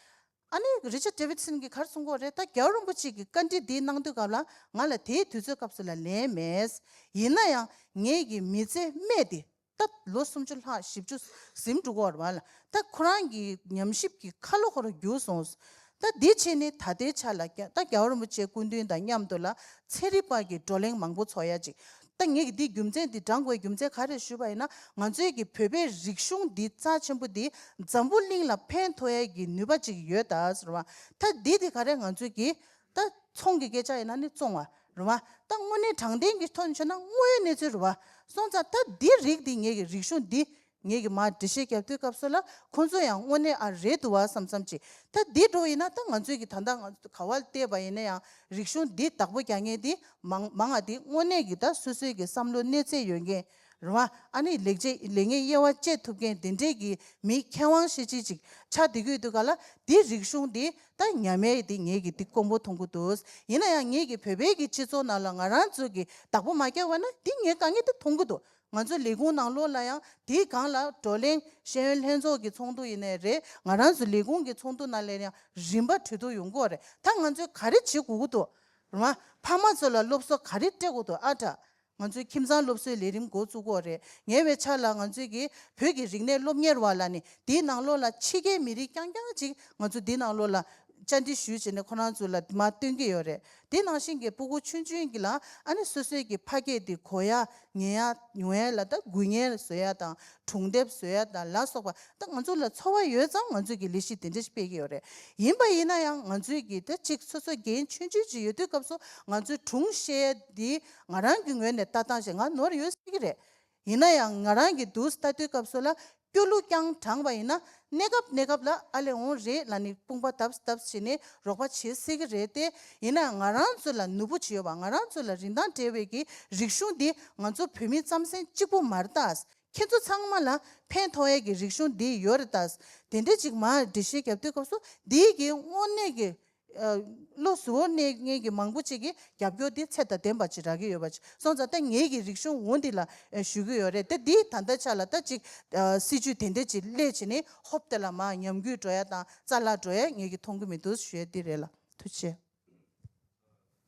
ཨ་ནི་རི་ཅར་ཌེ་ཝིད་སན་གྱིས་ག་རེ་གསུང་གི་ཡོད་རེད། ད་རྒྱལ་བ་རིན་པོ་ཆེ་གིས་བཀའ་འདྲི་འདི་གནང་དུས་སྐབས་ལ་ང་ལ་དེའི་དུས་ཚོད་སྐབས་སུ་ལ་ལན་མེད། ཡིན་ན་ཡང་ངེད་ཀྱི་མི་ཚེ་སྨད་དེ་ད་ལོ་སུམ་ཅུ་ལྷག་བཞི་བཅུ་ཟིན་འགྲོ་གི་ཡོད་རེད་བ་ལ། ད་ཁོ་རང་གི་ཉམས་ཞིབ་ཀྱི་ཁ་ལོ་ཁོ་རང་བསྒྱུར་སོང་། ད་འདི་བྱས་ནས་ད་ལྟའི་ཆ་ལ་ཀྱང་ད་རྒྱལ་བ་རིན་པོ་ཆེའི་སྐུ་མདུན་དང་མཉམ་དུ་ལ་ཚན་རིག་པ་གི་བགྲོ་གླེང་མང་པོ་ཚོགས་ཡ་ཅིག་ད་ངེད་ཀྱིས་འདི་རྒྱུ་མཚན་འདི་དྲངས་དགོས་རྒྱུ་མཚན་ག་རེ་ཞུས་པ་ཡིན་ན། ང་ཚོའི་གི་བོད་པའི་རིག་གཞུང་འདི་རྩ་ཆེན་པོ་འདི་འཛམ་བུ་གླིང་ལ་ཕན་ཐོགས་ཡས་ཀྱི་ནུས་པ་ཅིག་ཡོད་ད་ཟེར་བ། ད་འདི་དེ་ག་རེ་ང་ཚོའི་གི་ད་ཚོང་གི་སྐད་ཆ་ཡིན་ན་ནི་བཙོང་བ་རེད་བ། ད་དངོས་གནས་དྲང་བདེན་གྱི་ཐོག་ནས་བྱས་ན་དངོས་ཡོད་གནས་ཚུལ་རེད་བ། སོང་ཙང་ད་འདི་རིགས་འདི་ངེད་ཀྱི་རིག་གཞུང་འདི་ངེད་ཀྱིས་མར་འགྲེལ་བཤད་རྒྱབ་དུས་སྐབས་སུ་ལ་ཁོང་ཚོ་ཡང་དངོས་གནས་ཨ་རེད་འདུག་བ་བསམ་བསམ་ཅིག་ད་འདི་འགྲོ་ཡིན་ན་ད་ང་ཚོས་ཀྱི་ད་ལྟ་ང་ཚོ་ག་བ་བལྟས་པ་ཡིན་ན་ཡང་རིག་གཞུང་འདི་བདག་པོ་རྒྱག་མཁན་འདི་མང་མང་ང་འདི་དངོས་གནས་ཀྱི་ད་སོ་སོའི་གི་བསམ་བློ་གནས་ཚད་ཡོད་མཁན་རེད་བ། ཨ་ནི་ལེགས་བྱས་ལེགས་ཉེས་དབྱེ་བ་འབྱེད་ཐུབ་མཁན་དེ་འདྲས་ཀྱི་མི་མཁས་དབང་ཤེས་བྱའི་ཅིག་ཆགས་བསྡད་ཀྱི་ཡོད་དུས་ག་ལ་འདི་རིག་གཞུང་འདི་ད་ཉམས་ཡས་འདི་ངེད་ཀྱིས་འདི་དཀོན་པོ་མཐོང་གི་འདུག་ཡིན་ན་ཡང་ངེད་ཀྱི་བོད་པའི་གི་སྤྱི་ཚོགས་ནང་ལ་ང་རང་ཚོ་གི་བདག་པོ་མ་རྒྱག་པ་ན་འདི་ངས་དཀའ་ངལ་འདི་མཐོང་གི་འདུག་ང་ཚོ་ལས་ཁུངས་ནང་ལོགས་ལ་ཡང་དེའི་སྒང་ལ་བགྲོ་གླེང་ཤེས་ཡོན་ལྷན་ཚོགས་ཀྱི་ཚོགས་འདུ་ཡིན་ནའི་རེད། ང་རང་ཚོ་ལས་ཁུངས་ཀྱི་ཚོགས་འདུ་ནང་ལ་ཡང་རིམ་པ་གྲོས་བསྡུར་ཡོང་གི་ཡོད་རེད། ད་ང་ཚོས་ག་རེ་བྱེད་དགོས་ཀྱི་འདུག་རེད་བ། ཕ་མ་ཚོ་ལ་སློབ་གསོ་ག་རེ་སྤྲད་དགོས་འདུག་ཨ་དྲ། ང་ཚོའི་ཁྱིམ་ཚང་སློབ་གསོའི་ལས་རིམ་འགོ་བཙུགས་ཀྱི་ཡོད་རེད། ཉེ་བའི་ཆར་ལ་ང་ཚོའི་གི་བོད་ཀྱི་རིག་གནས་སློབ་གཉེར་བ་ལ་ནི་དེའི་ནང་ལོགས་ལ་ཕྱི་རྒྱལ་མི་རིགས་རྐྱང་རྐྱང་ཅིག་ང་ཚོ་དེའི་ནང་ལོགས་ལ་བཅར་འདྲི་ཞུས་བྱས་ནས་ཁོ་རང་ཚོ་ལ་མར་སྟོན་གྱི་ཡོད་རེད། དེ་ནང་བཞིན་གྱི་སྤུ་གུ་ཆུང་ཆུང་གི་ལ་ཨ་ནི་སོ་སོའི་གི་ཕ་སྐད་དེ་གོ་ཡ་ཉན་ཡ་ཉོ་ཡ་ལ་ད་འགུལ་བརྙན་བཟོ་ཡ་དང་སྒྲུང་དེབ་བཟོ་ཡ་དང་ལ་སོགས་པ། ད་ང་ཚོ་ལ་འཚོ་བ་ཡོད་ཙང་ང་ཚོ་གི་ལས་གཞི་དེ་འདྲ་ཞིག་སྤེལ་གྱི་ཡོད་རེད། ཡིན་པ་ཡིན་ན་ཡང་ང་ཚོའི་གི་ད་ཅིག་སོ་སོ་འགན་ཆུང་ཆུང་ཅིག་ཡོད་དུས་སྐབས་སུ་ང་ཚོའི་སྒྲུང་བཤད་ཡ་དེ་ང་རང་གི་ངོས་ནས་ལྟ་སྟངས་ཤིག་ང་ནོར་ཡོད་སྲིད་ཀྱི་རེད། ཡིན་ན་ཡང་ང་རང་གི་འདུག་ལྟ་དུས་སྐབས་སུ་ལ་སྐྱོ་གླུ་རྐྱང་དྲངས་པ་ཡིན་ན་གནས་སྐབས་གནས་སྐབས་ལ་ཨ་ལས་འོང་རེད་ལབ་ནས་དཔུང་པ་བརྡབས་བརྡབས་བྱས་ནས་རོགས་པ་བྱེད་སྲིད་ཀྱི་རེད་དེ། ཡིན་ན་ཡང་ང་རང་ཚོ་ལ་ནུས་པ་ཅིག་ཡོད་པ། ང་རང་ཚོ་ལ་རིན་ཐང་བྲལ་བའི་གི་རིག་གཞུང་འདི་ང་ཚོ་བོད་མི་རྩམ་ཟན་གཅིག་པུ་མ་རེད་ད། ཁྱེད་ཚོ་ཚང་མ་ལ་ཕན་ཐོགས་ཡས་ཀྱི་རིག་གཞུང་འདི་ཡོད་རེད་ད། དེ་འདྲ་ཅིག་མར་འགྲེལ་བཤད་རྒྱབ་དུས་སྐབས་སུ་འདིའི་གི་དངོས་གནས་ཀྱི་ཨ་བློ་གཟུ་བོར་གནས་མཁན་གྱི་མང་པོ་ཅིག་གིས་རྒྱབ་སྐྱོར་འདི་ཚད་དང་ལྡན་པ་ཅིག་རག་གི་ཡོད་པ་ཅིག་སོང་ཙང་། ད་ངེད་ཀྱི་རིག་གཞུང་འོ་འདི་ལ་ཨ་ཞུ་གི་ཡོད་རེད་དེ། འདི་ད་ལྟ་ཆ་ལ་ད་ཅིག་ཨ་སྲིད་ཇུས་དེ་འདྲ་ཅིག་སླེབས་བྱས་ནས་ཧོབ་དེ་ལ་མར་ཉམས་རྒུད་འགྲོ་ཡ་དང་རྩ་བརླག་འགྲོ་ཡ་ངེད་ཀྱིས་མཐོང་གི་མི་འདུག་ཞུ་ཡ་འདི་རེད་ལ། ཐུགས་རྗེ་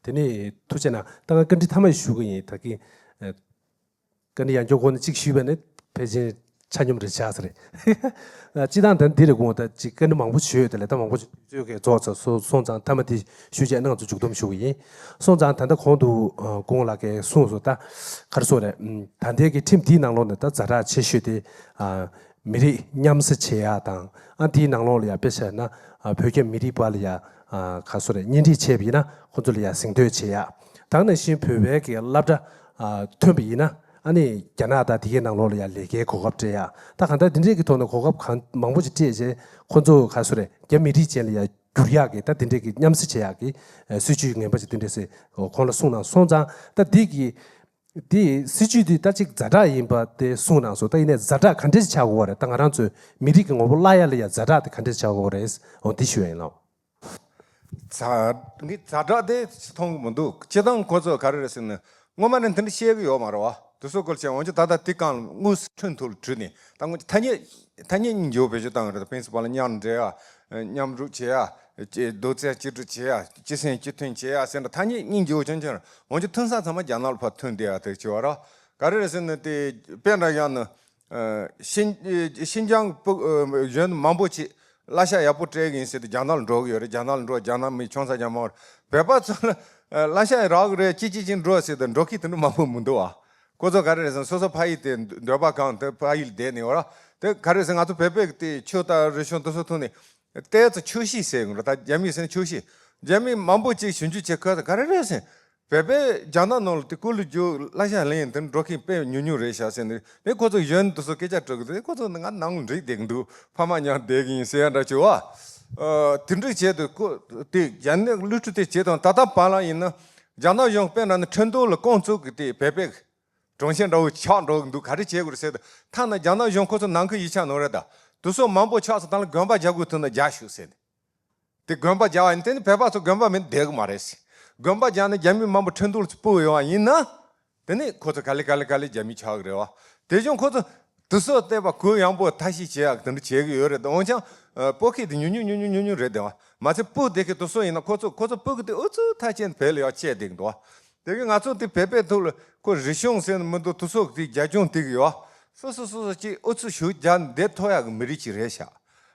ཆེ། དེ་ནས་ཐུགས་རྗེ་གནང་། ད་ང་བཀའ་འདྲི་མཐའ་མ་ཞིག་ཞུ་གི་ཡིན། ད་གིན་ཨ་བཀའ་འདྲི་ཡང་བསྐྱར་ཁོང་ནས་གཅིག་ཞུས་པ་ནི་ཕལ་ཆེར་ཆ་སྙོམས་རེ་ཆགས་ས་རེད། སྤྱིར་བཏང་ད་འདི་རེད། དགོངས་ད་ཅིག་བཀའ་འདྲི་མང་པོ་ཞུས་ཡོད་དེ་ལས་ད་མང་པོ་ཞིག་དུས་ཚོད་ཀྱིས་རྫོགས་ཚར་སོང་། སོང་ཙང་མཐའ་མ་དེ་ཞུས་བྱས་ནས་ང་ཚོ་མཇུག་སྡོམ་ཞུ་གི་ཡིན། སོང་ཙང་ད་ལྟ་གོང་དུ་ཨ་སྐུ་ངོ་ལགས་ཀྱིས་གསུངས་སོང་། ད་ག་རེ་ཟེར་དགོས་རེད། ཨམ་ད་ལྟའི་གི་ཁྲིམས་འདིའི་ནང་ལོགས་ནས་ད་ཛ་དྲག་ཆེ་ཤོས་དེ་ཨ་མི་རིགས་མཉམ་བསྲེ་བྱེད་ཡག་དང་། ཨ་དེའི་ནང་ལོགས་ལ་ཡ་དཔེ་བཞག་ན་ཨ་བོད་རྒྱ་མི་རིགས་བར་ལ་ཡ་ཨ་ག་རེ་ཟེར་དགོས་རེད། གཉེན་སྒྲིག་བྱས་པ་ཡིན་ན་ཁོ་ཚོ་ལ་ཡ་གཟེངས་བསྟོད་བྱེད་ཡག་དང་། ནང་བཞིན་བོད་པའི་གི་སློབ་གྲྭ་ཨ་ཐོན་པ་ཡིན་ན་ཨ་ནི་རྒྱ་ནག་དང་དེ་གའི་ནང་ལོགས་ལ་ཡ་ལས་ཀའི་གོ་སྐབས་སྤྲད་ཡག་ད་གང་ལྟར་འདི་འདྲས་ཀྱི་ཐོག་ནས་གོ་སྐབས་གང་མང་པོ་ཅིག་སྤྲད་རྗེས་ཁོ་ཚོ་ག་རེ་ཟེར་དགོས་རེད། རྒྱ་མི་རིགས་ཅན་ལ་ཡ་བསྒྱུར་ཡག་གི་ད་དེ་འདྲས་ཀྱི་མཉམ་བསྲེ་བྱེད་ཡག་གི་ཨ་སྲིད་ཇུས་ངན་པ་ཅིག་དེ་འདྲས་ཟེར་ཁོང་ལ་གསུངས་གནང་སོང་ཙང་། ད་འདི་གི་དེ་སྲིད་ཇུས་དེ་ད་ཅིག་ཛ་དྲག་ཡིན་པ་དེ་གསུངས་གནང་སོང་། ད་ཡིན་ནའི་ཛ་དྲག་ག་འདྲས་ཆགས་ཀྱི་ཡོད་རེད། ད་ང་རང་ཚོའི་མི་རིགས་ཀྱི་ངོ་བོ་བརླག་ཡ་ལ་ཡ་ཛ་དྲག་དེ་ག་འདྲས་ཆགས་ཀྱི་ཡོད་རེད། འོ་འདི་ཞུ་ཡ་ཡིན་ལགས། ཛ་ངས་ཛ་དྲག་དེ་མཐོང་གི་མི་འདུག་སྤྱིར་བཏང་ཁོ་ཚོ་ག་རེ་རེད་ཟེར་ན་སྔོན་མ་ནས་འདི་འདྲ་བཤད་གི་ཡོད་མ་རེད་བ། དེ་ཚོ་སྐོར་བྱས་འོན་ཀྱང་ད་ལྟ་དེ་གང་ལ་དངོས་སུ་ཁྲིམས་ཐོག་ལ་བྲིས་ནས་ད་ངོ་ཐ་སྙད་ཐ་སྙད་གཉིས་འཇོག་བེད་སྤྱོད་བཏང་གི་རེད། ད་པིན་སི་པལ་མཉམ་འབྲེལ་ཡ། མཉམ་རུབ་བྱེད་ཡ། རྡོག་རྩ་གཅིག་སྒྲིལ་བྱེད་ཡ། སྤྱི་སེམས་གཅིག་མཐུན་བྱེད་ཡ་ཟེར་ན་ཐ་སྙད་གཉིས་འཇོག་ཀྱང་ཀྱང་འོན་ཀྱང་མཐུན་ས་ཚང་མ་རྒྱ་ནག་ལ་ཕར་མཐུན་བསྡད་ཡ་དེ་བྱེད་བ་ར། ག་རེ་རེད་ཟེར་ན་དེ་དཔེ་འདྲ་བཞག་ན། ཨ་ཤིན་ཤིན་ཅང་གི་སྤུ་ཨ་གཞོན་མང་པོ་ཅིག་གླ་ཆ་ཡག་པོ་སྤྲད་གི་ཡིན་ཟེར་ཏེ་རྒྱ་ནག་ལ་འགྲོ་གི་ཡོད་རེད། རྒྱ་ནག་ལ་འགྲོ་རྒྱ་ནག་མི་ཆུང་ས་རྒྱ་མང་བོད་པ་ཚོ་ལ་ ཨ། གླ་ཆ་རག་གི་རེད། ཅི་ཅི་ཅི་འགྲོ་ཟེར་དུས་འགྲོ་མཁན་དེ་འདྲ་མང་པོ་མི་འདུག་བ། ཁོ་ཚོ་ག་རེ་རེད་ཟེར་ན་སོ་སོ་ཕ་ཡུལ་དེ་འདོད་པ་གང་དེ་ཕ་ཡུལ་བསྡད་ནས་བ་ར། དེ་ག་རེ་ཟེར་ང་ཚོ་བོད་པའི་དེ་ཆོས་དང་རིག་གཞུང་དེ་ཚོ་ཐོག་ནས་ཏོག་ཙམ་ཆོས་གཞིས་ཟེར་གི་རེད། ད་རྒྱ་མིས་ཟེར་ན་ཆོས་གཞིས། རྒྱ་མི་མང་པོ་ཅིག་ཞིབ་འཇུག་བྱེད་ཁ་ག་རེ་རེད་ཟེར། བོད་པའི་རྒྱ་ནག་ནང་ལ་དེ་སྐུ་ལུས་རྒྱུ་གླ་ཆ་ལེན་དེ་འགྲོ་མཁན་དཔེ་ཉུང་ཉུང་རེད་ཤག་ཟེར་ནས། དེ་ཁོ་ཚོ་གཞོན་དེ་ཚོ་སྐད་ཆ་དྲི་གི་འདུག། ཁོ་ཚོ་ང་ནང་འགྲིག་བསྡད་ཀྱི་འདུག། ཕ་མ་མཉམ་བསྡད་ཀྱི་ཡིན་ཟེར་ཡ་འདྲ་བྱས་བ། ཨ། དེ་འདྲ་བྱས་དུས་ཁོ་དེ་རྒྱ་ནག་བློ་གྲོས་དེ་བྱས་དང་ད་ལྟ་བར་ལ་ཡིན་ན་རྒྱ་ནག་གཞུང་དཔེར་ན་ནི་ཁྲིན་ཏུའུ་ལ་ཀོང་ཙུའུ་གི་དེ་བོད་པའི་གྲོང་ཁྱེར་འདྲ་བོ་ཆགས་འགྲོ་གི་འདུག། ག་རེ་བྱེད་དགོས་རེད་ཟེར་དུས་ཐ་ན་རྒྱ་ནག་གཞུང་ཁོ་ཚོ་ནང་ཁུལ་ཡིག་ཆ་ནོར་རེད། ད་དེ་ཚོ་མང་པོ་ཆགས་སོང་། ད་ལ་དགོན་པ་རྒྱག་དགོས་ཐུག་ན་རྒྱག་ཤོག་ཟེར་ནས། དེ་དགོན་པ་རྒྱག་པ་ཡིན་དེ་ནི་བོད་པ་ཚོ་དགོན་པ་མེད་བསྡད་གི་མ་རེད་ཟེར། དགོན་པ་རྒྱག་ནས་རྒྱ་མི་མང་པོ་ཁྲིན་ཏུའུ་ལ་སྤོ་ཡོང་བ་ཡིན་ན། དེ་ནི་ཁོ་ཚོ་ག་ལེ་ག་ལེ་ག་ལེ་རྒྱ་མི་ཆགས་གི་རེད་བ། དེ་བཞིན་ཁོ་ཚོ་དེ་ཚོ་བལྟས་པ་གུ་ཡངས་པོ་ཐབས་ཤེས་བྱེད་ཡག་དེ་འདྲ་བྱེད་གི་ཡོད་རེད། འོན་ཀྱང་ཨ། སྤོ་མཁན་དེ་ཉུང་ཉུང་ཉུང་ཉུང་ཉུང་ཉུང་རེད་དེ་བ། མ་ཚད་སྤོ་བསྡད་མཁན་དེ་ཚོ་ཡིན་ན་ཁོ་ཚོ་ཁོ་ཚོ་སྤོ་གི་དེ་ཨུ་ཚུགས་མཐའ་ཅན་བོད་ལ་ཡག་བྱས་བསྡད་འདུག་བ། དེ་གི་ང་ཚོ་དེ་བོད་པའི་ཐོག་ལ་ཁོ་རིག་གཞུང་ཟེར་ནས་མི་འདུག། དེ་ཚོ་དེ་རྒྱ་ལྗོངས་དེ་གི་ཡོད་བ། སོ་སོ་སོ་སོ་ཅིག་ཨུ་ཚུགས་ཞུ་རྒྱ་འདེད་ཐོག་ཡག་གི་མི་རིགས་ཅིག་རེད་ཤག།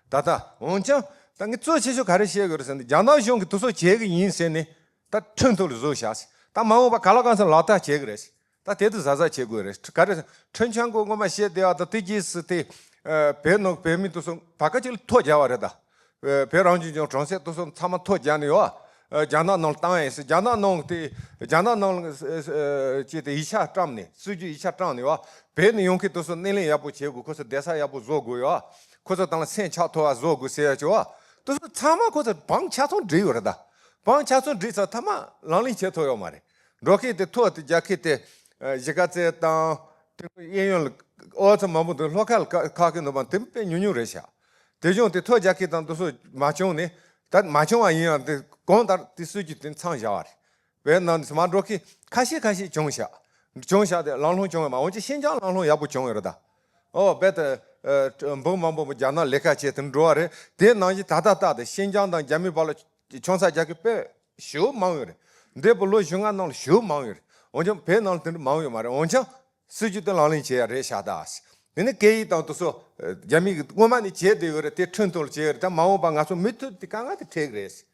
ད་ལྟ་འོན་ཀྱང་ད་ངས་གཙོ་ཆེ་ཤོས་ག་རེ་བཤད་དགོས་རེད་ཟེར་ན་རྒྱ་ནག་གཞུང་གིས་དེ་ཚོ་བྱེད་གི་ཡིན་ཟེར་ནས་ད་ཁྲིན་ཏུའུ་ལ་བཟོས་བཞག་ཟེར། ད་མ་འོངས་པ་ག་ལ་གང་འཚམ་ལག་བསྟར་བྱེད་གི་རེད་ཟེར། ད་དེ་དུས་གཟབ་གཟབ་བྱེད་དགོས་རེད། ག་རེ་ཟེར་ཁྲིན་ཆང་གོ་སྔོན་མ་བཤད་བསྡད་པ་དང་དེ་རྗེས་སུ་དེ་ཨ། བོད་ནང་བོད་མི་དེ་ཚོ་བར་སྐབས་ཅིག་ལ་ཐོ་རྒྱག་པ་རེད་ད། ཨ། བོད་རང་སྐྱོང་ལྗོངས་གྲོང་གསེབ་དེ་ཚོ་ཚང་མ་ཐོ་རྒྱག་ནས་ཡོད། ཨ། རྒྱ་ནག་ནང་ལ་བཏང་ཡིན་ཟེར། རྒྱ་ནག་ནང་དེ་རྒྱ་ནག་ནང་ལ་ཨ། ཨ། ཅེས་དེ་ཡིག་ཆ་བཀྲམ་ནས་སྲིད་ཇུས་ཡིག་ཆ་བཀྲམ་ནས་ཡོད། བོད་ནས་ཡོང་མཁན་དེ་ཚོ་སྣེ་ལེན་ཡག་པོ་བྱེད་དགོས། ཁོ་ཚོ་བསྡད་ས་ཡག་པོ་བཟོ་དགོས་ཡོད། ཁོ་ཚོ་དང་ལ་སེམས་ཆགས་ཐུབ་པ་བཟོ་དགོས་ཟེར་ཡ་བྱས་བ། དེ་ཚོ་ཚང་མ་ཁོ་ཚོ་བང་ཆ་ཚང་བསྒྲིགས་ཡོད་རེད་ད། བང་ཆ་ཚང་བསྒྲིགས་ཚར་མཐའ་མ་ལག་ལེན་བྱེད་ཐུབ་ཡོད་མ་རེད། འགྲོ་མཁན་དེ་ཐོ་དེ་རྒྱག་མཁན་དེ་ཨ། གཞིས་ཀ་རྩེ་དང་དེ་གཡས་གཡོན་ལ་ཨོ་ཚོ་མང་པོ་འདུག། ལྷོ་ཁ་ལ་ཁ་ཁ་གི་འདུག་པ་དེ་དཔེ་ཉུང་ཉུང་རེད་ཤག། དེ་བཞིན་དེ་ཐོ་རྒྱག་མཁན་དང་དེ་ཚོ་མ་བྱུང་ནས་ད་མ་བྱུང་བ་ཡིན་ཡང་དེ་གང་ལྟར་དེ་སྲིད་ཇུས་དེ་མཚམས་བཞག་པ་རེད། བོད་ནང་དུ་མ་འགྲོ་མཁན་ཁ་ཤས་ཁ་ཤས་བྱུང་ཤག། བྱུང་ཤག་དེ་ལམ་ལྷོང་བྱུང་ཡོད་མ། འོན་ཀྱང་ཤིན་ཅང་ལམ་ལྷོང་ཡག་པོ་བྱུང་ཡོད་རེད་ད། ཨོ་རྦད་དེ་ཨ། འབུམ་མང་པོ་རྒྱ་ནག་ལས་ཀ་བྱེད་དུ་འགྲོ་བ་རེད། དེ་ནང་བཞིན་ད་ལྟ་ལྟ་དེ་ཤིན་ཅང་དང་རྒྱ་མིའི་བར་ལ་ཆང་ས་རྒྱག་མཁན་དཔེ་ཞེ་པོ་མང་ཡོད་རེད། འདས་པའི་ལོ་བཞི་ལྔ་ནང་ལ་ཞེ་པོ་མང་ཡོད་རེད། འོན་ཀྱང་བོད་ནང་ལ་དེ་འདྲ་མང་ཡོད་མ་རེད། འོན་ཀྱང་སྲིད་ཇུས་དེ་ལག་ལེན་བྱེད་ཡ་རེད་ཤག་ད། དེ་ནི་སྐད་ཡིག་དང་དེ་ཚོ་རྒྱ་མི་གིས་སྔོན་མ་ནས་བྱས་བསྡད་ཡོད་རེད། དེ་ཁྲིན་ཏུའུ་ལ་བྱས་ཡོད་རེད། ད་མ་འོངས་པ་ང་ཚོ་མུ་མཐུད་དེ་དཀའ་ངལ་དེ་འཕྲད་གི་རེད།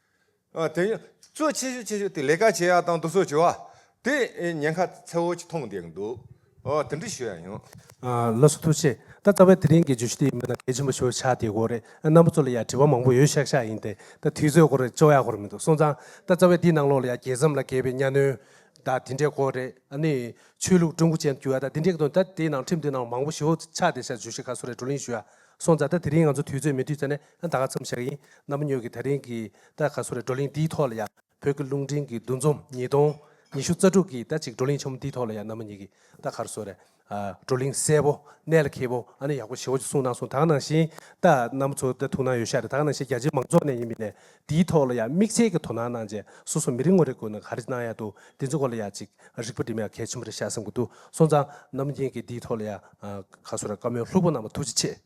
ཨ། དེ་ཡང་གཙོ་ཆེ་ཤོས་ཆེ་ཤོས་དེ་ལས་ཀ་བྱེད་ཡ་དང་དེ་ཚོ་བྱེད་པ་དེ་ཉེན་ཁ་ཚ་བོ་ཅིག་མཐོང་བསྡད་ཀྱི་འདུག། ཨོ་དེ་འདྲ་ཞུ་ཡ་ཡིན། ཨ། ལགས་སོ་ཐུགས་རྗེ་ཆེ། ད་རྩ་བའི་དེ་རིང་གི་བརྗོད་གཞི་དེ་ཡིན་པ་ན་གལ་ཆེན་པོ་ཞེ་པོ་ཆགས་བསྡད་ཡོད་རེད། རྣམ་པ་ཚོ་ལ་ཡ་དྲི་བ་མང་པོ་ཡོད་ཤག་ཤག་ཡིན་ཏེ། ད་དུས་ཚོད་ཁོ་རེ་ལྕོགས་ཡག་ཁོ་རེ་མི་འདུག། སོང་ཙང་ད་རྩ་བའི་དེའི་ནང་ལོགས་ལ་ཡ་རྒྱལ་མཚམས་ལ་བརྒལ་བའི་གཉའ་གནོན་ད་དེ་འདྲའི་ཁོ་རེ། ཨ་ནི་ཆོས་ལུགས་ཀྲུང་གོ་ཅན་གྱུར་ཡ་ད་དེ་འདྲའི་གི་དོན་ད་དེའི་ནང་ཁྲིམས་དེའི་ནང་མང་པོ་ཞེ་པོ་ཆགས་བསྡད་ཤག། བརྗོད་གཞི་ཁ་སོ་རེ་བགྲོ་གླེང་ཞུ་ཡ། སོང་ཙང་ད་དེ་རིང་ང་ཚོ་དུས་ཚོད་མེད་དུས་ཙ་ནས་ད་ག་མཚམས་བཞག་ཡིན། རྣམ་པ་གཉིས་ཀྱིས་དེ་རིང་གི་ད་ག་སོ་རེ་བགྲོ་གླེང་འདིའི་ཐོག་ལ་ཡ། བོད་ཀྱི་རླུང་འཕྲིན་གྱི་འདུ་འཛོམས་ཉིས་སྟོང་ཉི་ཤུ་རྩ་དྲུག་གི་ད་ཅིག་བགྲོ་གླེང་ཆེན་མོ་འདིའི་ཐོག་ལ་ཡང་རྣམ་པ་གཉིས་ཀྱིས་ད་ག་རེ་ཟེར་དགོས་རེད། ཨ། བགྲོ་གླེང་གསལ་པོ་གནད་ལ་འཁེལ་པོ་ཨ་ནི་ཡག་པོ་ཞེ་པོ་ཅིག་གསུངས་གནང་སོང་། ད་ག་ནང་བཞིན་ད་རྣམ་པ་ཚོ་ད་ཐུགས་སྣང་ཡོད་ཤག་རེད། ད་ག་ནང་བཞིན་རྒྱ་ཆེའི་མང་ཚོགས་ནས་ཡིན་མིན་ནས་འདིའི་ཐོག་ལ་ཡང་དམིགས་བསལ་གྱི་དོ་སྣང་གནང་བྱས་སོ་སོ་མི་རེ་ངོ་རེ་བཀོད་ནས་ག་རེ་གནང་ཡག་འདུག། དེ་ཚོ་སྐོར་ལ་ཡང་ཅིག་རིག་པ་སྒྲིམ་ཡག་གལ་ཆེན་པོ་རེད་ཤག་བསམ་གྱི་འདུག། སོང་ཙང་རྣམ་པ་གཉིས་ཀྱིས་འདིའི་ཐོག་ལ་ཡང་ཨ། ག་རེ་ཟེར་དགོས་རེད། བཀའ་མོལ་ལྷུག་པོ་གནང་བ་ཐུགས་རྗེ་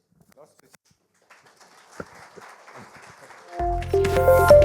ཆེ།